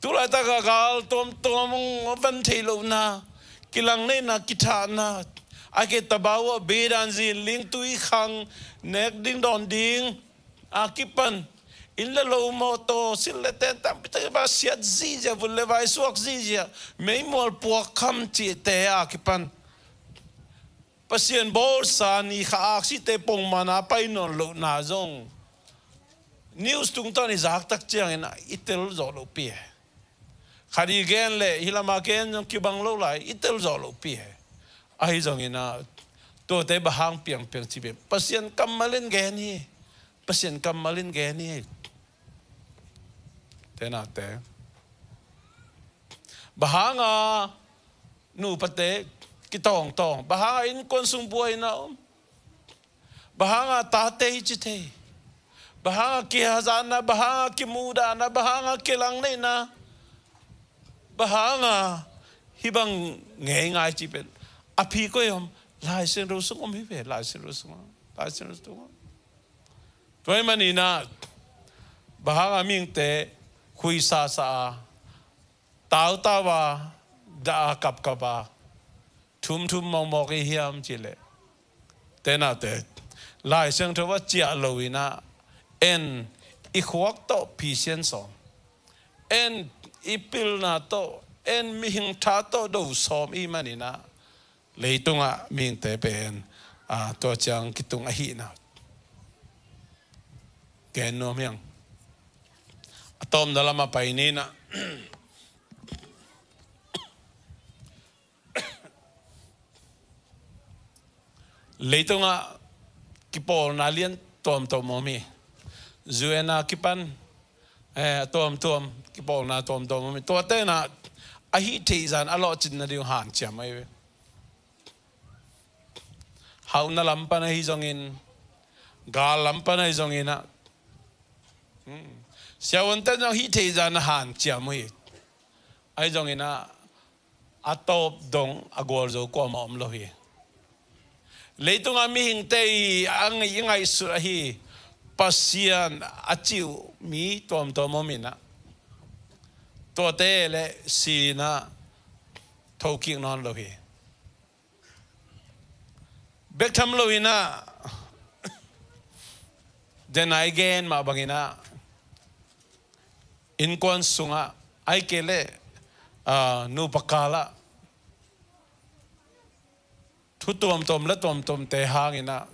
tulaitak a gal tuamtuam hong van theih lohna, kilangneihna, kithahna, a ke tabau ah bedan zin, lingtui khang, nek ding dawn ding a kipan, inn le lo, mawtaw, silh le ten tampitak i va siat zihziah, vut le vai suak zihziah, meimual puak kham cihte a kipan, Pasian bawlsa ni kha aksite pongmana pai nawn lohna zong news tungtawn i zaktak ciangin ah i tel zawh lohpi hi. Khat i gen leh hih lama gen zong kibang lo lai, i tel zawh lohpi hi. Ahi zongin ah tuate bang hang piangpiang ci ve, Pasian kammal in gen hi. Pasian kammal in gen hi. Tenate, bang hanga nupate kitawngtawng, bang hanga innkuan sung buaina om, bang hanga tate i ci thei, bang hanga kihazatna, bang hanga kimuhdahna, bang hanga kilangneihna, bang hanga hih bang ngeingai ci pen a phi koi om? Lai Siangtho sung om hi ve. Lai Siangtho sungah, Lai Siangtho sungah. Tua ahih manin ah bang hanga mihingte khuisasa a, tautau a, dah a, kapkap a, thumthum mawkmawk i hiam cihleh, tenate, Lai Siangtho a ciah lo in ah en i khuak tawh phisian sawm, en i pilna tawh, en mihing tha tawh do sawm i hih manin ah leitungah mihingte pen, a, tua ciang kitung ahihna gen nuam hi hang. A tawpna lamah pai ni in ah, leitungah kipawlna lian tuamtuam om hi. U N a kipan, eh, tuamtuam, kipawlna tuamtuam om hi. Tuate in ah a hih theih zah a lawhcinna ding hanciam ahi ve. Hauhna lam pan ahi zongin, gal lam pan ahi zongin ah, hmm, siavuanten zong hih theih zah a hanciam uh hi. Ahi zongin ah a tawp dong a gualzo kuamah om lo hi. Leitungah mihingte i a ngai-, i ngaihsut ahi Pasian a cih uh mi tuamtuam om inah, tuate le si inah thokik nawn lo hi. Bek tham lo inah, den a i gen mah bang inah, innkuan sungah, ahih kei leh, aa, nupa kalah thu tuamtuam la tuamtuamte hang inah,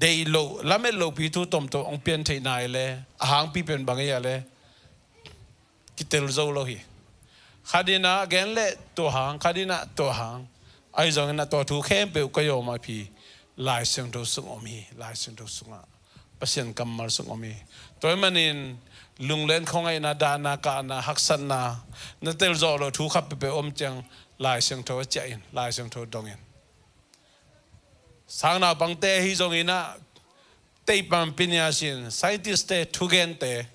deih loh, lamet lohpi thu tuamtuam hong pian theih nai le, a hangpi pen bang hi a le, kitel zo lo hi. Khat inah gen leh tua hang, khat inah tua hang. Ahi zong inah tua thu khempeuh ka yawm a phi Lai Siangtho sung om hi, Lai Siangtho sungah, Pasian kammal sung om hi. Tua ahih manin lunglen khuangaihna, dahna, kahna, haksatna, na tel zawh loh thu khat peuhpeuh om ciang Lai Siangtho a ciah in, Lai Siangtho dong in. Sang naupangte ahi zong inah, tei pampi ni a sin, scientist-te, thugente,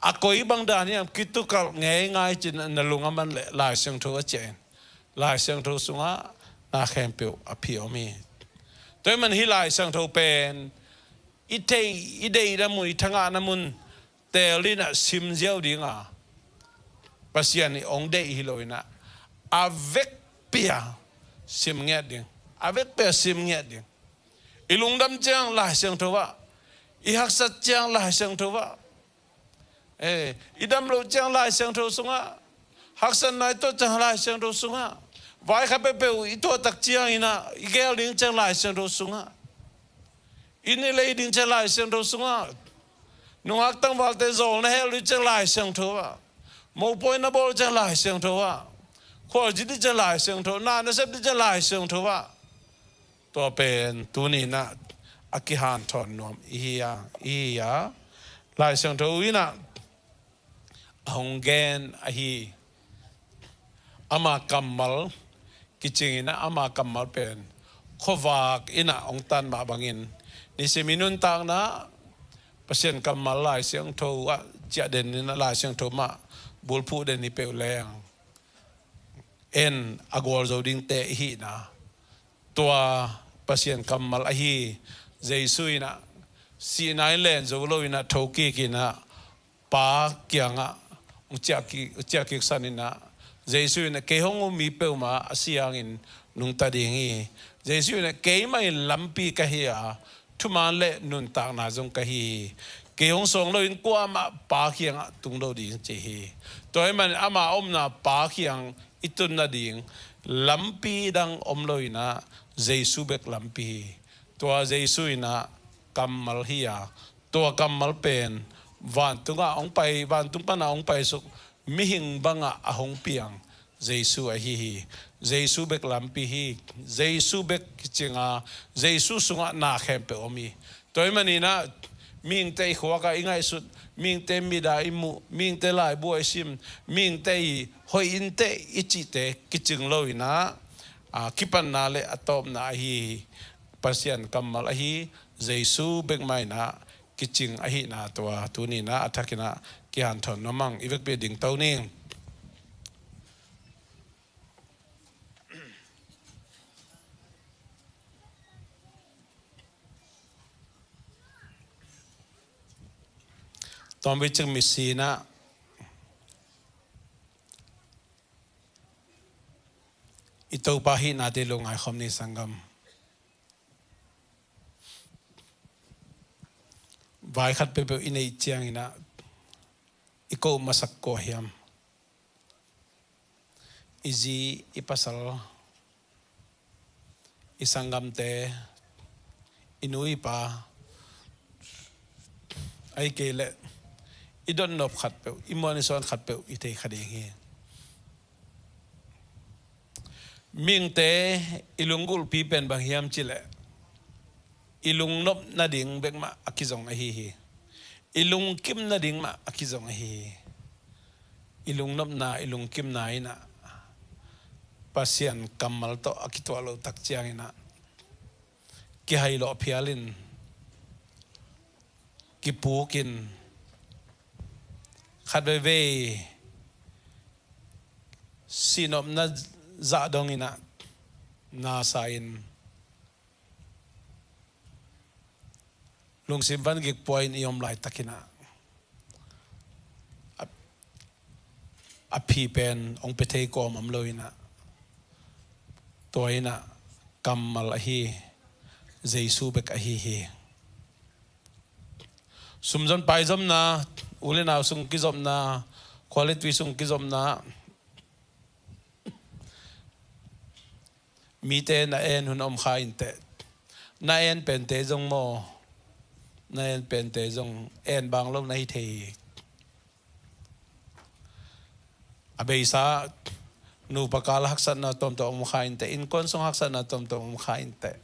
a koi bang dan hiam kitukalh ngeingai cin na lung a man leh Lai Siangtho a ciah in, Lai Siangtho sungah na khempeuh a phi om hi. Tua ahih man hih Lai Siangtho pen i theih, i deihna mun, i thangahna mun teel inah sim ziau ding a, Pasian i hong deih hi lo inah, a vekpi a sim ngiat ding, a vekpi a sim ngiat ding. I lungdam ciang Lai Siangtho ah, i haksat ciang Lai Siangtho ah, eh, i dam loh ciang Lai Siangtho sungah, haksatna i tuah ciang Lai Siangtho sungah, vai khat peuhpeuh i tuah tak ciang inah i geel ding ciang Lai Siangtho sungah, inn i lei ding ciang Lai Siangtho sungah, nungak tangvalte zawlna hel ding ciang Lai Siangtho ah, mopawi na bawl ciang Lai Siangtho ah, khualzin ding ciang Lai Siangtho, na na sep ding ciang Lai Siangtho ah. Tua pen tuni inah a kihanthawn nuam i hi a, i hi a. Lai Siangtho inah a hong gen ahi, ama kammal kicing inah, ama kammal pen khuavak inah hong tan mah bangin, nisim i nuntakna Pasian kammal Lai Siangtho ah ciah den inah, Lai Siangtho mah bulphuh den hi peuh leng, en a gualzo dingte i hihna, tua Pasian kammal ahi Jesu inah sihna in len zo lo inah, thokik inah Pa kiangah hong ciahkik, ciahkik san inah, Jesu inah kei hong um mi peuhmah a si hangin nungta ding hi. Jesu inah keimah in lampi ka hi a, thuman le nuntakna zong ka hi hi. Kei hong suang loin kuamah Pa kiangah tung lo ding ci hi. Tua ahih manin ama omna Pa kiang i tun nading lampi dang om lo inah, Jesu bek lampi hi. Tua Jesu inah kammal hi a, tua kammal pen vantungah hong pai, vantung panah hong paisuk, mihing bangah a hong piang Jesu ahi hi. Jesu bek lampi hi. Jesu bek kicing a, Jesu sungah na khempeuh om hi. Tua ahih manin ah, mihingte i khuak ah i ngaihsut, mihingte mit ah i muh, mihingte laibu ah i sim, mihingte i hoih inteh i cihte kicing lo inah, a, kipatna le a tawpna ahi Pasian kammal ahi Jesu bek mah inah kicing ahihna tua tuni inah a thak inah kihanthawn nuam ing. I vekpi dingto ning. Tawmvei ciang misi inah i Topa hihnate lo ngaikhawm ni sanggam. Vai khat peuhpeuh i neih ciang inah i ko masak kua hiam? I zi, i pasal, i sanggamte, i nu i pa, ahih kei leh i dotnop khatpeuh, i muan i suan khatpeuh i thei kha ding hi. Mihingte i lunggulhpi pen bang hiam cih leh, i lungnop nading bek mah a kizong ahi hi. I lungkim nading mah a kizong ahi hi. I lungnopna, i lungkimna inah Pasian kammal tawh a kituah loh tak ciang inah kihailawh phial in, kipuk in, khat veivei sihnopna zah dongin ah nasa in, lungsim van gik pua in i om laitakin ah a, a phi pen hong pia thei kawm om lo in ah, tua in ah kammal ahi, Jesu bek ahi hi. Sumzon paizomna, u le nau sung kizopna, khua le tui sung kizopna, mite na en hun om kha inteh. Na en pente zong maw, na en pente zong en bang lo na hi thei hi. A beisa nupa kal haksatna tuamtuam om kha inteh, innkuan sung haksatna tuamtuam om kha inteh.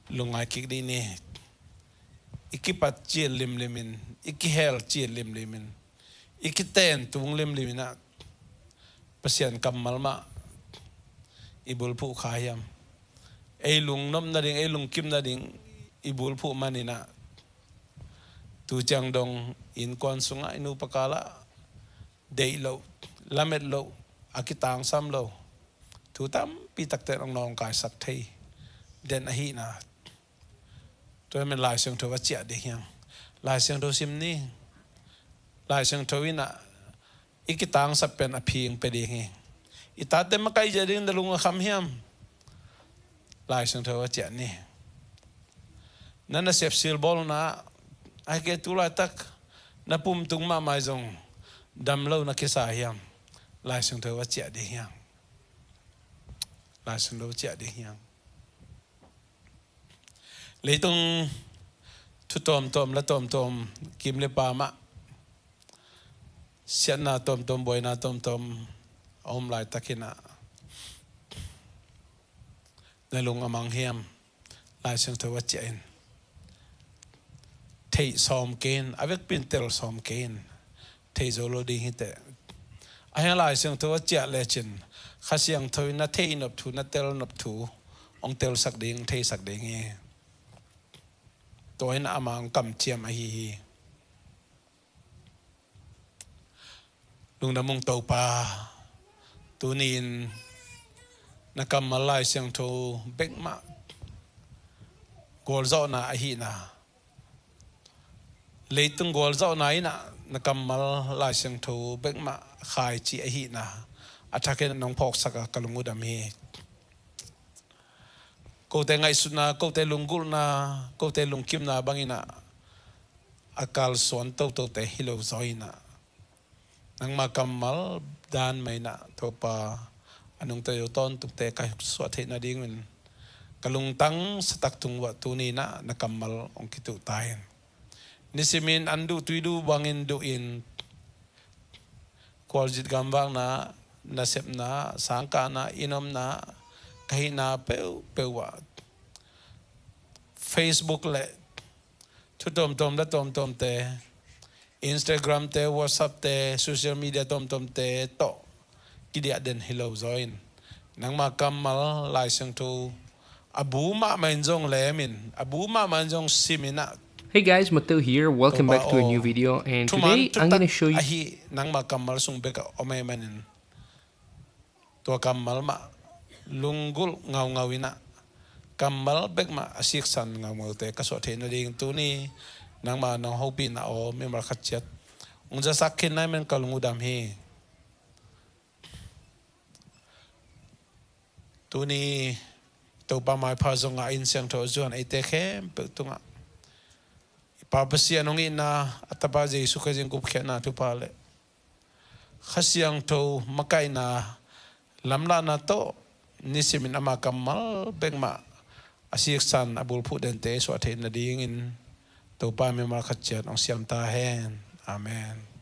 Lungngai kik dih ni. I kipat cil limlim in, i kihel cil limlim in, i kiten tung limlim in ah, Pasian kammal mah i bulphuh kha hiam? Ei lungnop nading, ei lungkim nading i bulphuh man in ah, tu ciang dong innkuan sungah, i nupa kal ah deih loh, lamet loh, a kitangsam lo thu tampi takte hong nawngkaisak thei den ahihna. Tua ahih manin Lai Siangtho va ciah ding hiam? Lai Siangtho sim ni. Lai Siangtho in ah i kitangsap pen a phi hong pia ding hi. I tate makaih ziah ding na lung a kham hiam? Lai Siangtho va ciah ni. Na nasep silbawlna ahih kei leh tu laitak na pum tung mahmah zong dam lo na kisa hiam? Lai Siangtho va ciah ding hiam? Lai Siangtho va ciah ding hiam? Leitung thu tuamtuam, la tuamtuam, kim le pam ah siatna tuamtuam, buaina tuamtuam a om laitakin ah, na lung a mang hiam? Lai Siangtho va ciah in. Theih sawm kei in, a vekpi in tel sawm kei in. Thei zo lo ding hi teh. Ahi hang Lai Siangtho va ciah lecin, Kha Siangtho in na theih nop thu, na tel nop thu hong telsak ding, theisak ding hi. Tua in ama hong kamciam ahi hi. Lungdam ung Topa, tuni-in na kammal Lai Siangtho bekmah gualzawhna ahihna, leitung gualzawhna in ah na kammal Lai Siangtho bekmah khaici ahihna a thakin nong phawksak a ka lung uh dam hi. Kote ngaihsutna, kote lunggulhna, kote lungkimna bangin ah a kalsuan totote hi lo zaw in ah, nangma kammal dan mah in ah Topa, a nungta zo tawntungte ka suah theih nadingin ka lungtang satak tung uah tuni in ah na kammal hong kituh ta in. Nisimin an duh tui duh bangin duh in, khualzin gamvakna, nasepna, sangkahna, inn omna, ka hihna peuhpeuh ah Facebook le thu tuamtuam, la tuamtuamte, Instagram te, WhatsApp te, social media tuamtuamte tawh kidiah den hi lo zaw in, nangma kammal Lai Siangtho a bu mahmah in zong lem in, a bu mahmah in zong sim in ah. Hey guys, Matteo here. Welcome back to a new video. And today I'm gonna show you, ahi nangma kammal sung bek a om ahih manin, tua kammal mah lunggulh ngaungau in ah, kammal bekmah a siksan ngaumaute ka suah theih nading tuni nangma nong hopihna aw mimal khat ciat hong zasak khin na hih manin ka lung uh dam hi. Tuni Topa maipha zongah inn siangtho a zuan eite khempeuh tungah i Pa Pasian hong itna, a Tapa Jesu Khrih in gupkhiatna thupha le Kha Siangtho makaihna, lamlahna tawh nisimin ama kammal bekmah a siksan a bulphuh dente suah theih nadingin Topa mimal khat ciat hong siam ta hen. Amen.